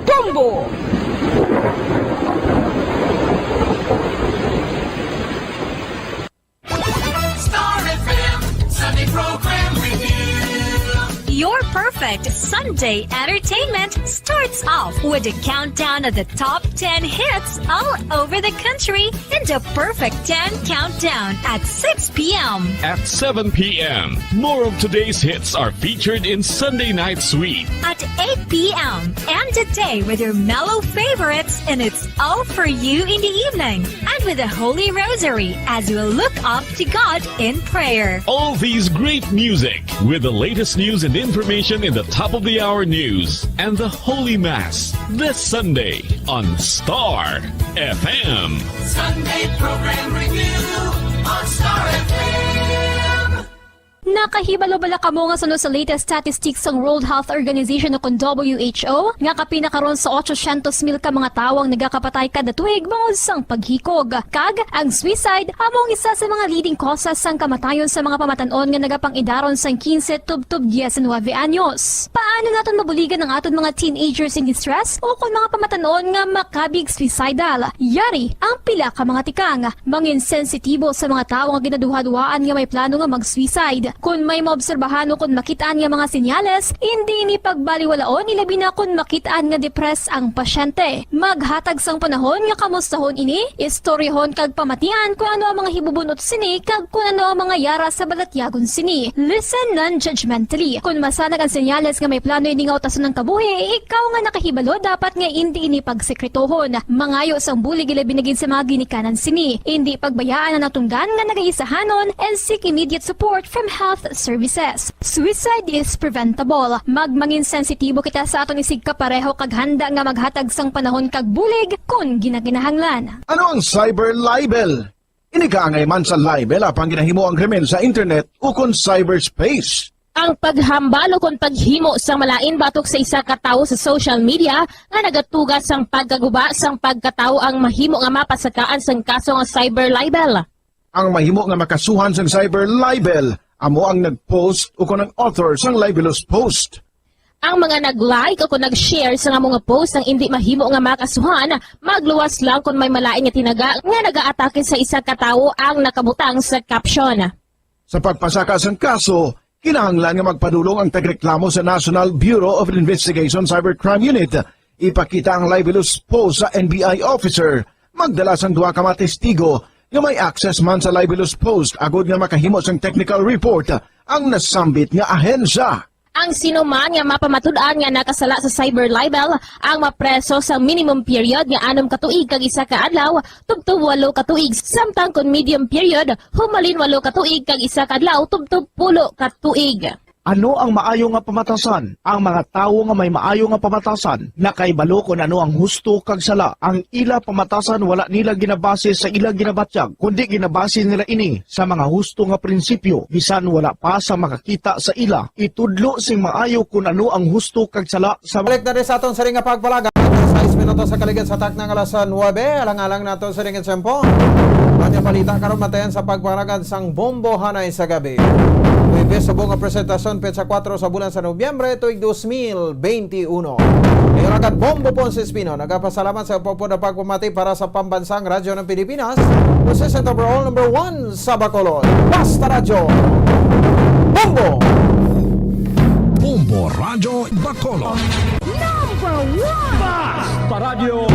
Bombo! Star F M Sunday Program Review. Your perfect Sunday entertainment starts off with a countdown of the top ten hits all over the country and the perfect ten countdown at six p.m. At seven p.m., more of today's hits are featured in Sunday Night Sweet. At eight p.m., end the day with your mellow favorites, and it's all for you in the evening. And with the Holy Rosary as we look up to God in prayer. All these great music with the latest news and information in the top of the hour news and the Holy Mass this Sunday on Star F M. Sunday Program Review on Star F M. Nakahibalo bala kamo nga suno sa latest statistics sang World Health Organization o kon W H O nga kapin na karon sa ochocientos mil ka mga tawo ang nagakapatay kada tuig bangod sang paghikog? Kag ang suicide amo ang isa sa mga leading causes sang kamatayon sa mga pamatan-on nga nagapang-idaron sang quince tubtob diecinuebe anyos. Paano naton mabuligan ang aton mga teenagers in distress o kon mga pamatan-on nga makabig suicidal? Yari ang pila ka mga tikang. Mangin sensitibo sa mga tawo nga ginaduhaduhaan nga may plano nga mag-suicide. Kon may maobserbahan o kon makit-an nga mga senyales, indi ini pagbaliwalaon, ilabi na kon makit-an nga depressed ang pasyente. Maghatag sang panahon nga kamustahon ini, istoryahon kag pamatian kon ano ang mga hibubun-ot sini kag kon ano ang mga yara sa balatyagon sini. Listen non-judgmentally. Kon masanag ang senyales nga may plano ini nga utason ang kabuhi, ikaw nga nakahibalo dapat nga indi ini pagsekretohon. Mangayo sang bulig, ilabi na gid sa mga ginikanan sini. Indi pagbayaan ang natungdan nga nagaisahanon and seek immediate support from health services. Suicide is preventable. Magmangin sensitibo kita sa aton isigkapareho kag handa nga maghatag sang panahon kag bulig kon ginakinahanglan. Ano ang cyber libel? Ini kaangay man sa libel apang ginahimo ang krimen sa internet ukon cyberspace. Ang paghambal ukon paghimo sang malain batok sa isa ka tawo sa social media nga nagatuga sang pagkaguba sang pagkatawo ang mahimo nga mapasakaan sang kaso nga cyber libel. Ang mahimo nga makasuhan sang cyber libel amo ang nag-post ukon ang author sang libelous post. Ang mga nag-like o kung nag-share sa amo nga post ang indi mahimo nga makasuhan, magluwas lang kung may malain nga tinaga nga nagaatake sa isa ka tawo ang nakabutang sa caption. Sa pagpasaka sang kaso, kinahanglan nga magpadulong ang tagreklamo sa National Bureau of Investigation Cybercrime Unit, ipakita ang libelous post sa N B I officer, magdala sang duha ka mga testigo nga may access man sa libelous post agod nga makahimo sang technical report ang nasambit nga ahensya. Ang sino man nga mapamatud-an nga nakasala sa cyber libel ang mapreso sa minimum period nga anom ka tuig kag isa ka adlaw tubtob walo ka tuig, samtang kon medium period, humalin walo ka tuig kag isa ka adlaw tubtob pulo ka tuig. Ano ang maayo nga pamatasan? Ang mga tawo nga may maayo nga pamatasan nakahibalo kon ano ang husto kag sala. Ang ila pamatasan wala nila ginabase sa ila ginabatyag, kundi ginabase nila ini sa mga husto nga prinsipyo, bisan wala pa sa makakita sa ila. Itudlo sing maayo kon ano ang husto kag sala sa Balik na rin sa aton siring nga pagpalagan. Sais minutos sa kaligid sa takna nga alas nuebe. Alang-alang nato siring nga tiyempo. Mga balita karon matayan sa pagpalagan sang Bombo Hanay sa Gabi. Huwebes, subong nga presentasyon, petsa kuwatro sa bulan sa Nobyembre, tuig dos mil beintiuno. Kay Ragat Bombo Ponce Espino, nagapasalamat sa upod na pagpamati para sa pambansang Radyo ng Pilipinas, consistent overall number one sa Bacolod. Basta Radyo. Bombo! Bombo Radyo Bacolod. Number one! Basta Radyo.